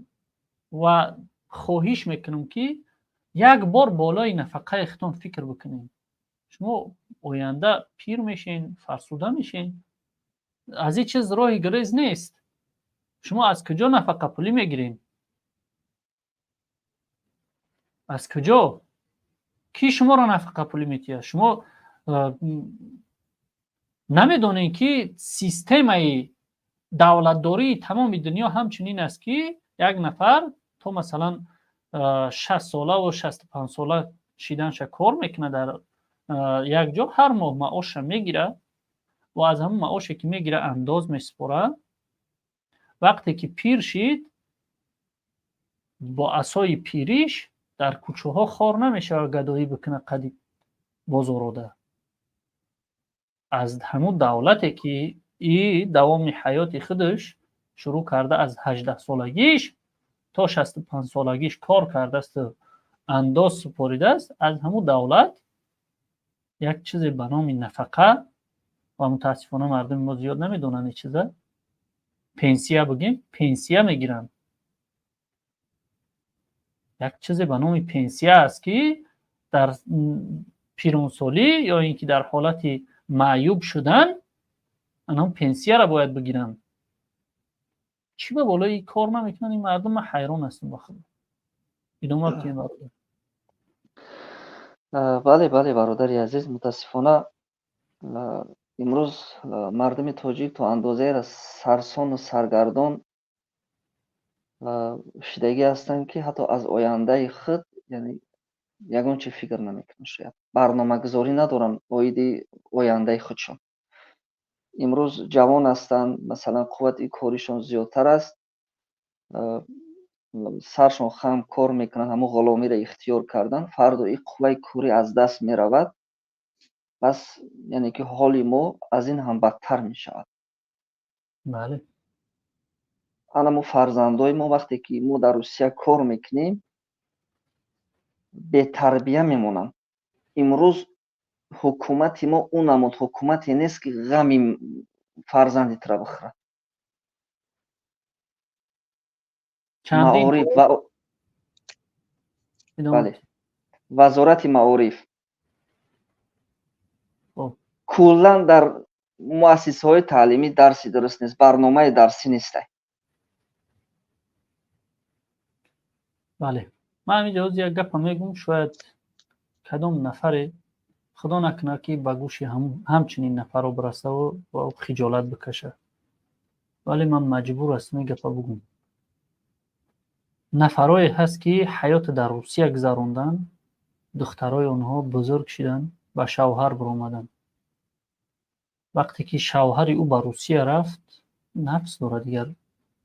ва хоҳиш мекунам, ки як бор болои нафақаи худтон фикр бикунед. Шумо оянда пир мешен, фарсуда мешен, аз ин чиз роҳи гурез нест. Шумо аз куҷо нафақапулӣ мегиред? Аз куҷо? Кӣ шуморо нафақапулӣ метиҳад? Шумо намедонед, ки системаи давлатдории тамоми дунё ҳамчунин аст, ки як нафар то, масалан, 60 солаву 65 сола шиданша кор мекунад дар як ҷо, ҳар моҳ маоша мегирад ва аз ҳамон маоше, ки мегирад, андоз месупорад. Вақте ки пир шид, бо асои пириш дар кӯчаҳо хор намешавад, гадоӣ бикунад қади бозорода. Аз ҳамун давлате, ки и давоми ҳаёти худаш шурӯъ карда аз 18 солагиш То 65 солагиш кор кардааст, андоз супоридааст, аз ҳамун давлат як чизе ба номи нафақа, ва мутаассифона мардуми мо зиёд намедонанд ин чиза, пенсия бигем, пенсия мегиранд. Як чизе ба номи пенсия аст, ки дар пиронсолӣ ё ин ки дар ҳолати маъюб шудан анам пенсияро бояд бигиранд. Чӣ ба болои кор намекунанд ин мардум? Ман ҳайрон ҳастам ба худо. Идома бикунем, бародар. Бале, бале, бародари азиз, мутаассифона имрӯз мардуми тоҷик то андозаеро сарсону саргардон шидагӣ ҳастанд, ки ҳатто аз ояндаи худ, яъне, ягон чи фикр намекунанд, шояд барномагузорӣ надоранд оиди ояндаи худшон. Имрӯз ҷавон ҳастанд, масалан, қуввати коришон зиёдтар аст, саршон хам кор мекунанд, ҳамон ғуломиро ихтиёр кардан. Фардо ин қувваи корӣ аз даст меравад, пас, яъне ки, ҳоли мо аз ин ҳам бадтар мешавад. Ана мо, фарзандои мо, вақте ки мо дар Русия кор мекунем, бетарбия мемонанд. Имрӯз ҳукумати мо ӯ намуд ҳукумате нест, ки ғами фарзанди тура бихӯрад. Маориф ва, бале, вазорати маориф куллан дар муассисаҳои таълимӣ дарси дуруст нест, барномаи дарсӣ нестай. Бале, ман ҳаминҷо ҳозир як гапа мегӯм, шояд кадом нафаре, худо накунад, ки ба гӯши ҳамчунин нафарро бирасаву ва хиҷолат бикашад, вале ман маҷбур ҳастам ин гапа бугӯм. Нафарое ҳаст, ки ҳаёта дар Русия гузаронданд, духтарои онҳо бузург шиданд, ба шавҳар биромаданд. Вақте ки шавҳари ӯ ба Русия рафт, нафс дорад, дигар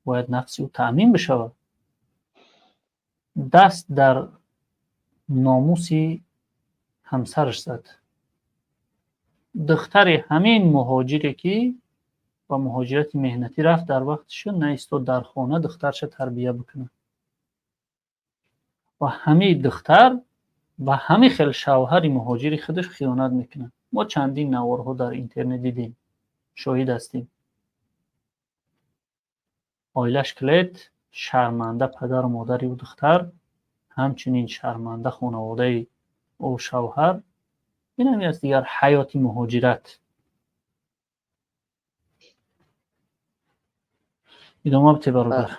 бояд нафси ӯ таъмин бишавад, даст дар номуси ҳамсараш зад. Духтари ҳамин муҳоҷире, ки ба муҳоҷирати меҳнатӣ рафт, дар вақтишо наистод дар хона духтарша тарбия бикунад, ва ҳамин духтар ба ҳамин хел шавҳари муҳоҷири худаш хиёнат мекунад. Мо чандин наворҳо дар интернет дидем, шоҳид ҳастем. Оилаш клет шарманда, падару модари ӯ духтар ҳамчунин шарманда, хонаводаи ӯ шавҳар. Ин ҳамин аст дигар ҳаёти муҳоҷират. Идома бите, бародар.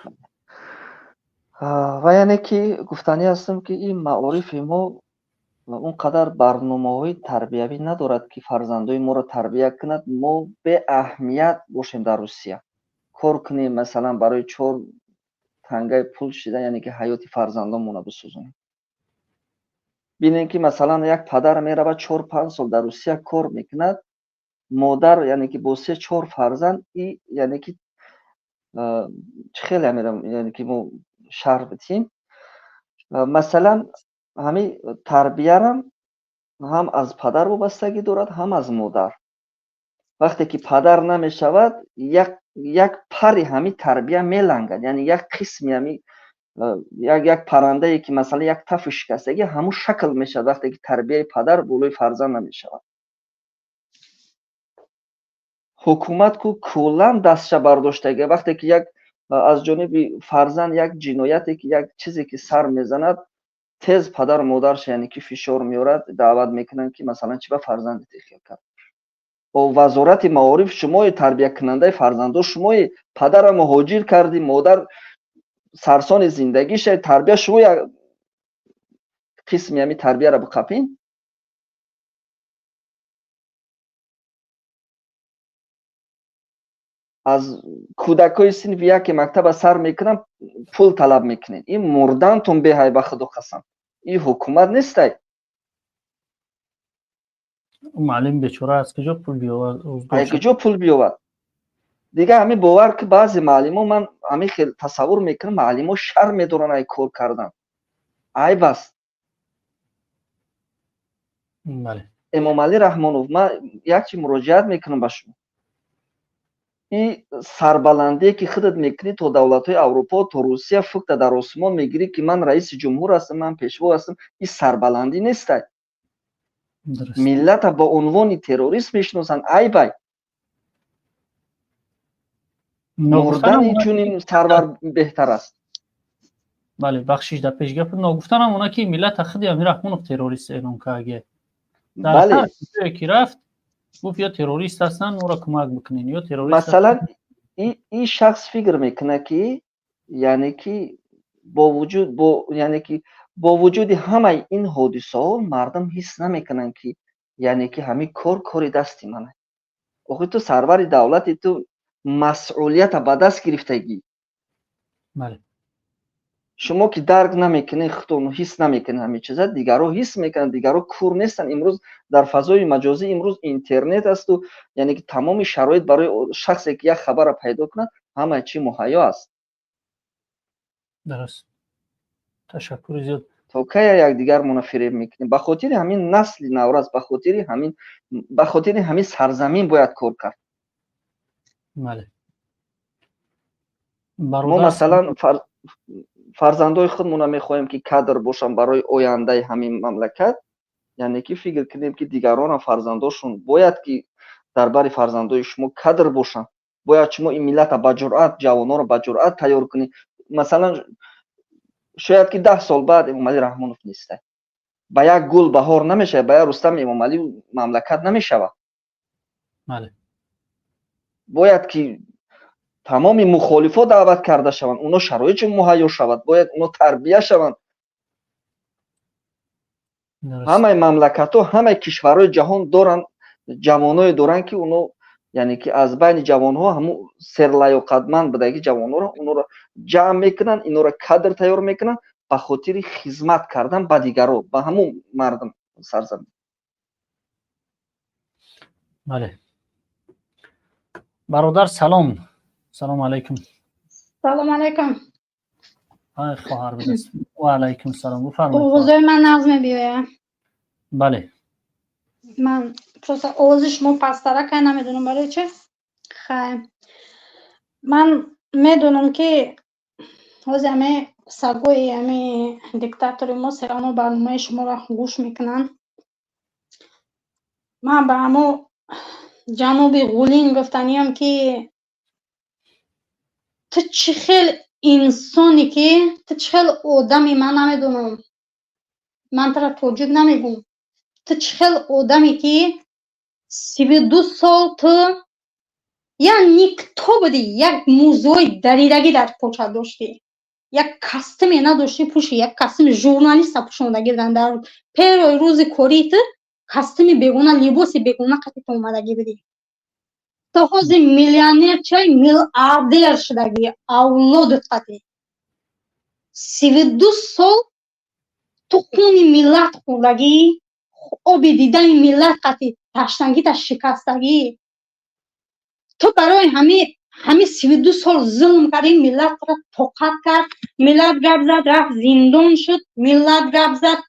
Ва яъне ки гуфтанӣ ҳастам, ки ин маорифи мо он қадар барномаҳои тарбиявӣ надорад, ки фарзандои моро тарбия кунад. Мо беаҳамият бошем, дар Русия кор кунем, масалан, барои чор тангаи пул шида, яъне ки, ҳаёти фарзандонмонро бисӯзонем. Бинем, ки масалан, як падар меравад, 4-5 сол дар Русия кор мекунад, модар, яъне ки, бо се чор фарзанд и, яъне ки, чӣ хеле, яъне ки, мо шарҳ битем, масалан, ҳамин тарбиярам ҳам аз падар вобастагӣ дорад, ҳам аз модар. Вақте ки падар намешавад, як пари ҳамин тарбия мелангад, яъне як қисми ҳами як паррандае, ки масалан, як тафи шикастагӣ, ҳамун шакл мешавад, вақте ки тарбияи падар болои фарзанд намешавад. Ҳукумат ку куллан дастша бардоштагӣ. Вақте ки як аз ҷониби фарзанд як ҷинояте, ки як чизе ки сар мезанад, тез падару модарша, яъне ки, фишор меорад, даъват мекунанд, ки масалан, чӣ ба фарзанди хел кард. Вазорати маориф, шумои тарбиякунандаи фарзандо, шумои падара муҳоҷир кардӣ, модар сарсони зиндагиша, тарбия шумо як қисми ҳами тарбияро биқапин. Аз кӯдакҳои синфи яке мактаба сар мекунанд, пул талаб мекунед. Ин мурдантон беҳай, ба худо қасам, ин ҳукумат нестай. Муаллим бечора аз куҷо пул биёвад? Аз куҷо пул биёвад? Дигар ҳамин бовар ки баъзе муаллимо, ман ҳамин хел тасаввур мекунам, муаллимо шарм медоранд ай кор кардан, айб аст. Эмомалӣ Раҳмонов, ман як чи муроҷиат мекунам ба шумо. И сарбаландие, ки худат мекунӣ, то давлатҳои Аврупо, то Русия фукта дар осмон мегирӣ, ки ман раиси ҷумҳур ҳастам, ман пешво ҳастам, ин сарбаландӣ нестай. Миллата ба унвони террорист мешиносанд, айбай. Мурдани чунин сарвар беҳтар аст. Бале, бахшиш, дар пешгап ногуфтанам она, ки миллата худи Амир Раҳмонов террорист эълон карге. Дар ҳар ҷое ки рафт, гуфт: ё террорист ҳастанд, моро кӯмак бикунен, ё террорист. Масалан, ин шахс фикр мекунад, ки яъне ки бо вуҷуд бо яъне ки бо вуҷуди ҳамаи ин ҳодисаҳо мардум ҳис намекунанд, ки яъне ки ҳамин кор кори дасти ман. Охи, ту сарвари давлати, ту масъулията ба даст гирифтагӣ. Шумо ки дарк намекунед, худтон ҳис намекунед ҳамин чиза, дигарро ҳис мекунанд. Дигарро кур нестанд. Имрӯз дар фазои маҷозӣ, имрӯз интернет асту, яъне ки тамоми шароит барои шахсе, ки як хабарро пайдо кунад, ҳамаи чӣ муҳайё аст. Дуруст, ташаккури зиёд. То кая якдигармонро фиреб мекунем? Ба хотири ҳамин насли наврас, ба хотири ҳамин сарзамин бояд кор кард. Мо, масалан, фарзандои худмонро мехоҳем, ки кадр бошанд барои ояндаи ҳамин мамлакат. Яъне ки фикр кунем, ки дигаронам фарзандошон бояд, ки дар бари фарзандои шумо кадр бошанд. Бояд шумо ин миллата ба ҷуръат, ҷавононро ба ҷуръат тайёр кунед. Масалан, шояд ки 10 сол баъд Эмомалӣ Раҳмонов нестай. Ба як гул баҳор намешавад, ба як Рустам Эмомалӣ мамлакат намешавад. Бояд ки тамоми мухолифо даъват карда шаванд, оно шароитшон муҳайё шавад, бояд оно тарбия шаванд. Ҳамаи мамлакатҳо, ҳамаи кишварҳои ҷаҳон доранд, ҷавоное доранд, ки оно, яъне ки аз байни ҷавонҳо ҳамун серлаёқатманд будаги ҷавонҳоро, онҳоро ҷамъ мекунанд, инҳоро кадр тайёр мекунанд ба хотири хизмат кардан ба дигаро, ба ҳамун мардум, сарзамин. Бале, бародар, салом, салому алайкум. Салому алайкум. Хоҳар, ва алайкум салом, бифармоед. Овозои ман нағз мебиёяд? Бале. Ман просто овози шумо пасттаракай, намедонам барои чи. Хай, ман медонам, ки ҳози ҳаме сагои ҳами диктатори мо серано барномаи шуморо гӯш мекунанд. Ман ба ҳамо ҷаноби Ғулин гуфтаниям, ки ту чӣ хел инсоне, ки ту чӣ хел одами, ман намедонам, ман тура тоҷик намегӯм, ту чӣ хел одаме, ки 32 сол ту як никто будӣ, як музои даридагӣ дар поча доштӣ, як костюме надоштӣ пӯши, як костюми журналиста пӯшондагӣ будан. Дар первый рӯзи кории ту костюми бегона, либоси бегона қатита омадагӣ будӣ. То ҳозир миллионер чай, миллиардер шудагӣ, авлодат қатӣ. 32 сол ту хуни миллат хӯрдагӣ, оби дидани миллат қатӣ таштангита шикастагӣ. Ту барои ҳами 32 сол зулм кардӣ, миллатро тоқат кард, миллат гап зад, рафт зиндон шуд, миллат гап зад,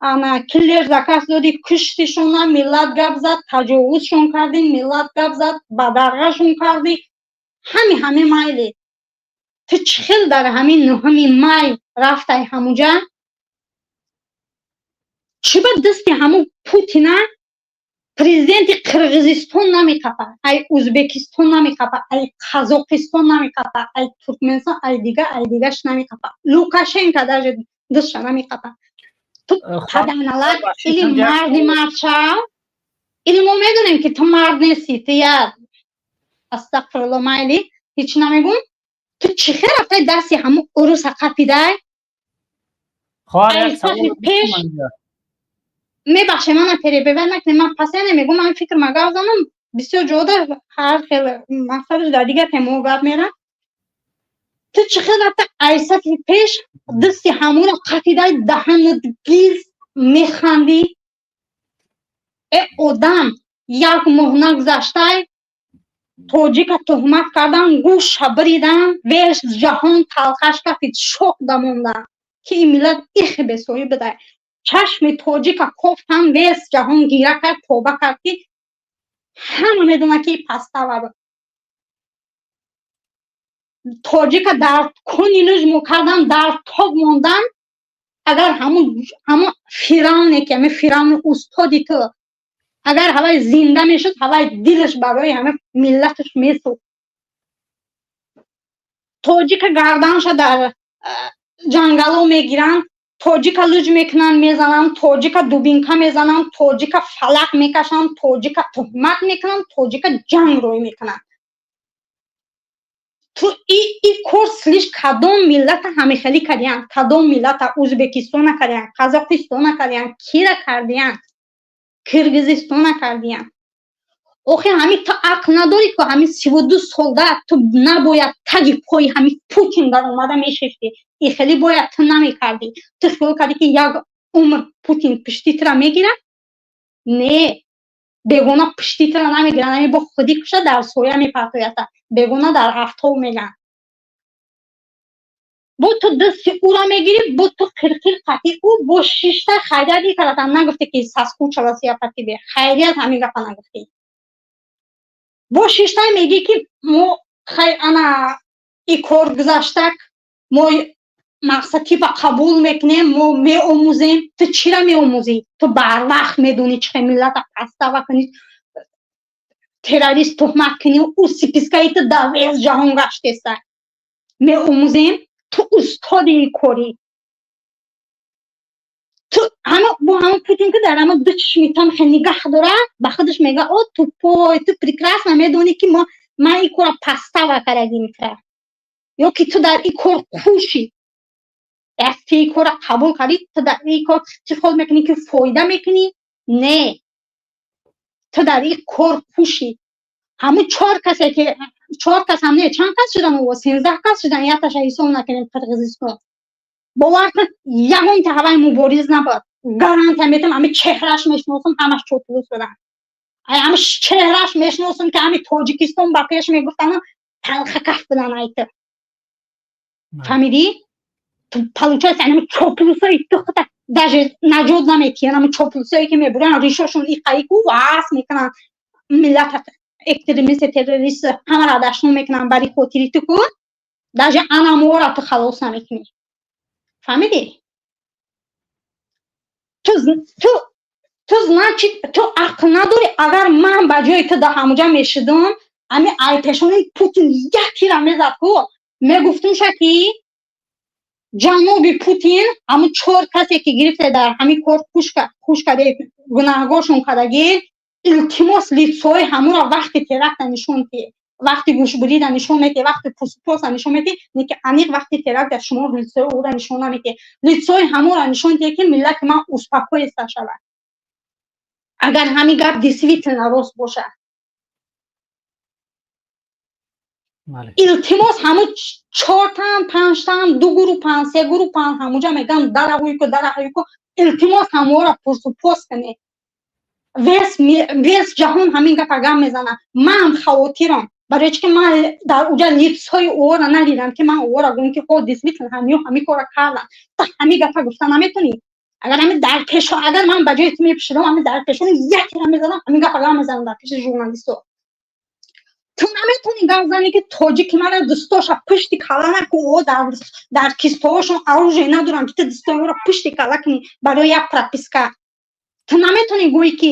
ана киллер заказ додӣ, куштишона, миллат гап зад, таҷовузшон кардӣ, миллат гап зад, бадарғашон кардӣ. Ҳами ҳаме майли, ту чӣ хел дар ҳамин 9-уми май рафтай ҳамуҷа? Чӣ ба дасти ҳамун Путина, президенти Қирғизистон намеқапа, ай Ӯзбекистон намеқапа, ай Қазоқистон намеқапа, ай Туркменистон, ай дига, ай дигаш намеқапа, Лукашенко даже дастша намеқапа? Ту паданалак или марди мардшав, или мо медонем, ки ту мард нести, ту як, астағфирулло, майли, ҳеҷ намегум. Ту чӣ хел рафтай дасти ҳамун уруса қапидай? Пеш мебахше, мана перебивать накунем, ман пасяне мегум, ман фикр ма гап занам. Бисёр ҷода ҳар хел мақсадаш дар дигар темаҳо гап мерам. Ту чӣ хел рафта айсафи пеш дасти ҳамуро қапидай, даҳанат гиз, механдӣ? Э, одам, як моҳ нагузаштай, тоҷика туҳмат кардан, гӯша биридан, весь ҷаҳон талхаш кафид, шок дамонда, ки ин миллат ихе бесоҳиб бидай. Чашми тоҷика кофтан, весь ҷаҳон гира кард, тоба кард, ки ҳама медонад, ки пастава. Тоҷика дар куни луж мекардан, дар тоб мондан. Агар ҳамун фиравне, ки ҳами фиравни устоди ту, агар ҳавай зинда мешуд, ҳавай дилаш барои ҳами миллаташ месӯхт. Тоҷика гарданша дар ҷангало мегиранд, тоҷика луҷ мекунанд, мезананд, тоҷика дубинка мезананд, тоҷика фалақ мекашанд, тоҷика туҳмат мекунанд, тоҷика ҷанг рӯй мекунанд. Ту и кор слиш кадом миллата ҳамихелӣ кардиянд? Кадом миллата? Ӯзбекистона кардиянд, Қазоқистона кардиянд, кира кардиянд? Киргизистона кардиянд. Охи, ҳами ту ақл надорӣ, ку ҳами 32 солда ту набояд таги пои ҳами Путин дар омада мешифтӣ. И хеле бояд ту намекардӣ. Ту хиёл кардӣ, ки як умр Путин пишти тура мегирад? Не, бегона пишти тура намегирад. Ами бо худи куша дар соя мепартоята, бегона дар афтоб меган. Бо ту дасти ӯра мегирӣ, бо ту қирқир қатӣ ӯ бо шишта хайрият икаратам. Нагуфте, ки соскучилась я по тебе, хайрият ҳамин гапа нагуфтӣ. Бо шишта мегӣ, ки мо хай ана и кор гузаштак, мо мақсад типа қабул мекунем, мо меомӯзем. Ту чира меомӯзӣ? Ту барвақт медонӣ, чӣ хел миллата пастава кунӣ, террорист туҳмат кунӣ. Ӯ списка и ту дар весь ҷаҳон гаштеста. Меомӯзем? Ту устоди ин корӣ. Ту ҳама бо ҳама Путин, ки дар ҳама ду чишми там хел нигаҳ дора, ба худаш мега: «О, тупой, ту прекрасно медонӣ, ки мо ман ин кора пастава кардагим тра, ё ки ту дар ин кор хушӣ. Як ту ин кора қабул кардӣ, ту дар ин кор чӣ хол мекунӣ, ки фоида мекунӣ? Не, ту дар ин кор хушӣ.» Ҳамун чор касе, ки чор кас ҳам не, чанд кас шудан? 13 кас шудан, якташа ҳисоб накунем, Қирғизистон. Бовар кун, ягонта ҳавай мубориз набуд, гарантия метам. Ҳами чеҳраш мешиносам, ҳамаш чоплус буданд. Ай ҳами чеҳраш мешиносам, ки ҳами Тоҷикистон ба пеш мегуфтану талхакаф будан. Ай ту фаҳмидӣ? Получается, ҳами чоплусои ту хута даже наҷот наметиҳанд. Ҳами чоплусое, ки мебуранд, ришошон иқаику вас мекунанд, миллата экстремист, террорист, ҳамаро дашном мекунанд бари хотири ту. Ку даже анамора ту халос намекунӣ, фаҳмидӣ? Ту значит, ту ақл надорӣ. Агар ман ба ҷои ту дар ҳамуҷа мешидам, ами ай пешони Путин як тира мезад ку, мегуфтумша, ки ҷаноби Путин, ҳамун чор касе, ки гирифте, дар ҳамин кор хуш карде, гунаҳгоршон кардагӣ, илтимос, лицо и ҳамуро вақти теракта нишон диҳ, вақти гӯшбурида нишон медиҳ, вақти пусупоса нишон медиҳ, не ки аниқ вақти теракта шумо лицо и ӯра нишон намедиҳ. Лицо и ҳамуро нишон диҳ, ки миллати ман успокоиться шавад. Агар ҳамин гап действительно рост бошад, илтимос, ҳамун чортан, панҷтан, ду гурӯҳан, се гурӯҳан, ҳамуҷа мегӯям, дараҳуйку, дараҳуйку, илтимос, ҳаморо пурсупос кунед. Весь ҷаҳон ҳамин гапа гап мезанад. Ман хавотирам, барои чи ки ман дар уҷа лицо и ӯро надидам, ки ман ӯро гӯям, ки хо, действительно ҳамиё ҳамин кора карданд. Ту ҳамин гапа гуфта наметонӣ. Агар ҳамин дар пешо, агар ман ба ҷои ту мепишидам, ҳамин дар пешони якера мезадам, ҳамин гапа гап мезанам дар пеши журналистҳо. Ту наметонӣ гап занӣ, ки тоҷики мара дӯстоша пушти кала наку. О дар кистоҳошон оружие надоранд, ки ту дӯстои ӯро пушти кала кунӣ барои як прописка. Ту наметонӣ гӯӣ, ки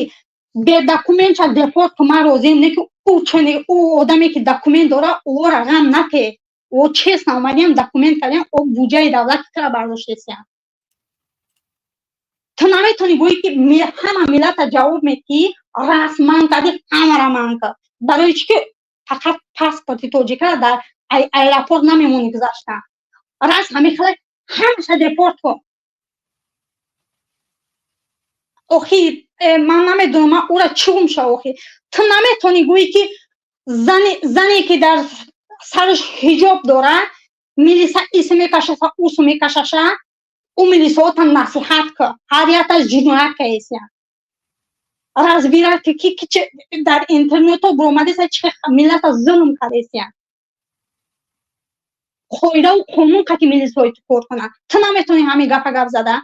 бе документша депорт ку, ман розием, не ки ӯ чуне ӯ одаме, ки документ дора, ӯро ғам нате, ӯ честно омадиам, документ кардиам, ӯ буҷаи давлати тура бардоштесиям. Ту наметонӣ гӯӣ, ки ҳама миллата ҷавоб медиҳӣ, расман кардӣ, ҳамаро ман кард. Барои чӣ ки фақат паспорти тоҷикара дар аэропорт намемонӣ гузаштан? Раз ҳамин хеле ҳамаша депорт кун. Охи, ман намедонам, ман ӯра чӣ гум шав. Охи, ту наметонӣ гӯӣ, ки зане, ки дар сараш ҳиҷоб дорад, милиса ис мекашаса, ус мекашаша, ӯ милисаота насиҳат кар, ҳар якташ ҷиноят каесия разбирать, ки дар интернето буромадеса, чи миллата зулм кардесия, қоидаву қонун қати милисҳои ту кор кунад. Ту наметонӣ ҳамин гапа гап зада.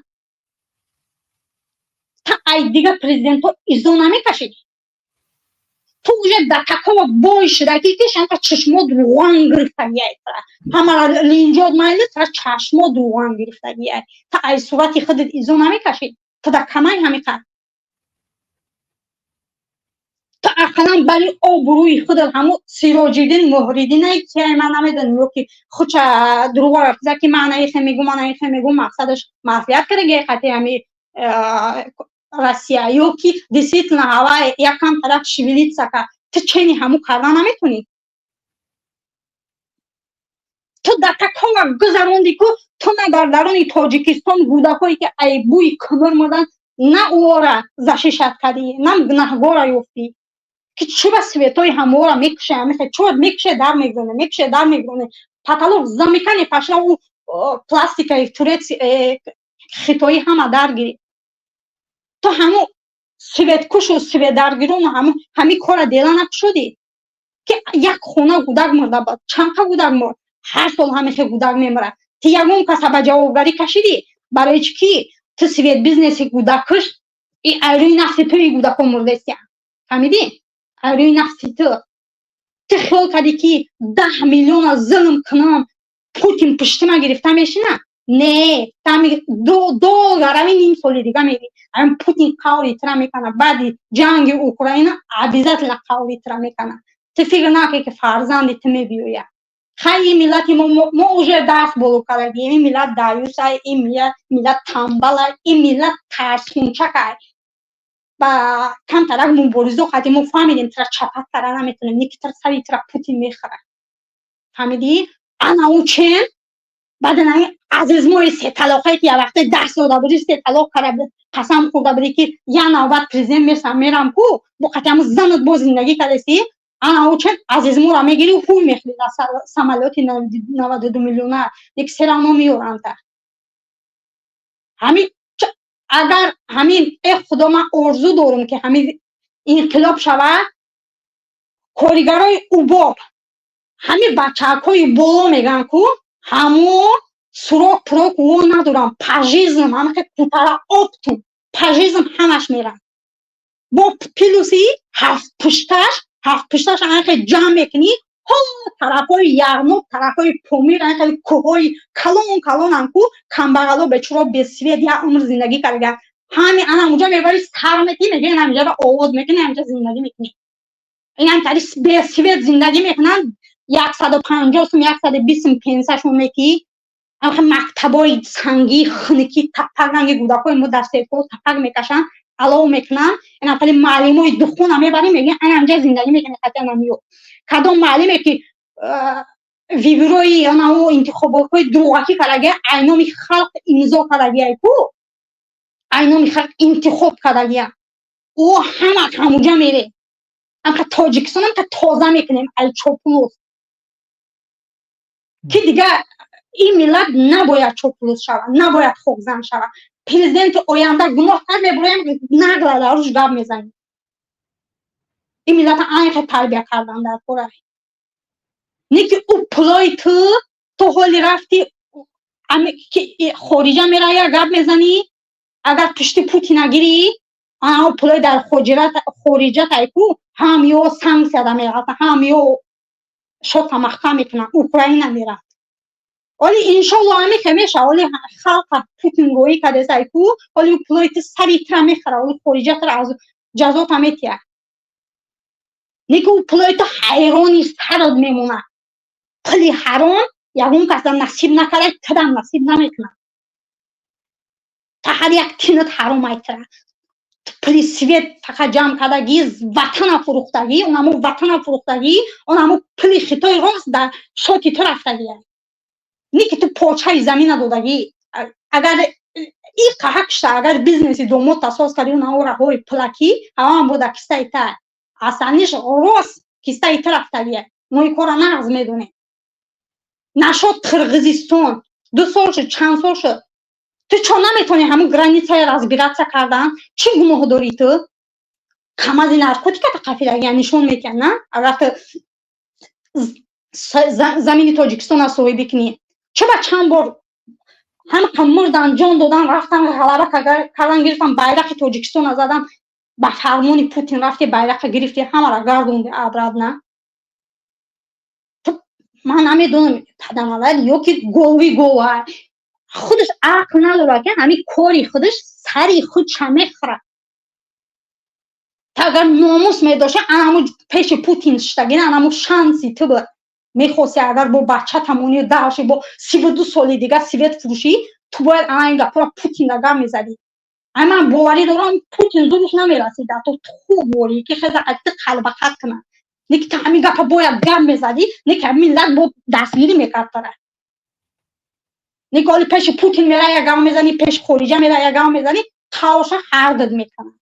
Та ай дигар президентҳо изо намекашӣ. Ту уже до такого бой шудагӣ, ки шанка чашмот руған гирифтагиай. Ҳамара линҷод майли, тара чашмот руған гирифтагиай. Та ай сурати худат изо намекашӣ, ту да камай ҳамиқад. Ту ақаллан бари обрӯи худат, ҳамо Сироҷиддин Муҳриддинай киай, ман намедонам, ё ки худша дурӯға рафтида, ки ман аихе мегум, ман аихе мегум, мақсадаш маслиҳат кардагиай қати ҳами Россия, ё ки действительно ҳавай якам тараф шевелиться кард. Ту чени ҳаму карда наметонӣ. Ту дар такова гузаронди, ку ту на дар даруни Тоҷикистон кӯдакое, ки ай бӯи кумр мурданд, на ӯора защищать кардӣ, на гунаҳгора ёфтӣ, ки чӣ ба светои ҳамоора мекуше, ҳамихе чӯ мекуше, дар мегроне, мекуше, дар мегроне, потолок замикане пашла, ӯ пластикаи турец хитоӣ ҳама дар гирифт. Ту ҳаму светкушу светдаргирону ҳаму ҳами кора дела накушодӣ, ки як хона гудак мурда буд. Чандта гудак мурд? Ҳар сол ҳамихе гудак мемурад. Ту ягон каса ба ҷавобгарӣ кашидӣ? Барои чӣ ки ту свет бизнеси гудаккуш и айрӯи нафси ту и гудако мурдестия, фаҳмидӣ? Айрӯи нафси ту. Ту хиёл кардӣ, ки 10 миллиона зулм кунам, Путин пуштима гирифта мешина? Не, тами долгарави ним соли дига меги, ам Путин қаври тира мекана. Баъди ҷанги Украина обязательно қаври тира мекана. Ту фикр накунӣ, ки фарзанди ту мебиёяд. Хай, ин миллати мо уже даст боло кардагим. Ин миллат даюсай, ин миллат тамбалай, ин миллат тарсхунчакай. Ба камтарак муборизо кардем, мо фаҳмидем, тира чапат кара наметонем, неки тира сари тира Путин мехӯрад, фаҳмидӣ? Ана ӯ чен баъдан ами азизмои сеталоқае, ки як вақте даст дода будӣ, се талоқ карда буд, қасам хӯрда будӣ, ки як навбат президент месам, мерам ку, бо қатъи ҳамн занат боз зиндагӣ кардасӣ. Ана ӯ чен азизморо мегирӣ, ҳуй мехӯрӣ дар самолёти 92 миллиона, неки все равно меёранта. Ҳамин агар ҳамин, э Худо, ман орзу дорам, ки ҳамин инқилоб шавад, коригарои убоб, ҳамин бачаҳакҳои боло мегӯянд ку, ҳамо срок пурок во надорам, пожизненно ҳамахе кутара оптум пожизненно ҳамаш мерам, бо плюси ҳафт пушташ, ҳафт пушташ анхе ҷамъ мекунӣ, ҳо тарафҳои Яғноб, тарафҳои Помир, анхе кӯҳҳои калон калонам ку, камбағало бечуро без свет як умр зиндагӣ карда, ҳами ана унҷа мебари, сар мекунӣ, мегӯи ҳаминҷаро овоз мекунӣ, ҳаминҷа зиндагӣ мекунӣ. Ин ҳамтари без свет зиндагӣ мекунанд, 150 сум, 120 сум пенсияшон мекӣ. Ҳамхе мактабои сангӣ, хунукӣ, тапак ранги кӯдакҳои мо дар сетҳо тапак мекашанд, алов мекунанд. Ин ҳамхели муаллимои духуна мебарем, мегӯем ана ҳамҷа зиндагӣ мекунӣ. Қатъи анамиё кадом муаллиме, ки выборои анао интихоботҳои дурӯғакӣ кардагия, айноми халқ имзо кардагия ку, айноми халқ интихоб кардагия, ӯ ҳама ҳамуҷа мере. Ҳамха Тоҷикистон ҳамха тоза мекунем ай чоплус, ки дигар ин миллат набояд чоплус шавад, набояд хокзан шавад. Президенти оянда гуноҳ кард, мебуроем, нагла дар рӯш гап мезанем. Ин миллата айхе тарбия кардан дар кора не, ки ӯ пулои ту. Ту ҳоли рафти хориҷа мерая, гап мезанӣ. Агар пушти Путина гирӣ, ана пулои дар хориҷа тайку, ҳам ё санксияда меғалта, ҳам ё шота маҳкам мекунанд, Украина мерад. Оли иншолло ҳамихе меша. Оли халқа Путин роӣ кардесай ку, оли пулои ту сари тира мехӯра, оли хориҷа тира аз ҷазота метия, неки ӯ пулои ту ҳайрони сарат мемонад. Пули ҳаром ягон каса насиб накарда, тирам насиб намекунад. Та ҳар як тинат ҳаром айтира. Пули свет фақат ҷамъ кардагӣ, ватана фурӯхтагӣ, онамо ватана фурӯхтагӣ, онамо пули хитои рост дар шоти ту рафтагия, не ки ту почаи замина додагӣ. Агар и қаҳакшта, агар бизнеси домота соз кардӣ, онао раҳои пулакӣ ҳаваам бода кистаи та асаниш рост кистаи ту рафтагия. Мо ин кора нағз медонем. Нашод Қирғизистон 2 сол шуд, чанд сол шуд, ту чо наметавонӣ ҳамун границая разбираться кардан? Чӣ гуноҳ дорӣ ту? Камази наркотиката қафидагия нишон метиҳад, на? Агар ту замини Тоҷикистона соҳибӣ кунӣ, чаба чанд бор ҳамқа мурдан, ҷон додан, рафтан, ғалаба кардан, гирифтан, байрақи Тоҷикистона задан? Ба фармони Путин рафти, байрақа гирифти, ҳамаро гардонди обратно. Ман намедонам, паданалал ё ки гови гова, худаш ақл надорад, ки ҳамин кори худаш сари худша мехӯрад. Агар номус медошта, анаму пеши Путин шиштагина, анаму шанси ту буд. Мехости, агар бо бача тамони даши, бо 32 соли дига свет фурӯшӣ, ту бояд ана ин гапҳоро Путин гап мезадӣ. Ай, ман боварӣ дорам, Путин зуриш намерасид то хуб ворӣ, ки хеза ти қалбахат кунад. Не ки ту ҳамин гапа бояд гап мезадӣ, не ки миллат бо дастгирӣ мекард тара. Не ки оли пеши Путин мера, як гап мезанӣ, пеши хориҷа мера, як гап мезанӣ, тавша ҳардид мекунад.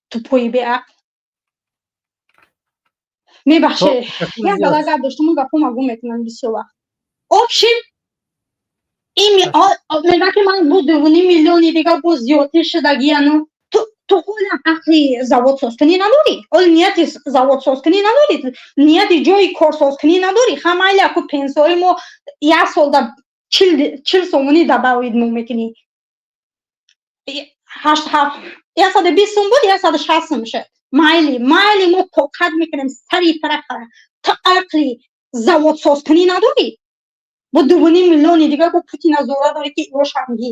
Тупои беақл. Мебахше, як гала гап доштам, он гапҳо гум мекунам бисёр вақт. Общем, мега, ки ман бо 2,5 миллиони дигар бо зиёдтир шудагияну ту ҳолам ақли заводсозкунӣ надорӣ, ҳол нияти заводсозкунӣ надорӣ, нияти ҷои корсозкунӣ надорӣ. Ҳамайли аку пенсияҳои мо як солда 40 сомонӣ добавить мо мекунӣ. Ҳашт ҳафт, 120 сум буд, 160 сум шуд. Майли, майли, мо тоқат мекунем сари тарафа. Ту ақли заводсозкунӣ надорӣ, бо 2,5 миллиони дигар бо Путина зора дорӣ, ки ошамгӣ.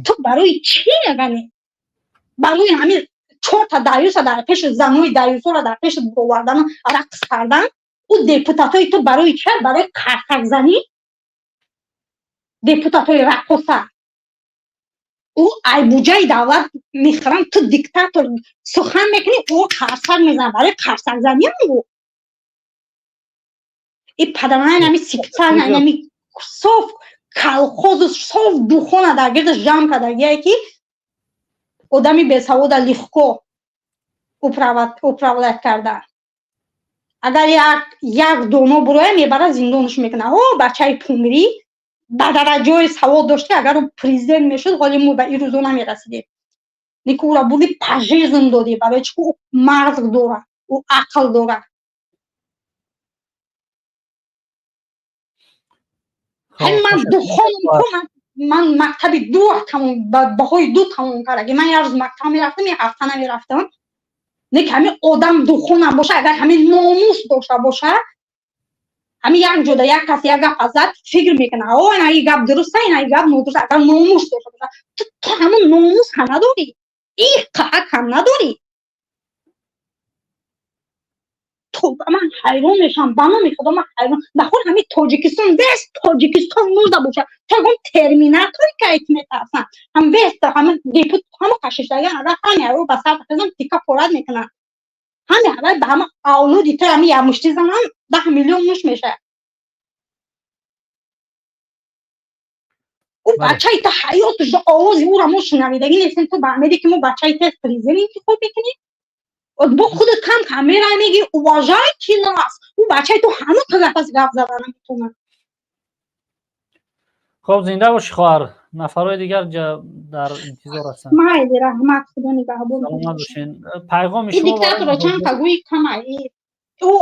Ту барои чӣ мегани? Барои ҳамин чорта даюса дар пеши занои даюсора дар пеши бовардану рақс кардан. Ӯ депутатои ту барои чи? Барои қарсакзанӣ? Депутатои раққоса ӯ ай буҷаи давлат мехӯрам. Ту диктатор сухан мекунӣ, ӯ қарсак мезанад. Барои қарсакзаниам ӯ и падарман ами специально ами соф колхозу соф духона дар гирдаш ҷамъ кардагие, ки одами бесавода легко управлять карда. Агар як доно буроя, мебара, зиндонаш мекунад. О, бачаи Помирӣ ба дараҷаи савод дошт, ки агар ӯ президент мешуд, ҳоли мо ба ин рӯзо намерасидем. Леки ӯра бурди, пожизненно додӣ. Барои чӣ? Ӯ мағз дорад, ӯ ақл дорад. Ҳамин ман духонам, ман мактаби ду тамом, баҳои ду тамом кардаги. Ман як рӯз мактаб мерафтам, як ҳафта намерафтам. Не ки ҳамин одам духонам боша, агар ҳамин номус дошта боша, ҳамин як ҷода як кас як гап зад, фикр мекунад: о, ина и гап дуруста, ина и гап нодуруст. Агар номус дошта боша, ту ҳамон номус ҳам надорӣ, иқак ҳам надорӣ. Ман ҳайрон мешавам, ба номи Худо, ман ҳайрон. Нахор ҳамин Тоҷикистон, вес Тоҷикистон мурда боша, то ягон терминатори кайт метарсан. Ҳам вес ҳама депут, ҳама қашиштаган, агар ҳами аро ба сар хезам, тика порад мекунанд. Ҳами ҳавай ба ҳама авлоди то ҳами як мушти занан, 10 миллион муш мешавад. Ӯ бачаи ту ҳаёташ ба овози ӯра мо шунавидагӣ нестем. Ту ба амеди, ки мо бачаи те президент интихоб мекунем, бо худат кам кам мерай, меги: «Уважайте нас». Ӯ бачаи ту ҳама қадафас гап зада наметавонад. Хоб, зинда бошӣ, хоҳар. Нафарҳои дигар дар интизор ҳастанд. Майли, раҳмат, Худо нигаҳбон. Саломат бошен. Пайғоми шумо? Диктатора чанд та гӯи камай. Ӯ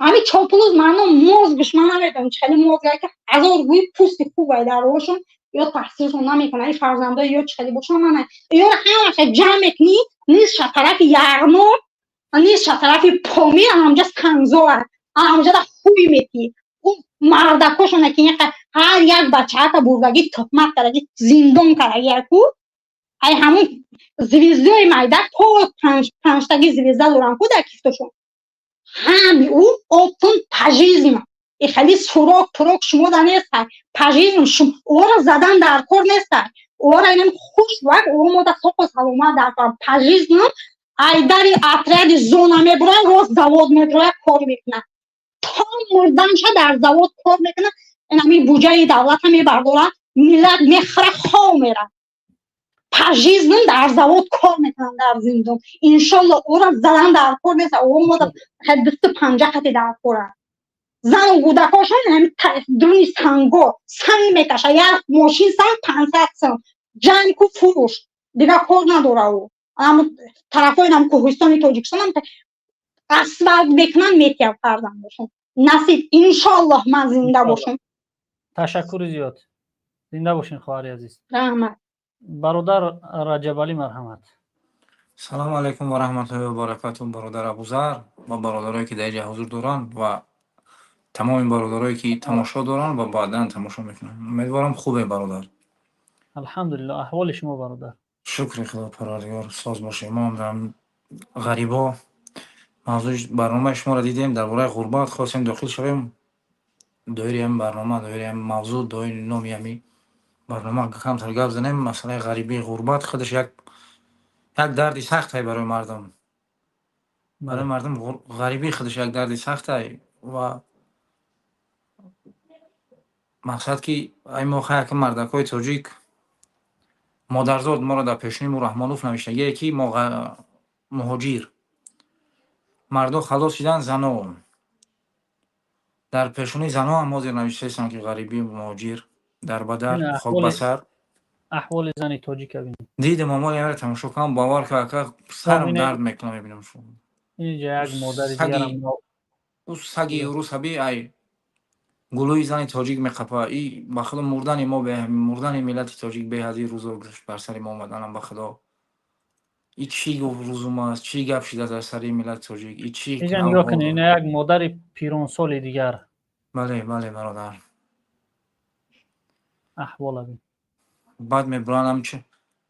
ҳами чоплуз маъно мозгш, ман намедонам чӣ хеле мозг, ки ҳазор гӯи пӯсти хубай дар ошон ё таҳсилшон намекунад, ин фарзандои ё чӣ хеле бошан. Мана ёро ҳамаша ҷамъ мекунӣ, нисша тарафи Яғноб, нисша тарафи Помир, ҳамҷа сангзора, ҳамҷада хуй метӣ. Ӯ мардакошона, ки ҳар як бачаата бурдагӣ, туҳмат кардаги, зиндон кардаги, яку ай ҳамун звездои майда то панҷтаги звезда доран ку дар кифтошон, ҳами ӯ оптун пажизм и хеле сурок пурок шумо да нестай. Пажизм ӯро задан дар кор нестай, ӯро инам хуш вак ӯ мода соқу саломат дар кор. Пажизм айдари отряди зона мебурад, рост завод медрояд, кор мекунад, то мурданша дар завод кор мекунад. Инами буҷаи давлата мебардорад, миллат мехӯра, хов мера. Пажизм дар завод кор мекунанд, дар зиндон. Иншолло, ӯро задан дар кор нест. Ӯ мода 250 қати дар кора. Зану кӯдакошон дуруни санго санг мекаша, як мошин санг 500 сом, ҷамъ ку, фурӯш, дигар кор надора. Ӯ тарафҳои нам кӯҳистони Тоҷикистон асфалт мекунанд, метиҳам фарзандошон. Насиб, иншоаллоҳ, ман зинда бошам. Ташаккури зиёд, зинда бошин, хоҳари азиз. Раҳмат. Бародар Раҷабалӣ, марҳамат. Салому алайкум ва раҳматуллоҳи ва баракатуҳ, бародар Абузар ва бародарое, ки дар инҷа ҳузур доранд, ва тамоми бародарое, ки тамошо доранд ва баъдан тамошо мекунанд. Умедворам, хубе, бародар. Алҳамдулиллоҳ. Аҳволи шумо, бародар? Шукри Худо, Парвардигор, соз бошем. Мо ҳам дар ғарибо мавзӯи барномаи шуморо дидем дар бораи ғурбат, хостем дохил шавем. Доири ҳамин барнома, доири ҳамин мавзӯъ, доири номи ҳамин барнома камтар гап занем. Масъалаи ғарибӣ, ғурбат худаш як дарди сахте барои мардум. Барои мардум ғарибӣ худаш як дарди сахте ва мақсад, ки ай мо хай мардакҳои тоҷик, модарзод моро дар пешонии Раҳмонов навиштагие, ки мо муҳоҷир. Мардо халос шидан, зано дар пешонии зано ҳам ҳозир навиштаистанд, ки ғарибӣ, муҳоҷир, дарбадар, хок ба сар. Аҳволи зани тоҷика бинед. Дидем, омоли ҳамеро тамошо кардам, бовар ка, ака, сарам дард мекунам, мебинам. Инҷа як модари дигарам. Ӯ саги русаби ай гулӯи зани тоҷик меқапа. И ба худо, мурдани мо, мурдани миллати тоҷик беҳад. И рӯзо бар сари мо омаданам, ба худо, и чӣ рӯзум аст, чӣ гап шида дар сари миллати тоҷик, и чӣ? Инҷа нигоҳ кунед, ина як модари пиронсоли дигар. Бале, бародар. Аҳвола бин. Баъд мебуранд ҳамчи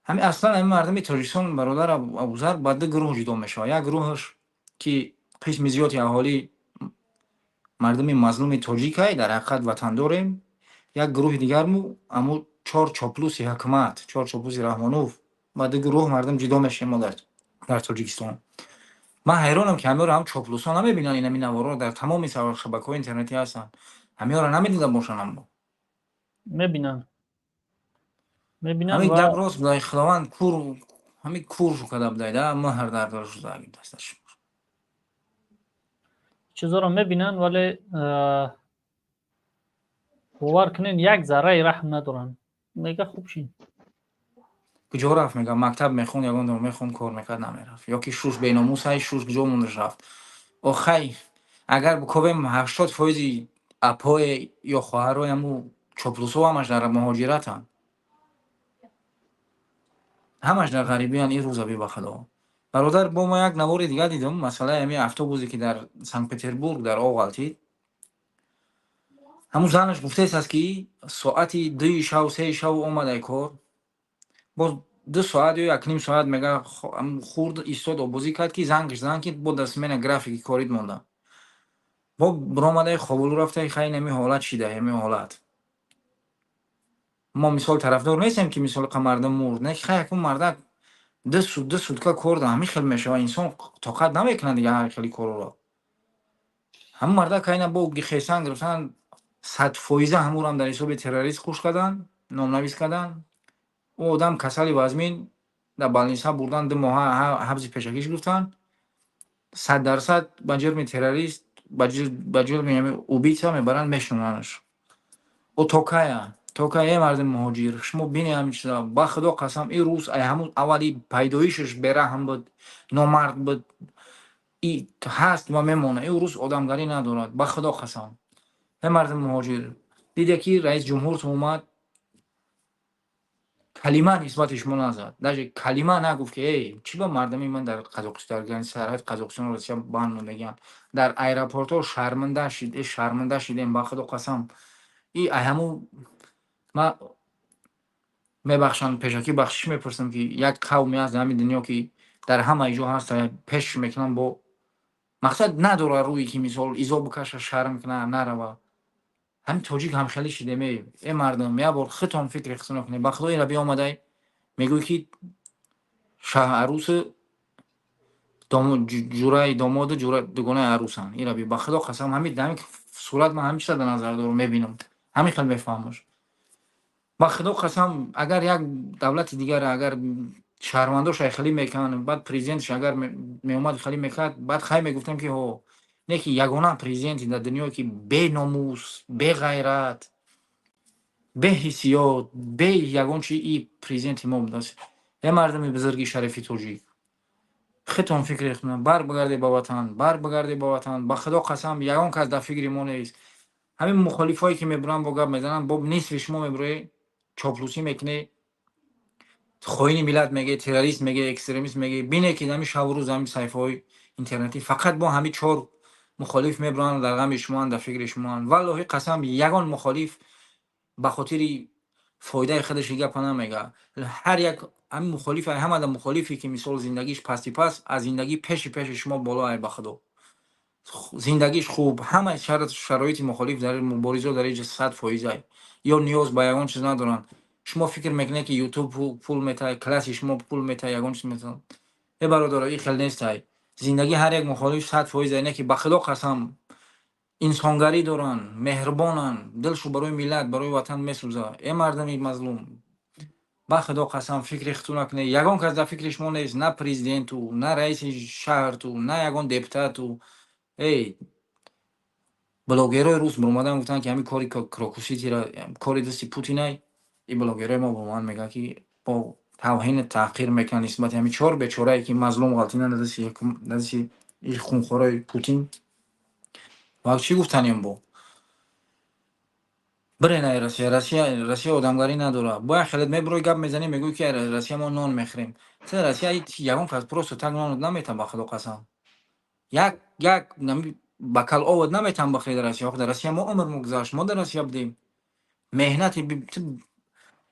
ҳами. Аслан ҳами мардуми Тоҷикистон, бародар Абузар, ба ду гурӯҳ ҷудо мешавад. Як гурӯҳаш, ки қисми зиёди аҳолӣ мардуми мазлуми тоҷикай, дар ҳақиқат ватандорем. Як гурӯҳи дигарму аму чор чоплуси ҳукумат, чор чоплуси Раҳмонов. Ба ду гурӯҳ мардум ҷудо мешавем мо дар Тоҷикистон. Ман ҳайронам, ки ҳамёро ҳам чоплусҳо намебинанд. Инами наворо дар тамоми шабакаҳои интернетӣ ҳастанд, ҳамёро намедида бошанд аммо. Мебинанд, мебинанд. Ҳамин гап рост будай, Худованд кур, ҳамин кур карда будай да, мӯҳр дар шуда дасташ. Чизоро мебинанд, вале бовар кунед, як зарраи раҳм надоранд. Мега, хуб шин. Куҷо рафт? Мега, мактаб мехонд, ягон дор мехонд, кор мекард, намерафт. Ё ки шуш беномусай, шуш куҷо мондаш, рафт? Охай, агар бикобем, 80 фоизи апое ё хоҳарои ҳаму чоплусҳо ҳамаш дар муҳоҷиратанд, ҳамаш дар ғарибиянд ин рӯза, ба худо. Бародар, бо мо як навори дигар дидам, масъалаи ҳамин автобусе, ки дар Санкт Петербург дар об ғалтид. Ҳамун занаш гуфтааст аст, ки соати 2-и шав, 3-и шав омадай кор, боз 2 соат ё 1,5 соат, мега, хурд истод, обозӣ кард, ки зангаш зан, ки бо дар смена графики корид монда, бо биромадай, хобулу рафтай. Хай, ҳами ҳолат шида, ҳами ҳолат. Мо мисол тарафдор нестем, ки мисол қа мардум мурд, не, хай, якун мардак 2 сутка кор да, ҳамин хел мешава, инсон тоқат намекунад дига ҳар хели корро. Ҳамун мардак айна бо хесан гирифтан, 100 фоиза ҳамурам дар ҳисоби террорист хуш кардан, номнавис кардан. Ӯ одам касали вазмин, дар больница бурдан, 2 моҳа ҳабси пешакиш гирифтан. 100% ба ҷирми террорист, ба ҷирми убийца мебаранд, мешунанаш. Ӯ токая токая. Э, мардуми муҳоҷир, шумо бинед ҳамин чиза. Ба худо қасам, ин рӯз ай ҳамун аввали пайдоишаш бераҳм буд, номард буд, и ҳаст ва мемонад. Ин рӯз одамгарӣ надорад, ба худо қасам. Э, мардуми муҳоҷир, диде, ки раис ҷумҳуртон омад, калима нисбати шумо назад, даже калима нагуфт, ки эй, чӣ ба мардуми ман дар Қазоқистон, дар сарҳади Қазоқистону Россия банд мондагианд, дар аэропортҳо. Шарманда шид, э, шарманда шидем, ба худо қасам. И ай ҳамун ма мебахшанд, пешакӣ бахшиш мепурсам, ки як қавме аст дар ҳамин дунё, ки дар ҳамаи ҷо ҳаст, пеш мекунам, бо мақсад надора рӯи, ки мисол изо бикаша, шарм куна, нарава. Ҳамин тоҷик ҳамхелӣ шидем. Э, мардум, як бор худтон фикри худтон кунед. Ба худо, ира биомадай, мегӯй, ки шаҳарӯси ҷураи домоду дугонаи арӯсанд. Ира би, ба худо қасам, ҳамин ҳамин сурат ман ҳамин чиза дар назар дорам, мебинам, ҳамин хел мефаҳмаш. Ба худо қасам, агар як давлати дигар, агар шаҳрвандош хелӣ мекунанд, баъд президентш агар меомад, хелӣ мекард, баъд хай мегуфтем, ки ҳо, не, ки ягона президенте дар дунё, ки беномус, беғайрат, беҳиссиёт, бе ягон чи, и президенти мо будааст. Э, мардуми бузурги шарифи тоҷик, худтон фикре кунед, бар бигарде ба ватан, бар бигарде ба ватан. Ба худо қасам, ягон кас дар фикри мо нест. Ҳамин мухолифое, ки мебуранд, бо гап мезананд, бо нисфи шумо мебуред, чоплусӣ мекунед. Хоини миллат меге, террорист меге, экстремист меге. Бине, ки ҳами шабу рӯз ҳами саҳифаҳои интернетӣ фақат бо ҳами чор мухолиф мебуранд, дар ғами шумоанд, дар фикри шумоанд. Валлоҳи қасам, ягон мухолиф ба хотири фоидаи худаш гапа намега. Ҳар як ҳами мухолиф, ҳамада мухолифе, ки мисол зиндагиш пасти паст, аз зиндагӣ пеши пеши шумо боло ай, ба худо, зиндагиш хуб, ҳамаи шароити мухолиф дар муборизо дар иҷа 100% ай ё ниёз ба ягон чиз надоранд. Шумо фикр мекунед, ки Ютуб пул метаҳад, класси шумо пул метаҳад, ягон чиз метаҳад. Э, бародаро, ин хел нестай. Зиндагӣ ҳар як мухолиф 100% ай, не ки, ба худо қасам, инсонгарӣ доранд, меҳрубонанд, дилшу барои миллат, барои ватан месӯзад. Э, мардами мазлум, ба худо қасам, фикри худту накунед. Ягон кас дар фикри шумо нест, на президенту, на раиси шаҳрту, на ягон депутату. Эй, блогерҳои рус баромадан гуфтанд, ки ҳамин кори Крокуситира кори дасти Путинай. Ин блогерҳои мо ба ман мегӯянд, ки бо тавҳину таҳқир мекунанд нисбати ҳамин чор бечорае, ки мазлум ғалтидан дасти ин хунхорои Путин. Ва чӣ гуфтанем? Бо бирен ай Россия. Россия, Россия одамгарӣ надорад. Бояд хелет мебурои, гап мезанӣ, мегӯӣ, ки Россия мо нон мехӯрем. Россия ягон кас просто так нон наметан, ба худо қасам, як бокал овод наметан бихӯред дар Россия. Дар Россия мо умр гузашт, мо дар Россия будем.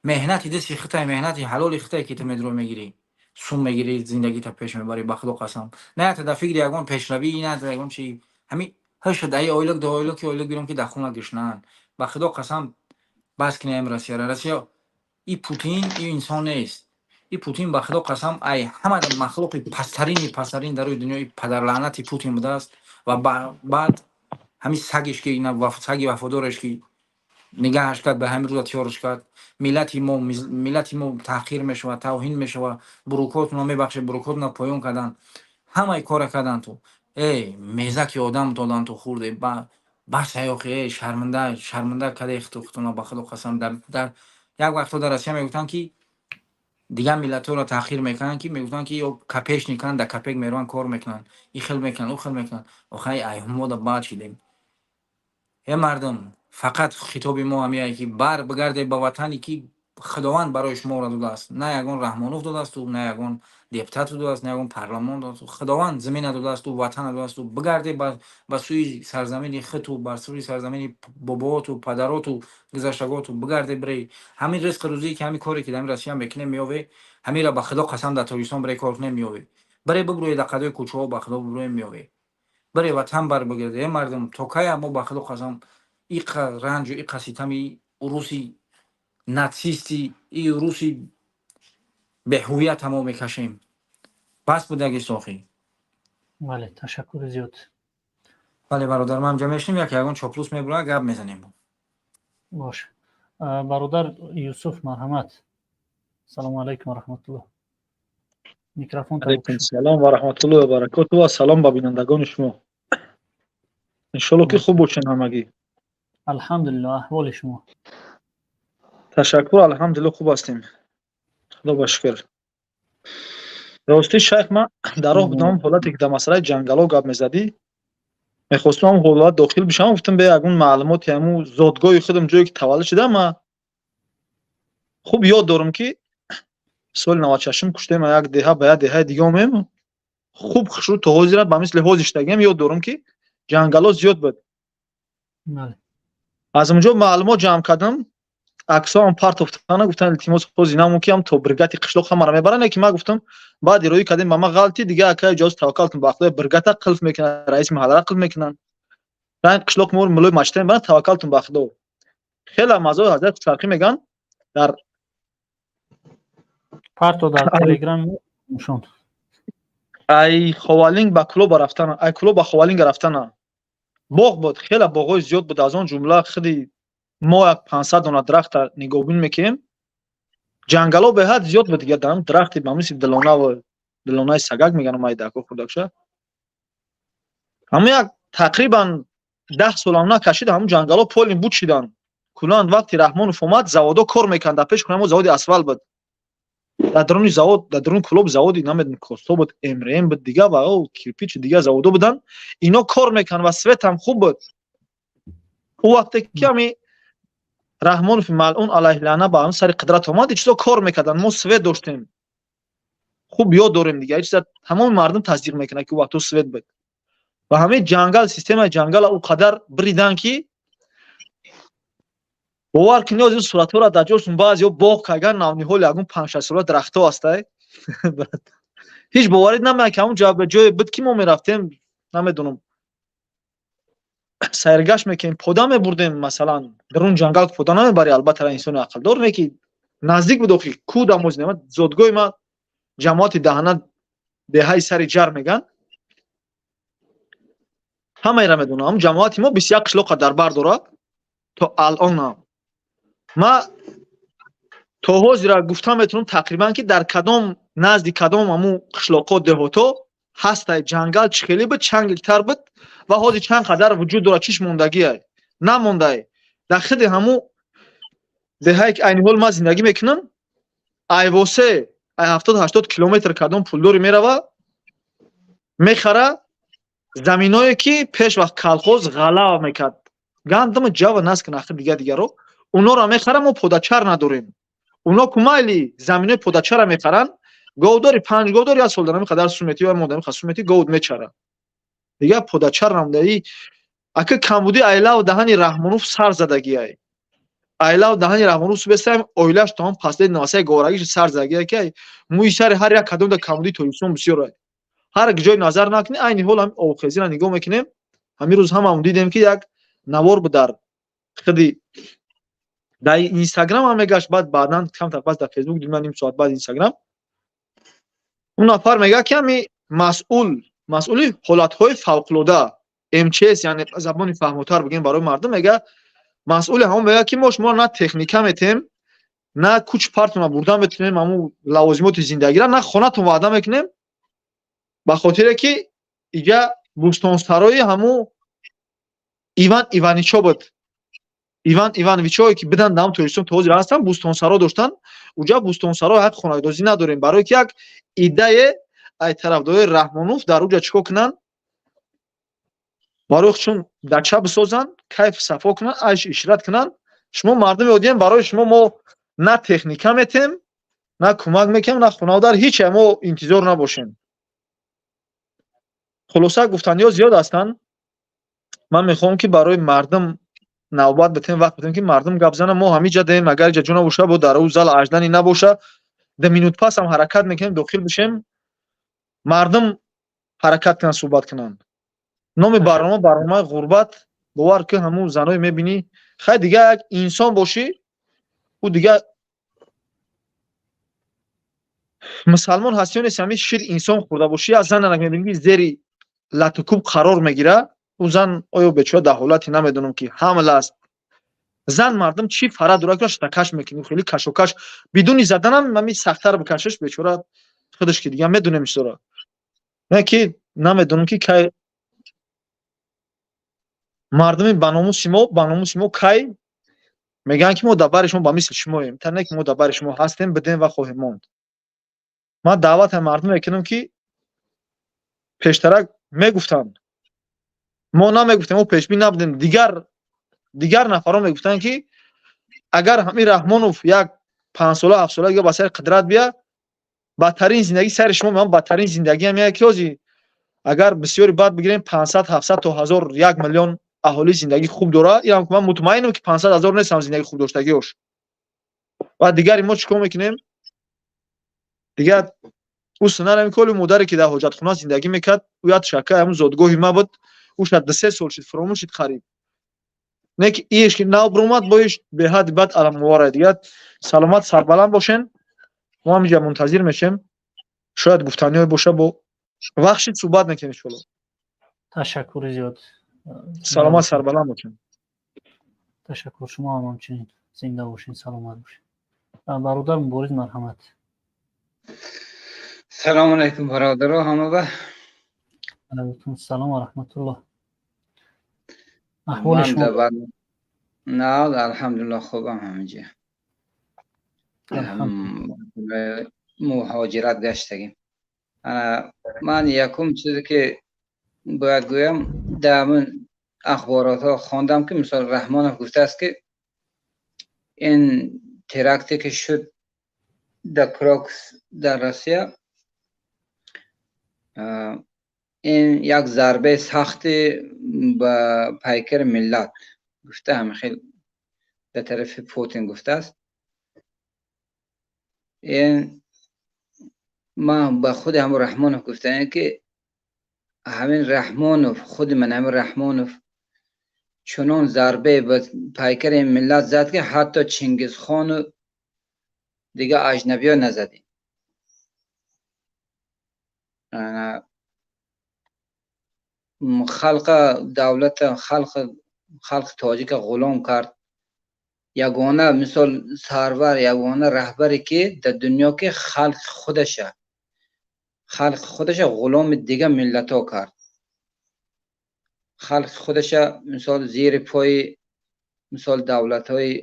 Меҳнати дасти хитай, меҳнати ҳалоли хитай, ки ту медро мегирӣ, сум мегирӣ, зиндагита пеш мебарӣ. Ба худо қасам, на ята дар фикри ягон пешравӣ, на ягон чи. Ҳами ҳашт даи ойлик, ду ойлик, ки ойлик гирам, ки дар хона гишнаанд. Ба худо қасам, бас кинем Россияра. Россия, и Путин и инсон нест. И Путин, ба худо қасам, ай ҳама махлуқи пасттарини пасттарин дар рӯи дунё и падарлаънати Путин будааст. Ва баъд ҳамин сагиш, ки саги вафодореш, ки нигаҳаш кард, ба ҳамин рӯза тиёрш кард. Миллати мо таҳқир мешавад, тавҳин мешавад. Бурукотно мебахшед, бурукотно поён кардан, ҳамаи кора кардан. Ту э мезаки одам додан, ту хурде бас ҳаёхи. Э, шарманда, шарманда каде хутуна. Ба худо қасам, дар як вақтҳо дар Россия мегуфтанд, ки дигар миллатҳоро таҳқир мекунанд, ки мегуфтанд, ки ё копеечник анд, дар копеек мераванд, кор мекунанд, и хел мекунанд, ӯ хел мекунанд. Охай, айҳумода баъд шидем. Э, мардум, фақат хитоби мо ҳамияе, ки бар бигарде ба ватане, ки Худованд барои шуморо додааст. На ягон Раҳмонов додаасту, на ягон депутату додааст, на ягон парламон додааст. Худованд замина додаасту, ватана додаасту. Бигарде ба сӯи сарзамини худту, бар сӯи сарзамини бобооту, падароту, гузаштаготу бигарде. Бирей, ҳамин ризқи рӯзие, ки ҳамин коре, ки дар Россия мекунем, меёве, ҳаминро, ба худо қасам, дар Тоҷикистон бирей, кор кунем, меёве. Бирей, бибурӯе дар қадои кӯчаҳо, ба худо, бибурӯе, меёве. Бирей, ватан бар бигирде. Э, мардум, то кая мо, ба худо қасам, иқа ранҷу иқа ситами уруси нацисти, и руси беҳуввията мо мекашем? Бас будаги сохӣ. Бале, ташаккури зиёд. Бале, бародар, ман ҷа мешинем, як ягон чоплус мебурад, гап мезанем. Бош, бародар Юсуф, марҳамат. Салому алайкум ва раҳматуллоҳ, микрофон. Алайкум салом ва раҳматуллоҳи ва баракоту ва салом ба бинандагони шумо. Иншолло, ки хуб бошен ҳамагӣ. Алҳамдулиллоҳ, аҳволи шумо? Ташаккур, алҳамдулилло, хуб ҳастем, худо ба шукр. Ростӣ, шайх, ман дар роҳ будам, ҳолате ки дар масъалаи ҷангалҳо гап мезадӣ, мехостам ҳам ҳолат дохил бишавам. Гуфтам, бе ягон маълумоти ҳамун зодгоҳи худам, ҷое ки таваллуд шудам, ман хуб ёд дорам, ки соли 96-ум куштем, як деҳа ба як деҳаи дига омем. Хуб хушрӯ то ҳозира ба мисли ҳозир шудагиам ёд дорам, ки ҷангалҳо зиёд буд. Аз онҷо маълумот ҷамъ кардам, аксоам партофтана, гуфтан, илтимос, ҳозир намон, ки ҳам то бригати қишлоқ ҳамаро мебаранд. Ки ман гуфтам, баъди роҳӣ кардем, ба ман ғалти дига, ака, иҷоза, таваккалтун ба Худои, бригата қилф мекунанд, раиси маҳаллара қилф мекунанд, ранг қишлоқ мор мулои мачта мебаранд. Таваккалтун ба Худо. Хеле мазои ҳазрат Шарқӣ мегӯянд дар Парто дар Телеграм нишон. Ай Ховалинг ба Кулоба рафтана, ай Кулоб ба Ховалинга рафтана боғ буд, хеле боғҳои зиёд буд. Аз он ҷумла худи мо як 500 дона дарахта нигоҳбин мекунем. Ҷангалҳо беҳад зиёд буд. Дига дар дарахти ба мисли дилонаву дилонаи сагак мегӯянд, майдако, хурдакша. Ҳамун як тақрибан 10 солам накашид, ҳамун ҷангалҳо полин буд шиданд куллан. Вақти Раҳмонов омад, заводо кор мекард. Дар пеш хонаи мо заводи асфалт буд. Дар даруни завод, дар даруни Кулоб заводи, намедонам, Косто буд, МРМ буд, дига ва кирпичи, дига заводо буданд. Ино кор мекарданд ва свет ҳам хуб буд. Ӯ вақте ки ҳами Раҳмонов малъун алайҳи лаъна ба ҳам сари қудрат омад, ин чизо кор мекарданд. Мо свет доштем, хуб ёд дорем дига, ин чиза тамоми мардум тасдиқ мекунад, ки вақто свет буд. Ва ҳамаи ҷангал, системаи ҷангала ӯ қадар бириданд, ки бовар кунӣ, ин суратҳоро дар ҷошон баъзеҳо боғ кардан, навниҳоли ягон 5-6 сола дарахтҳо ҳастай. Ҳеҷ боварӣ намеяд, ки ҳамон ҷое буд, ки мо мерафтем, намедонам, сайргашт мекунем, пода мебурдем. Масалан, дарун ҷангал пода намебарӣ, албатта, инсони ақлдор не, ки наздик буд. Охи ку дамоз зодгоҳи ма ҷамоати Даҳана, деҳаи Сари Ҷар меган, ҳамаеро медонам. Ҳамн ҷамоати мо 21 қишлоқа дар бар дорад. То алонам ма то ҳозира гуфта метавонам тақрибан, ки дар кадом, назди кадом ҳамун қишлоқҳо, деҳотҳо ҳастай ҷангал, чӣ хеле буд, чанд гектар буд ва ҳозир чанд қадар вуҷуд дорад, чиш мондагиай, намондай. Дар худи ҳамун деҳае, ки айни ҳол ман зиндагӣ мекунам, айвосе ай 70-80 километр кадом пулдорӣ мерава, мехара заминое, ки пеш вақт колхоз ғалава мекард, гандума, ҷава, наск, нахи, дига дигаро, уноро мехара. Мо подачар надорем. Уно кумайли заминои подачара мехаранд, говдори, панҷ говдори, як сол дарами қадар сумети ва модами сумети гов мечара, дигар подачар намдаи. Ака, камбуди айлав даҳани Раҳмонов сар задагиай, айлав даҳани Раҳмонов субестаем, оилаш то ҳам паследи навасаи говарагиш сар задагиай, ки мӯи сари ҳар як кадомда камбудии Тоҷикистон бисёр. Ҳар ҷой назар накунӣ, айни ҳол ҳам обхезиро нигоҳ мекунем. Ҳамин рӯз ҳамамон дидем, ки як навор буд дар худи дар Инстаграм ҳам мегашт, баъд баъдан камтар пас дар Фейсбук дидам, ним соат баъд Инстаграм. Он нафар мегӯяд, ки ҳами масъул, масъули ҳолатҳои фавқулода, МЧС, яъне забони фаҳмотар бигем барои мардум, мегӯяд, масъули ҳамон мегӯяд, ки мо шуморо на техника метем, на куч партона бурдан метавонем, ҳамун лавозимоти зиндагиро, на хонатон ваъда мекунем, ба хотире ки иҷа бӯстонсарои ҳамун Иван Иваничо буд. Иван Ивановичое, ки биданд дар Тоҷикистон, то ҳозир ҳастанд, бӯстонсаро доштанд. Уҷа бӯстонсаро ҳақ хонадозӣ надорем, барое ки як иддае ай тарафдорои Раҳмонов дар уҷа чӣ кор кунанд, барои чун дача бисозанд, кайф сафо кунанд, айш ишрат кунанд. Шумо мардуми оддием, барои шумо мо на техника метем, на кӯмак мекунем, на хонавдар, ҳеч мо интизор набошем. Хулоса, гуфтаниҳо зиёд ҳастанд. Ман мехоҳам, ки барои мардум навбат битем, вақт битем, ки мардум гап зана. Мо ҳамиҷа даем, агар иҷа ҷо набоша, бо дар ӯ зал аждани набоша, 2 минут пас ҳам ҳаракат мекунем, дохил бишем, мардум ҳаракат кунанд, суҳбат кунанд. Номи барнома барномаи ғурбат. Бовар ки, ҳамун заное мебинӣ, хай, дига як инсон бошӣ, ӯ дига мусалмон ҳастӣ ё нест, ҳамин шир инсон хӯрда бошӣ, як зананак мебинӣ, ки зери латукуб қарор мегирад. Ӯ зан оё бечора дар ҳолате, намедонам, ки ҳамл аст. Зан мардум чӣ фара дорад, ки такаш мекунӣ, хеле кашокаш, бидуни заданам ҳамин сахттар бикашиш, бечора худаш, ки дига медонем чизора. Не ки намедонам, ки кай мардуми баномуси мо, баномуси мо кай мегӯянд, ки мо дар бари шумо ба мисли шумоем, та не ки мо дар бари шумо ҳастем, бидем ва хоҳем монд. Ман даъватам мардум мекунам, ки пештарак мегуфтанд, мо намегуфтем, мо пешбин набудем, дигар дигар нафарон мегуфтанд, ки агар ҳамин Раҳмонов як 5 сола, 7 сола дига ба сари қудрат бия, бадтарин зиндагӣ сари шумо меояд. Бадтарин зиндагиам як ки ҳозир агар бисёри бад бигирем, 500, 700 то ҳазор, 1 миллион аҳолӣ зиндагӣ хуб дорад. Инам ман мутмаинам, ки 500 000 нестам зиндагӣ хуб доштагиош. Ва дигари мо чӣ кор мекунем? Дигар ӯ сунарам коли модаре, ки дар ҳоҷатхона зиндагӣ мекард, ӯ як шака ҳамун зодгоҳи ма буд, ӯ шад 2-3 сол шид, фуромӯш шид қариб. Не ки иш ки нав биромад, бо иш беҳадди бад аламовара. Дигар саломат, сарбаланд бошен. Мо ҳаминҷа мунтазир мешем, шояд гуфтаниҳое боша, бо вақт шид, суҳбат мекунем, иншоалло. Ташаккури зиёд. Саломат, сарбаланд бошен. Ташаккур, шумо ҳам ҳамчунин зинда бошед, саломат бошед. Бародар Мубориз, марҳамат. Салому алайкум, бародаро, ҳамага. Алайкум салом ва раҳматуллоҳ. Аҳволи шумо? На, алҳамдулиллоҳ, хубам. Ҳаминҷа муҳоҷират гаштагим. Ман якум чизе, ки бояд гӯям, дар ҳамин ахборотҳо хондам, ки мисол Раҳмонов гуфтааст, ки Ин теракте ки шуд дар Крокус, дар Россия, ин як зарбаи сахти ба пайкари миллат гуфта, ҳамин хел дар тарафи Путин гуфтааст. Ин ман ба худи ҳамун Раҳмонов гуфтаем, ки ҳамин Раҳмонов, худи ман, ҳамин Раҳмонов чунон зарбае ба пайкари миллат зад, ки ҳатто Чингизхону дигар аҷнабиё назадем. Халқа, давлата, халқи тоҷика ғулом кард. Ягона, мисол, сарвар, ягона раҳбаре, ки дар дунё, ки халқи худаша ғуломи дигар миллатҳо кард, халқи худаша, мисол, зери пои, мисол, давлатҳои,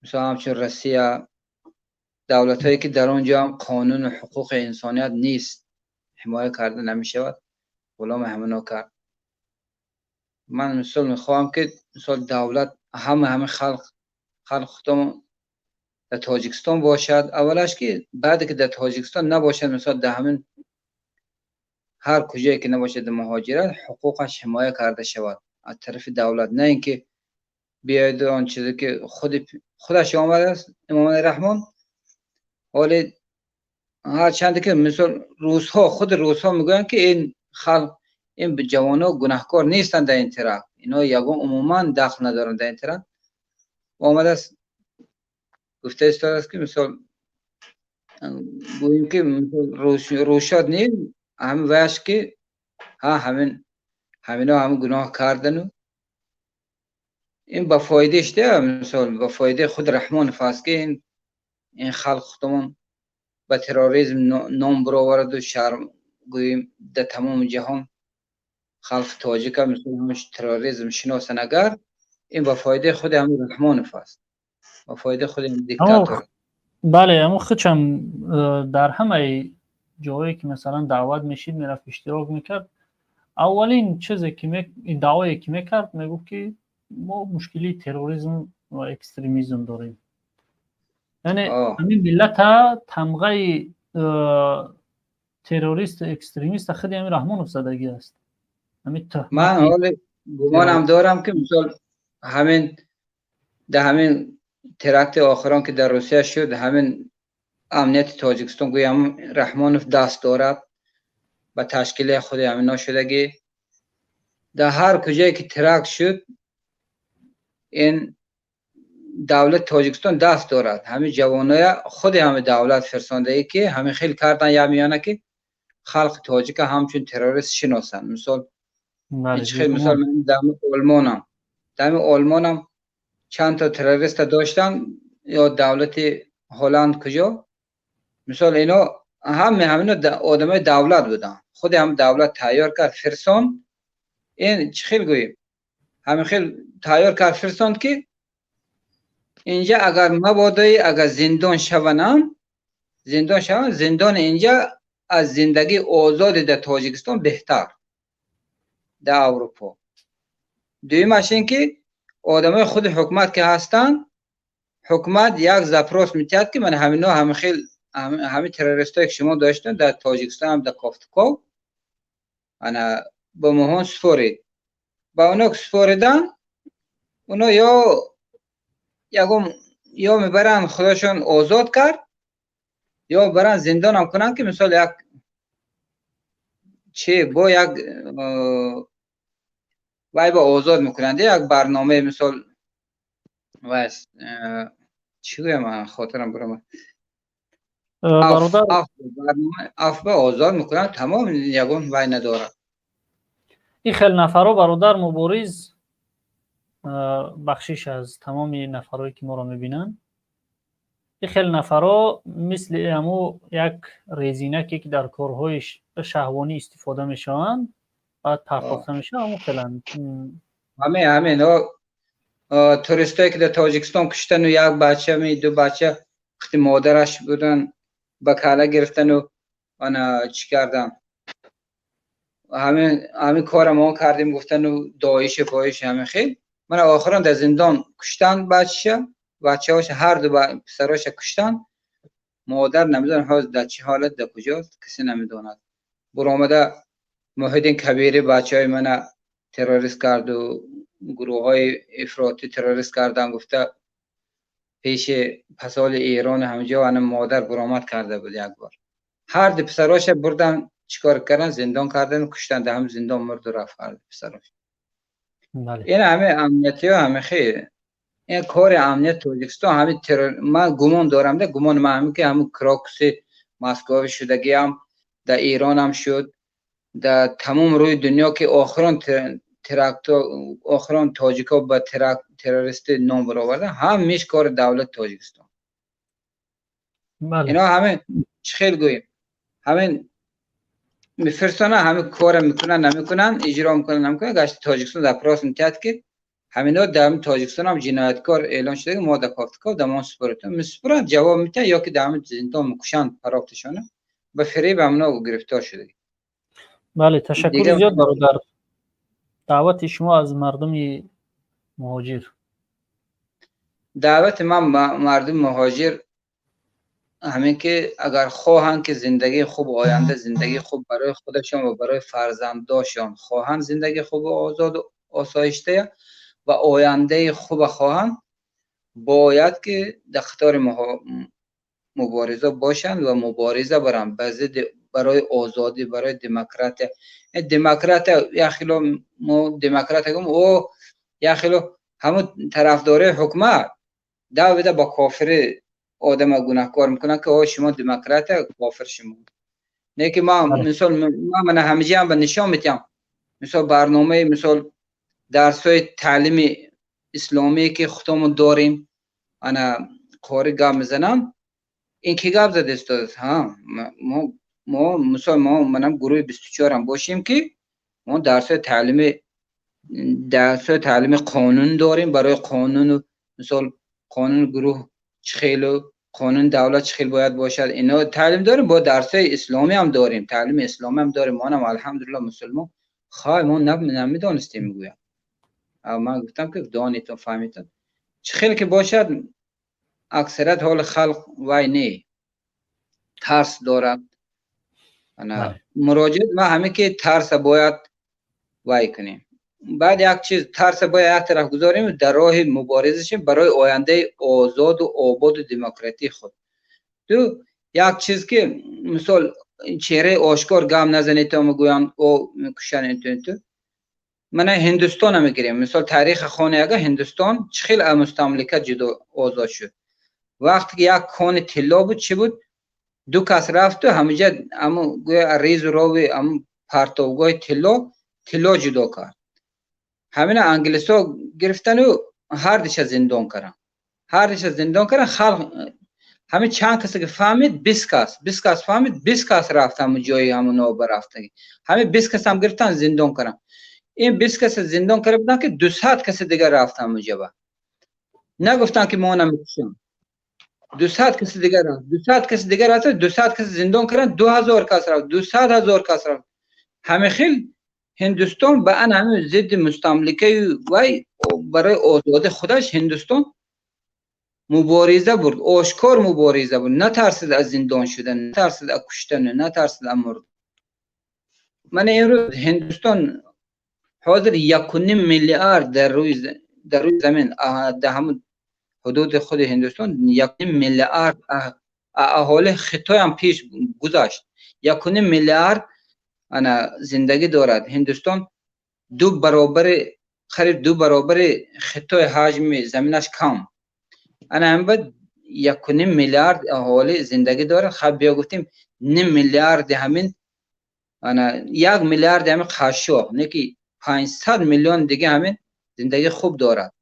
мисол, ҳамчун Россия, давлатҳое, ки дар он ҷо ҳам қонуну ҳуқуқи инсоният нест, ҳимоя карда намешавад, ғуломи ҳамино кард. Ман, мисол, мехоҳам, ки, мисол, давлат ҳама халқ худамон дар Тоҷикистон бошад аввалаш, ки баъде ки дар Тоҷикистон набошад, мисол, дар ҳамин ҳар куҷое ки набошад, дар муҳоҷират, ҳуқуқаш ҳимоя карда шавад аз тарафи давлат, на ин ки биёяду он чизе, ки худи худаш омадааст, Эмомали Раҳмон. Ҳоле ҳарчанде ки, мисол, русҳо, худи русҳо мегӯянд, ки ин халқ, ин ҷавонҳо гунаҳкор нестанд дар ин теракт, ино ягон умуман дахл надоранд дар ин теракт. Омадааст, гуфта истодааст, ки, мисол, гӯем, ки рӯшод нест ҳамин ваяш, ки ҳа, ҳамино ҳамин гуноҳ кардану ин ба фоидаиш да, мисол, ба фоидаи худ Раҳмонов аст, ки ин халқ худамон ба терроризм ном бировараду шарм, гӯем, дар тамоми ҷаҳон халқи тоҷика, мисол, терроризм шиносанд. Агар ин ба фоидаи худи ҳамин Раҳмонов аст, ба фоидаи худи диктатор. Бале, ҳамун худшам дар ҳамаи ҷоҳое, ки, масалан, даъват мешид, мерафт, иштирок мекард, аввалин чизе ки даъвое ки мекард, мегуфт, ки мо мушкилии терроризм ва экстремизм дорем. Яъне ҳамин миллата тамғаи террористу экстремиста худи ҳамин Раҳмонов задагӣ аст. Ман ҳоле гумонам дорам, ки, мисол, ҳамин дар ҳамин теракти охирон, ки дар Русия шуд, ҳамин амнияти Тоҷикистон, гӯям, Раҳмонов даст дорад ба ташкили худи ҳамино шудагӣ. Дар ҳар куҷое ки теракт шуд, ин давлати Тоҷикистон даст дорад. Ҳамин ҷавоноя худи ҳамин давлат фирсондагӣ, ки ҳамин хел кардан як миёна, ки халқи тоҷика ҳамчун террорист шиносанд. Мисол, мисол, дар Олмонам чанд то террориста доштан ё давлати Ҳолланд, куҷо, мисол, ино ҳаме ҳамино одамои давлат буданд. Худи ҳам давлат тайёр кард, фирсон. Ин чӣ хел гӯем, ҳамин хел тайёр кард, фирсонд, ки инҷа агар мабодои агар зиндон шаванам, зиндон шаванд, зиндони инҷа аз зиндагии озоди дар Тоҷикистон беҳтар, дар Аврупо. Дуюмаш ин ки одамои худи ҳукумат ки ҳастанд, ҳукумат як запрос метиҳад, ки ман ҳамино ҳамин хел ҳамин террористое, ки шумо доштед дар Тоҷикистон, дар кофтуков, ана ба моҳон супоред. Ба оно ки супоридан, оно ё ягон ё мебаранд, худошон озод кард, ё баранд, зиндонам кунанд, ки, мисол, як чи бо як вай ба озод мекунанд, як барномаи, мисол, вай, чӣ гӯям, хотирам биромад, афва озод мекунанд, тамом, ягон вай надорад. Ин хел нафаро, бародар Мубориз, бахшиш аз тамоми нафарое, ки моро мебинанд, ин хел нафаро мисли ҳаму як резинаке, ки дар корҳои шаҳвонӣ истифода мешаванд, баъд партофта мешаванд, ҳамун хеланд. Ҳамин туристое, ки дар Тоҷикистон куштану як бача ми ду бача вақти модараш будан, ба кала гирифтану ана чӣ кардан, ҳамин кора мо кардем гуфтану доишу поиш, ҳамин хел мана охирон дар зиндон куштан бачаша. Бачаҳоша, ҳар ду писароша куштанд. Модар намедонам ҳозир дар чӣ ҳолат, дар куҷост, касе намедонад. Буромада Муҳиддин Кабирӣ бачаҳои мана террорист карду, гурӯҳҳои ифротӣ террорист кардан гуфта, пеши пасоли Эрон ҳамҷо ана модар буромад карда буд як бор. Ҳар ду писароша бурдан, чикор кардан, зиндон кардан, куштан, дар ҳам зиндон мурду рафт ҳар ду писарош. Ин ҳами амниятиё ҳами хел. Ин кори амният Тоҷикистон ҳами террор. Ман гумон дорам, да гумони ман ҳами ки ҳамун Крокуси Москвави шудагиам дар Эронам шуд, дар тамом рӯи дунё ки охирон теракто, охирон тоҷико ба террористӣ ном баровардан, ҳамиш кори давлати Тоҷикистон. Ино ҳамин чӣ хел гӯем, ҳамин мефирсонанд, ҳамин кора мекунанд, намекунанд, иҷро мекунанд, намекунанд, гашти Тоҷикистон запрос метиҳад ки ҳамино дар Тоҷикистон ҳам ҷинояткор эълон шуда, мо дар кофтуков дамон супоритон месупоранд, ҷавоб метиҳанд ё ки дар ҳамин зиндон мекушанд, парофташона ба фиреб ҳамино гирифтор шуда. Бале, ташаккури зиёд, бародар. Даъвати шумо аз мардуми муҳоҷир? Даъвати ман мардуми муҳоҷир ҳамин ки агар хоҳанд ки зиндагии хуб, оянда зиндагии хуб барои худашон ва барои фарзандошон хоҳанд, зиндагии хубу озоду осоиштая ва ояндаи хуба хоҳанд, бояд ки дар қатори мубориза бошанд ва мубориза баранд ба зидди, барои озодӣ, барои демократия. Демократия як хело мо демократия гум, о як хело ҳамун тарафдории ҳукумат давида ба кофирӣ одама гунаҳкор мекунанд ки о шумо демократия, кофир шумо. Не ки ман мисол ман мана ҳамиҷаам ба нишон метиҳам, мисол барномаи, мисол дарсҳои таълими исломие ки худамон дорем, ана қори гап мезанам, ин ки гап зада истодааст? Ҳа, мо мисол мо манам гурӯҳи 24-ам бошем ки мо дарсҳои таълими қонун дорем, барои қонуну мисол қонуни гурӯҳ чӣ хелу қонуни давлат чӣ хел бояд бошад, ино таълим дорем. Бо дарсҳои исломӣ ҳам дорем, таълими исломӣ ҳам дорем. Монам алҳамдулилло мусулмон. Хай, мо намедонистем, мегӯям. Ман гуфтам ки донитон, фаҳмитон. Чӣ хел ки бошад, аксарият ҳоли халқ вай не, тарс дорад. Муроҷиат ма ҳамин ки тарса бояд вай кунем. Баъд як чиз, тарса бояд як тараф гузорем, дар роҳи мубориза шем барои ояндаи озоду ободу демократии худ. Ду як чиз ки мисол чеҳраи ошкор гап назанед, то мегӯянд о мекушанд, инту инту. Мана Ҳиндустона мегирем, мисол таърихи хони, ага Ҳиндустон чӣ хел аз мустамлика ҷудо озод шуд? Вақте ки як кони тилло буд, чӣ буд, ду кас рафту ҳамиҷа ҳамун гӯя резу рови ҳамун партовгоҳи тилло ҷудо кард. Ҳамина англисҳо гирифтану ҳар диша зиндон карданд, ҳар диша зиндон карданд. Халқ ҳамин чанд касе ки фаҳмид, 20 кас, 20 кас фаҳмид, 20 кас рафт ҳамун ҷои ҳамун рафтагӣ. Ҳамин 20 кас ҳам гирифтан, зиндон карданд. Ин 20 каса зиндон карда буданд ки 200 каси дигар рафт ҳамун ҷоба. Нагуфтанд ки мо намекушем. 200 каси дигар рафт, 200 каси дигар рафт, 200 каси зиндон карданд, 2000 кас рафт, 200 000 кас рафт. Ҳамин хел Ҳиндустон ба ан ҳамин зидди мустамликаи вай барои озодии худаш Ҳиндустон мубориза бурд, ошкор мубориза бурд, натарсид аз зиндон шудан, натарсид аз куштан, натарсид аз мурд. Мана имрӯз Ҳиндустон ҳозир 1,5 миллиард дар рӯи замин, дар ҳамун ҳудуди худи Ҳиндустон 1,5 миллиард аҳоли, Хитоям пеш гузашт, 1,5 миллиард ана зиндагӣ дорад. Ҳиндустон ду баробари, қариб ду баробари Хитой ҳаҷми заминаш кам, ана ҳамин баъд 1,5 миллиард аҳолӣ зиндагӣ дорад. Хаб, биё гуфтем ним миллиарди ҳамин, ана 1 миллиарди ҳамин қашшоқ, не ки 500 миллион дига ҳамин зиндагӣ хуб дорад.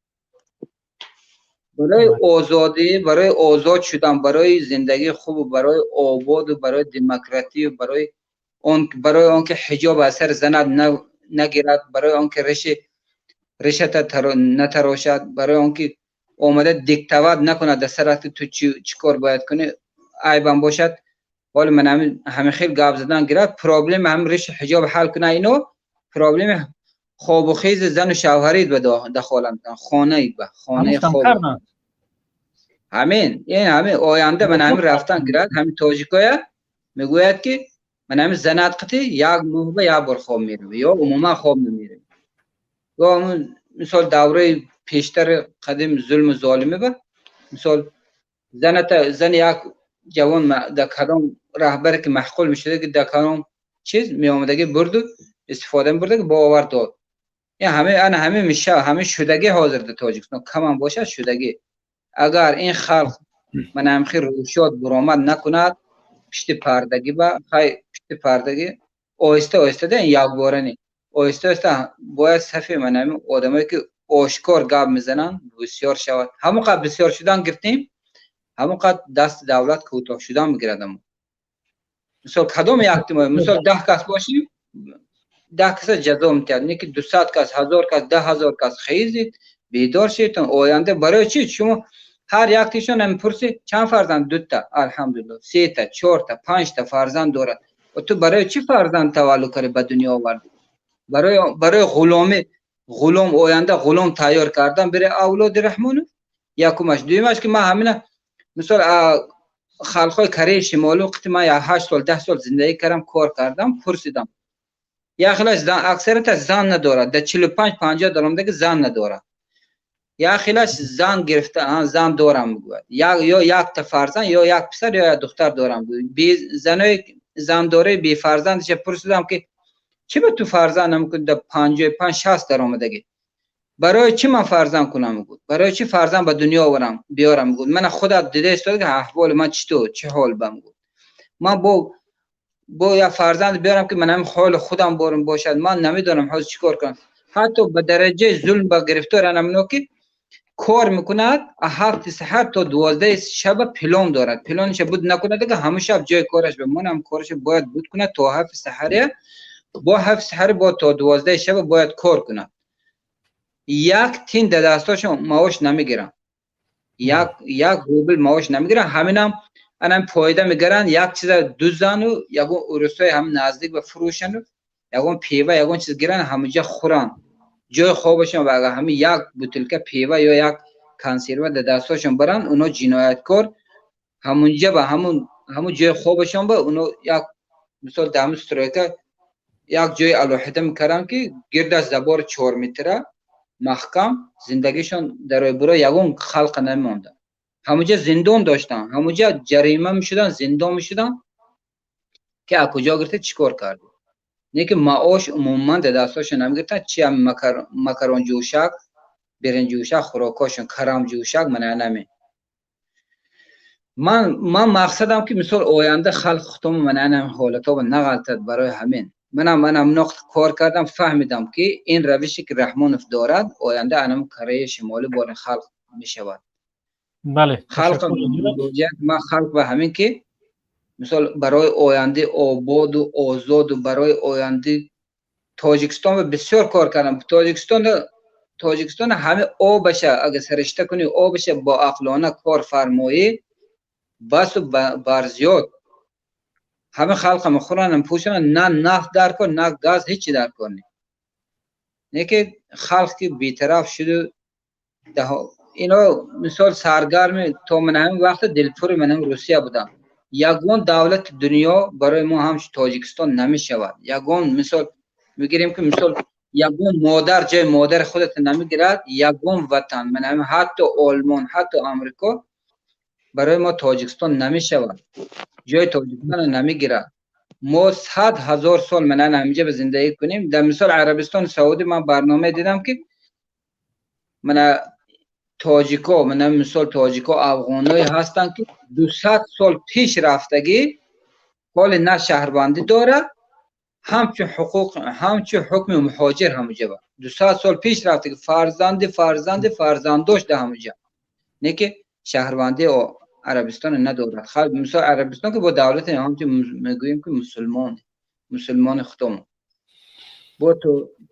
Барои озодӣ, барои озод шудан, барои зиндагии хубу барои ободу барои демократию, барои он ки ҳиҷоб аз сари занат нагирад, барои он ки решата натарошад, барои он ки омада диктовать накунад дар сарат ки ту чӣ кор бояд кунӣ, айбам бошад. Ҳоли ман ҳамин хел гап задан гирад, проблема ҳамин реши ҳиҷоб ҳал кунад, ино проблеми хобу хези зану шавҳарид ба дахолат мекунад, хонаи ба хонаи хоб. Ҳамин ин ҳамин оянда ман ҳамин рафтан гирад, ҳамин тоҷикоя мегӯяд, ки ман ҳамин занат қити як моҳ ба як бор хоб меравӣ ё умуман хоб намеравӣ. Ё мисол давраи пештари қадим зулму золимӣ ба мисол заната зани як ҷавон дар кадом раҳбаре ки маҳқул мешуда, ки дар кадом чиз меомадагӣ бурду истифода мебурда, бовар дод. Ин ҳама ана ҳама меша ҳама шудагӣ ҳозир дар Тоҷикистон камам бошад шудагӣ. Агар ин халқ ман ҳамхи рӯшод буромад накунад, пишти пардагӣ ба хай пишти пардагӣ оҳиста оҳиста да якбора не, оҳиста оҳиста бояд сафи ман ҳамин одамое ки ошкор гап мезананд бисёр шавад. Ҳамон қадр бисёр шудан гирифтем, ҳамон қадр дасти давлат кӯтоҳ шудан мегирад. Мисол кадом яктимо, мисол 10 кас бошем, 10 каса ҷазо метиҳад, не ки 200 кас, 1000 кас, 10 000 кас. Хезид, бедор шедтон. Оянда барои чӣ шумо ҳар яктишон мепурсед чанд фарзанд? Дута, алҳамдулилло, сета, чорта, панҷта фарзанд дорад. Ту барои чӣ фарзанд таваллуд карди, ба дунё овардӣ? Барои ғуломӣ, ғулом, оянда ғулом тайёр кардан бире авлоди Раҳмонов. Якумаш. Дуюмаш, ки ман ҳамина мисол халқҳои Кореяи Шимолӣ қити ман 8 сол, 10 сол зиндагӣ кардам, кор кардам, пурсидам. Як хелаш аксарияташ зан надорад, дар 45, 50 даромадаги зан надорад. Як хелаш зан гирифта, зан дорам мегӯяд, ё якта фарзанд, ё як писар, ё як духтар дорам. Занои зандораи бефарзандаша пурсидам, ки чӣ ба ту фарзанд намекунӣ, дар 55, 60 даромадагӣ? Барои чӣ ман фарзанд кунам, мегӯд, барои чӣ фарзанд ба дунё оварам, биёрам, мегӯд. Мана худат дида истода, ки аҳволи ман чӣ ту чӣ ҳол ба, мегӯд. Ман бо як фарзанд биёрам, ки ман ҳамин ҳоли худам борам бошад? Ман намедонам ҳозир чӣ кор кунам. Ҳатто ба дараҷаи зулм ба гирифтор анамино, ки кор мекунад 7-и саҳар то 12-и шаба, план дорад, планиша буд накунад, ага ҳамун шаб ҷои кораш бимонам, корашо бояд буд кунад то 7-и саҳария, бо 7-и саҳари бо то 12-и шаба бояд кор кунад. Як тин дар дастошон маош намегиранд, як рубл маош намегиранд. Ҳаминам анам фоида мегиранд, як чиза дузану ягон урусҳои ҳам наздик ба фурӯшану ягон пева, ягон чиз гиранд, ҳамуҷа хӯранд, ҷои хобашон. Ва агар ҳамин як бутылка пева ё як консерва дар дастошон баранд, оно ҷинояткор. Ҳамунҷа ба ҳамун ҷои хобашон ба оно як мисол дар ҳамун стройка як ҷои алоҳида мекардам, ки гирдаш забор 4 метра маҳкам, зиндагишон дарои буро ягон халқа намемонда. Ҳамуҷа зиндон доштанд, ҳамуҷа ҷарима мешуданд, зиндон мешуданд, ки аз куҷо гирифта, чӣ кор кард. Не ки маош умуман дар дастошон намегирифтанд, чи ҳам макаронҷӯшак, биринҷӯшак, хӯрокҳошон карамҷӯшак. Мана наме ман мақсадам, ки мисол оянда халқи худтомо мана ҳамин ҳолатҳо нағалтад. Барои ҳамин манам ноқт кор кардам, фаҳмидам, ки ин равише ки Раҳмонов дорад, оянда анам Кореяи Шимолӣ бори халқ мешавад. Бале. Халқ, ман халқ ба ҳамин, ки мисол барои ояндаи ободу озоду барои ояндаи Тоҷикистон бисёр кор кардам. Тоҷикистон ҳама обаша агар саришта кунӣ, обаша бо ақлона кор фармоӣ, басу барзиёд ҳама халқа мехӯранд, пӯшанд. На нафт дар кор, на газ, ҳечи дар кор не. Не ки халқ ки бетараф шуду, ино мисол саргарми то ман ҳамин вақта дилпури ман ҳам Русия будам. Ягон давлати дунё барои мо ҳамчун Тоҷикистон намешавад. Ягон мисол мегирем, ки мисол ягон модар ҷои модари худата намегирад. Ягон ватан, ман ҳамин ҳатто Олмон, ҳатто Амрико барои мо Тоҷикистон намешавад, ҷои Тоҷикистонро намегирад. Мо 100 000 сол мана ҳаминҷа ба зиндагӣ кунем. Дар мисол Арабистони Саудӣ ман барнома дидам, ки мана тоҷико, мана мисол тоҷико, афғоное ҳастанд, ки 200 сол пеш рафтагӣ, ҳоле на шаҳрвандӣ дорад, ҳамчун ҳуқуқ, ҳамчун ҳукми муҳоҷир ҳамуҷа ба 200 сол пеш рафтагӣ, фарзанди фарзанди фарзандош да ҳамуҷа, не ки шаҳрвандии Арабистон надорад. Мисол Арабистон, ки бо давлати ҳамчун мегӯем, ки мусулмон, мусулмони худомон, бо ту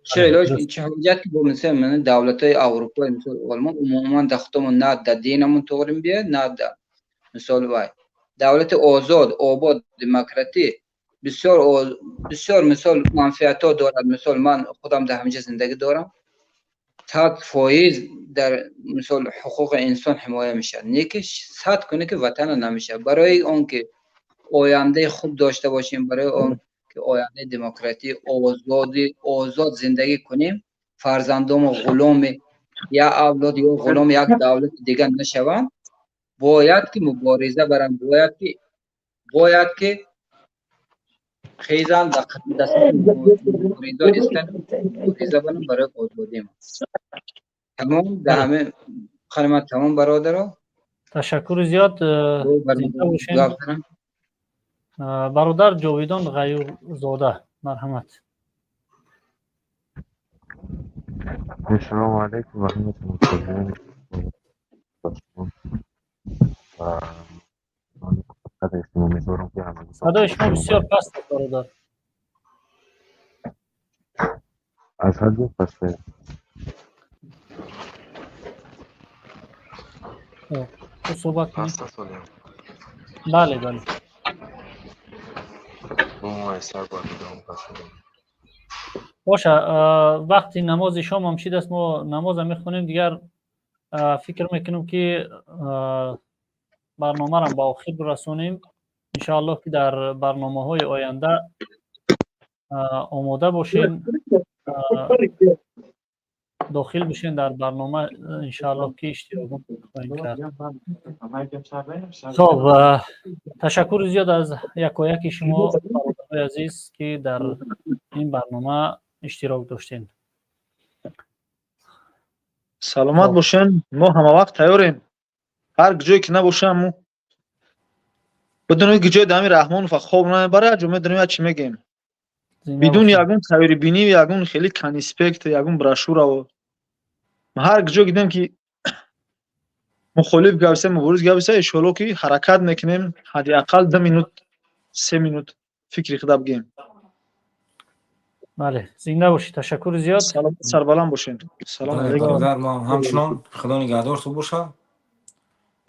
чӣ илоҷ, чӣ ҳоҷат, ки бо мисол давлатҳои Аврупо, мисол Олмон, умуман дар худомон, на дар динамон тоғрӣ биёяд, на дар мисол вай давлати озод, обод, демократӣ бисёр бисёр мисол манфиатҳо дорад. Мисол ман худам дар ҳаминҷа зиндагӣ дорам. 100% дар мисол ҳуқуқи инсон ҳимоя мешавад. Не ки сад кунӣ ки ватана намешавад. Барои он ки ояндаи хуб дошта бошем, барои он ки ояндаи демократӣ, озоди озод зиндагӣ кунем, фарзандомо ғуломи як авлод ё ғуломи як давлати дигар нашаванд, бояд ки мубориза баранд, бояд ки хезанд, дар мубориза истанд, мубориза баранд барои озодӣ. Тамом, дар ҳамин хидмат тамом, бародаро. Ташаккури зиёд, зинда бошем. Бародар Ҷовидон Ғаюрзода, марҳамат. Ассалому алайкум ва раҳматуллоҳи ва умедворам, ки ҳамагӣ Садои шумо бисёр паст аст, бародар. Аз ҳадди паст. Суҳбат кунед. Паст аст ҳолиам? Бале. Бо муайсар бояд идома пас шудам. Боша, вақти намози шомам шидааст, мо намоза мехонем, дигар фикр мекунем, ки барномарам ба охир бирасонем. Иншоаллоҳ, ки дар барномаҳои оянда омода бошем, дохил бишем дар барнома, иншоаллоҳ, ки иштирок хоҳем кард. Хоб, ташаккури зиёд аз якояки шумо, бародарои азиз, ки дар ин барнома иштирок доштем. Саломат бошен, мо ҳамавақт тайёрем. Ҳар ҷое ки набошам, мо бидуни ки ҷои дами Раҳмонов хоб намебарад, ҷо медонем, як чӣ мегӯем, бидуни ягон тайёрибинӣ, ягон хеле конспект, ягон брошюра. Ҳар ҷо дидем, ки мухолиф гаписа, мубориз гаписа, иншоалло, ки ҳаракат мекунем, ҳадди ақал 2 минут, 3 минут фикри худа бигӯем. Бале, зинда бошед, ташаккури зиёд. Сарбаланд бошед, салом алейкум. Бародар, мо ҳамчунон, худо нигаҳдор ту боша,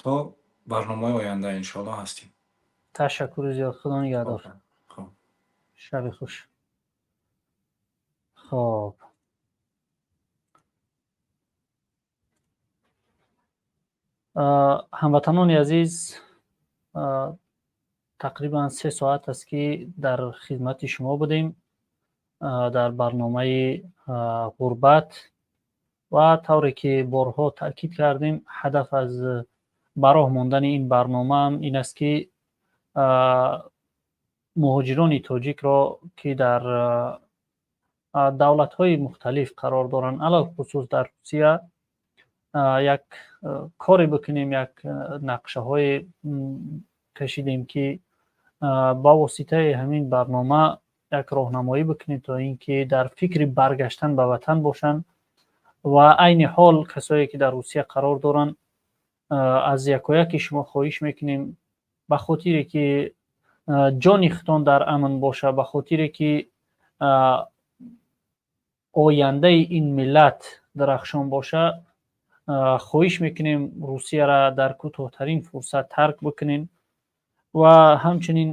то барномаи оянда иншоалло ҳастем. Ташаккури зиёд, худо нигаҳдор, шаби хуш. Хоб, ҳамватанони азиз, тақрибан 3 соат аст, ки дар хизмати шумо будем дар барномаи «Ғурбат». Ва тавре ки борҳо таъкид кардем, ҳадаф аз ба роҳ мондани ин барномаам ин аст, ки муҳоҷирони тоҷикро, ки дар давлатҳои мухталиф қарор доранд, алалхусус дар Русия, як коре бикунем, як нақшаҳое кашидем, ки ба воситаи ҳамин барнома як роҳнамоӣ бикунем, то ин ки дар фикри баргаштан ба ватан бошанд. Ва айни ҳол касое ки дар Русия қарор доранд, аз якояки шумо хоҳиш мекунем, ба хотире ки ҷони худтон дар амн боша, ба хотире ки ояндаи ин миллат дарахшон боша, хоҳиш мекунем, Русияра дар кӯтоҳтарин фурсат тарк бикунем. Ва ҳамчунин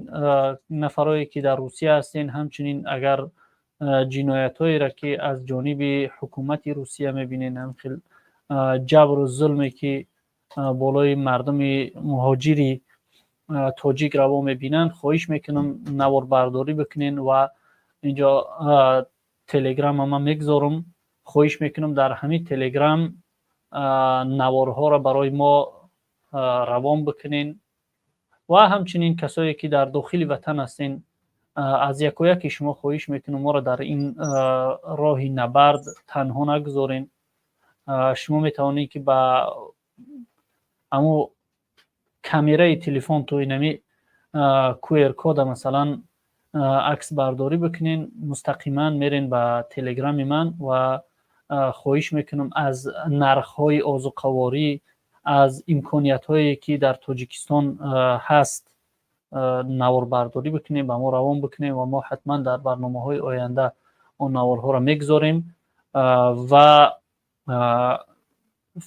нафарое ки дар Русия ҳастен, ҳамчунин агар ҷиноятҳоеро ки аз ҷониби ҳукумати Русия мебинен, ҳамхел ҷабру зулме ки болои мардуми муҳоҷири тоҷик раво мебинанд, хоҳиш мекунам, наворбардорӣ бикунен. Ва инҷо телеграма ман мегузорам, хоҳиш мекунам, дар ҳамин телеграм наворҳоро барои мо равон бикунен. Ва ҳамчунин касое ки дар дохили ватан ҳастен, аз якояки шумо хоҳиш мекунам, моро дар ин роҳи набард танҳо нагузорен. Шумо метавонед, ки ба аму камераи телефон то инами QR кода, масалан, аксбардорӣ бикунен, мустақиман мерен ба телеграми ман. Ва хоҳиш мекунам, аз нархҳои озуқаворӣ, аз имкониятҳое ки дар Тоҷикистон ҳаст, наворбардорӣ бикунем, ба мо равон бикунем ва мо ҳатман дар барномаҳои оянда он наворҳоро мегузорем ва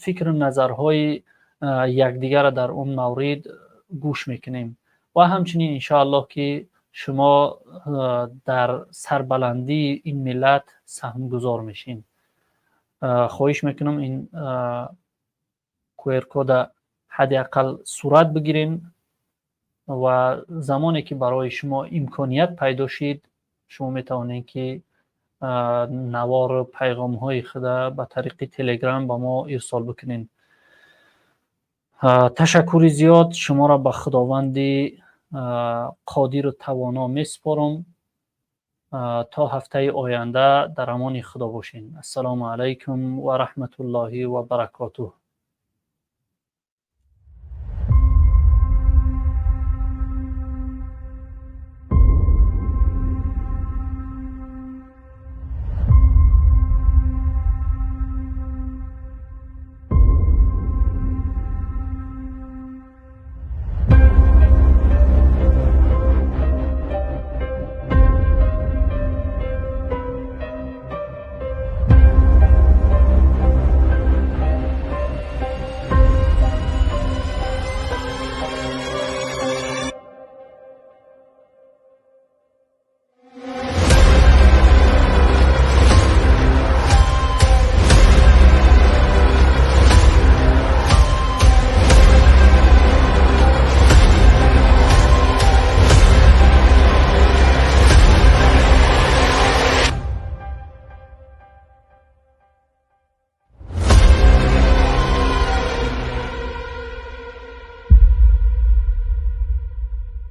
фикру назарҳои якдигарро дар он маврид гӯш мекунем. Ва ҳамчунин, иншоаллоҳ, ки шумо дар сарбаландии ин миллат саҳмгузор мешин. Хоҳиш мекунам, ин QR-кода ҳадди ақал сурат бигирен ва замоне ки барои шумо имконият пайдо шид, шумо метавонед, ки навору пайғомҳои худа ба тариқи Телеграм ба мо ирсол бикунед. Ташаккури зиёд, шуморо ба Худованди қодиру тавоно месупорам. То ҳафтаи оянда дар амони Худо бошед. Ассалому алайкум ва раҳматуллоҳи ва баракотуҳ.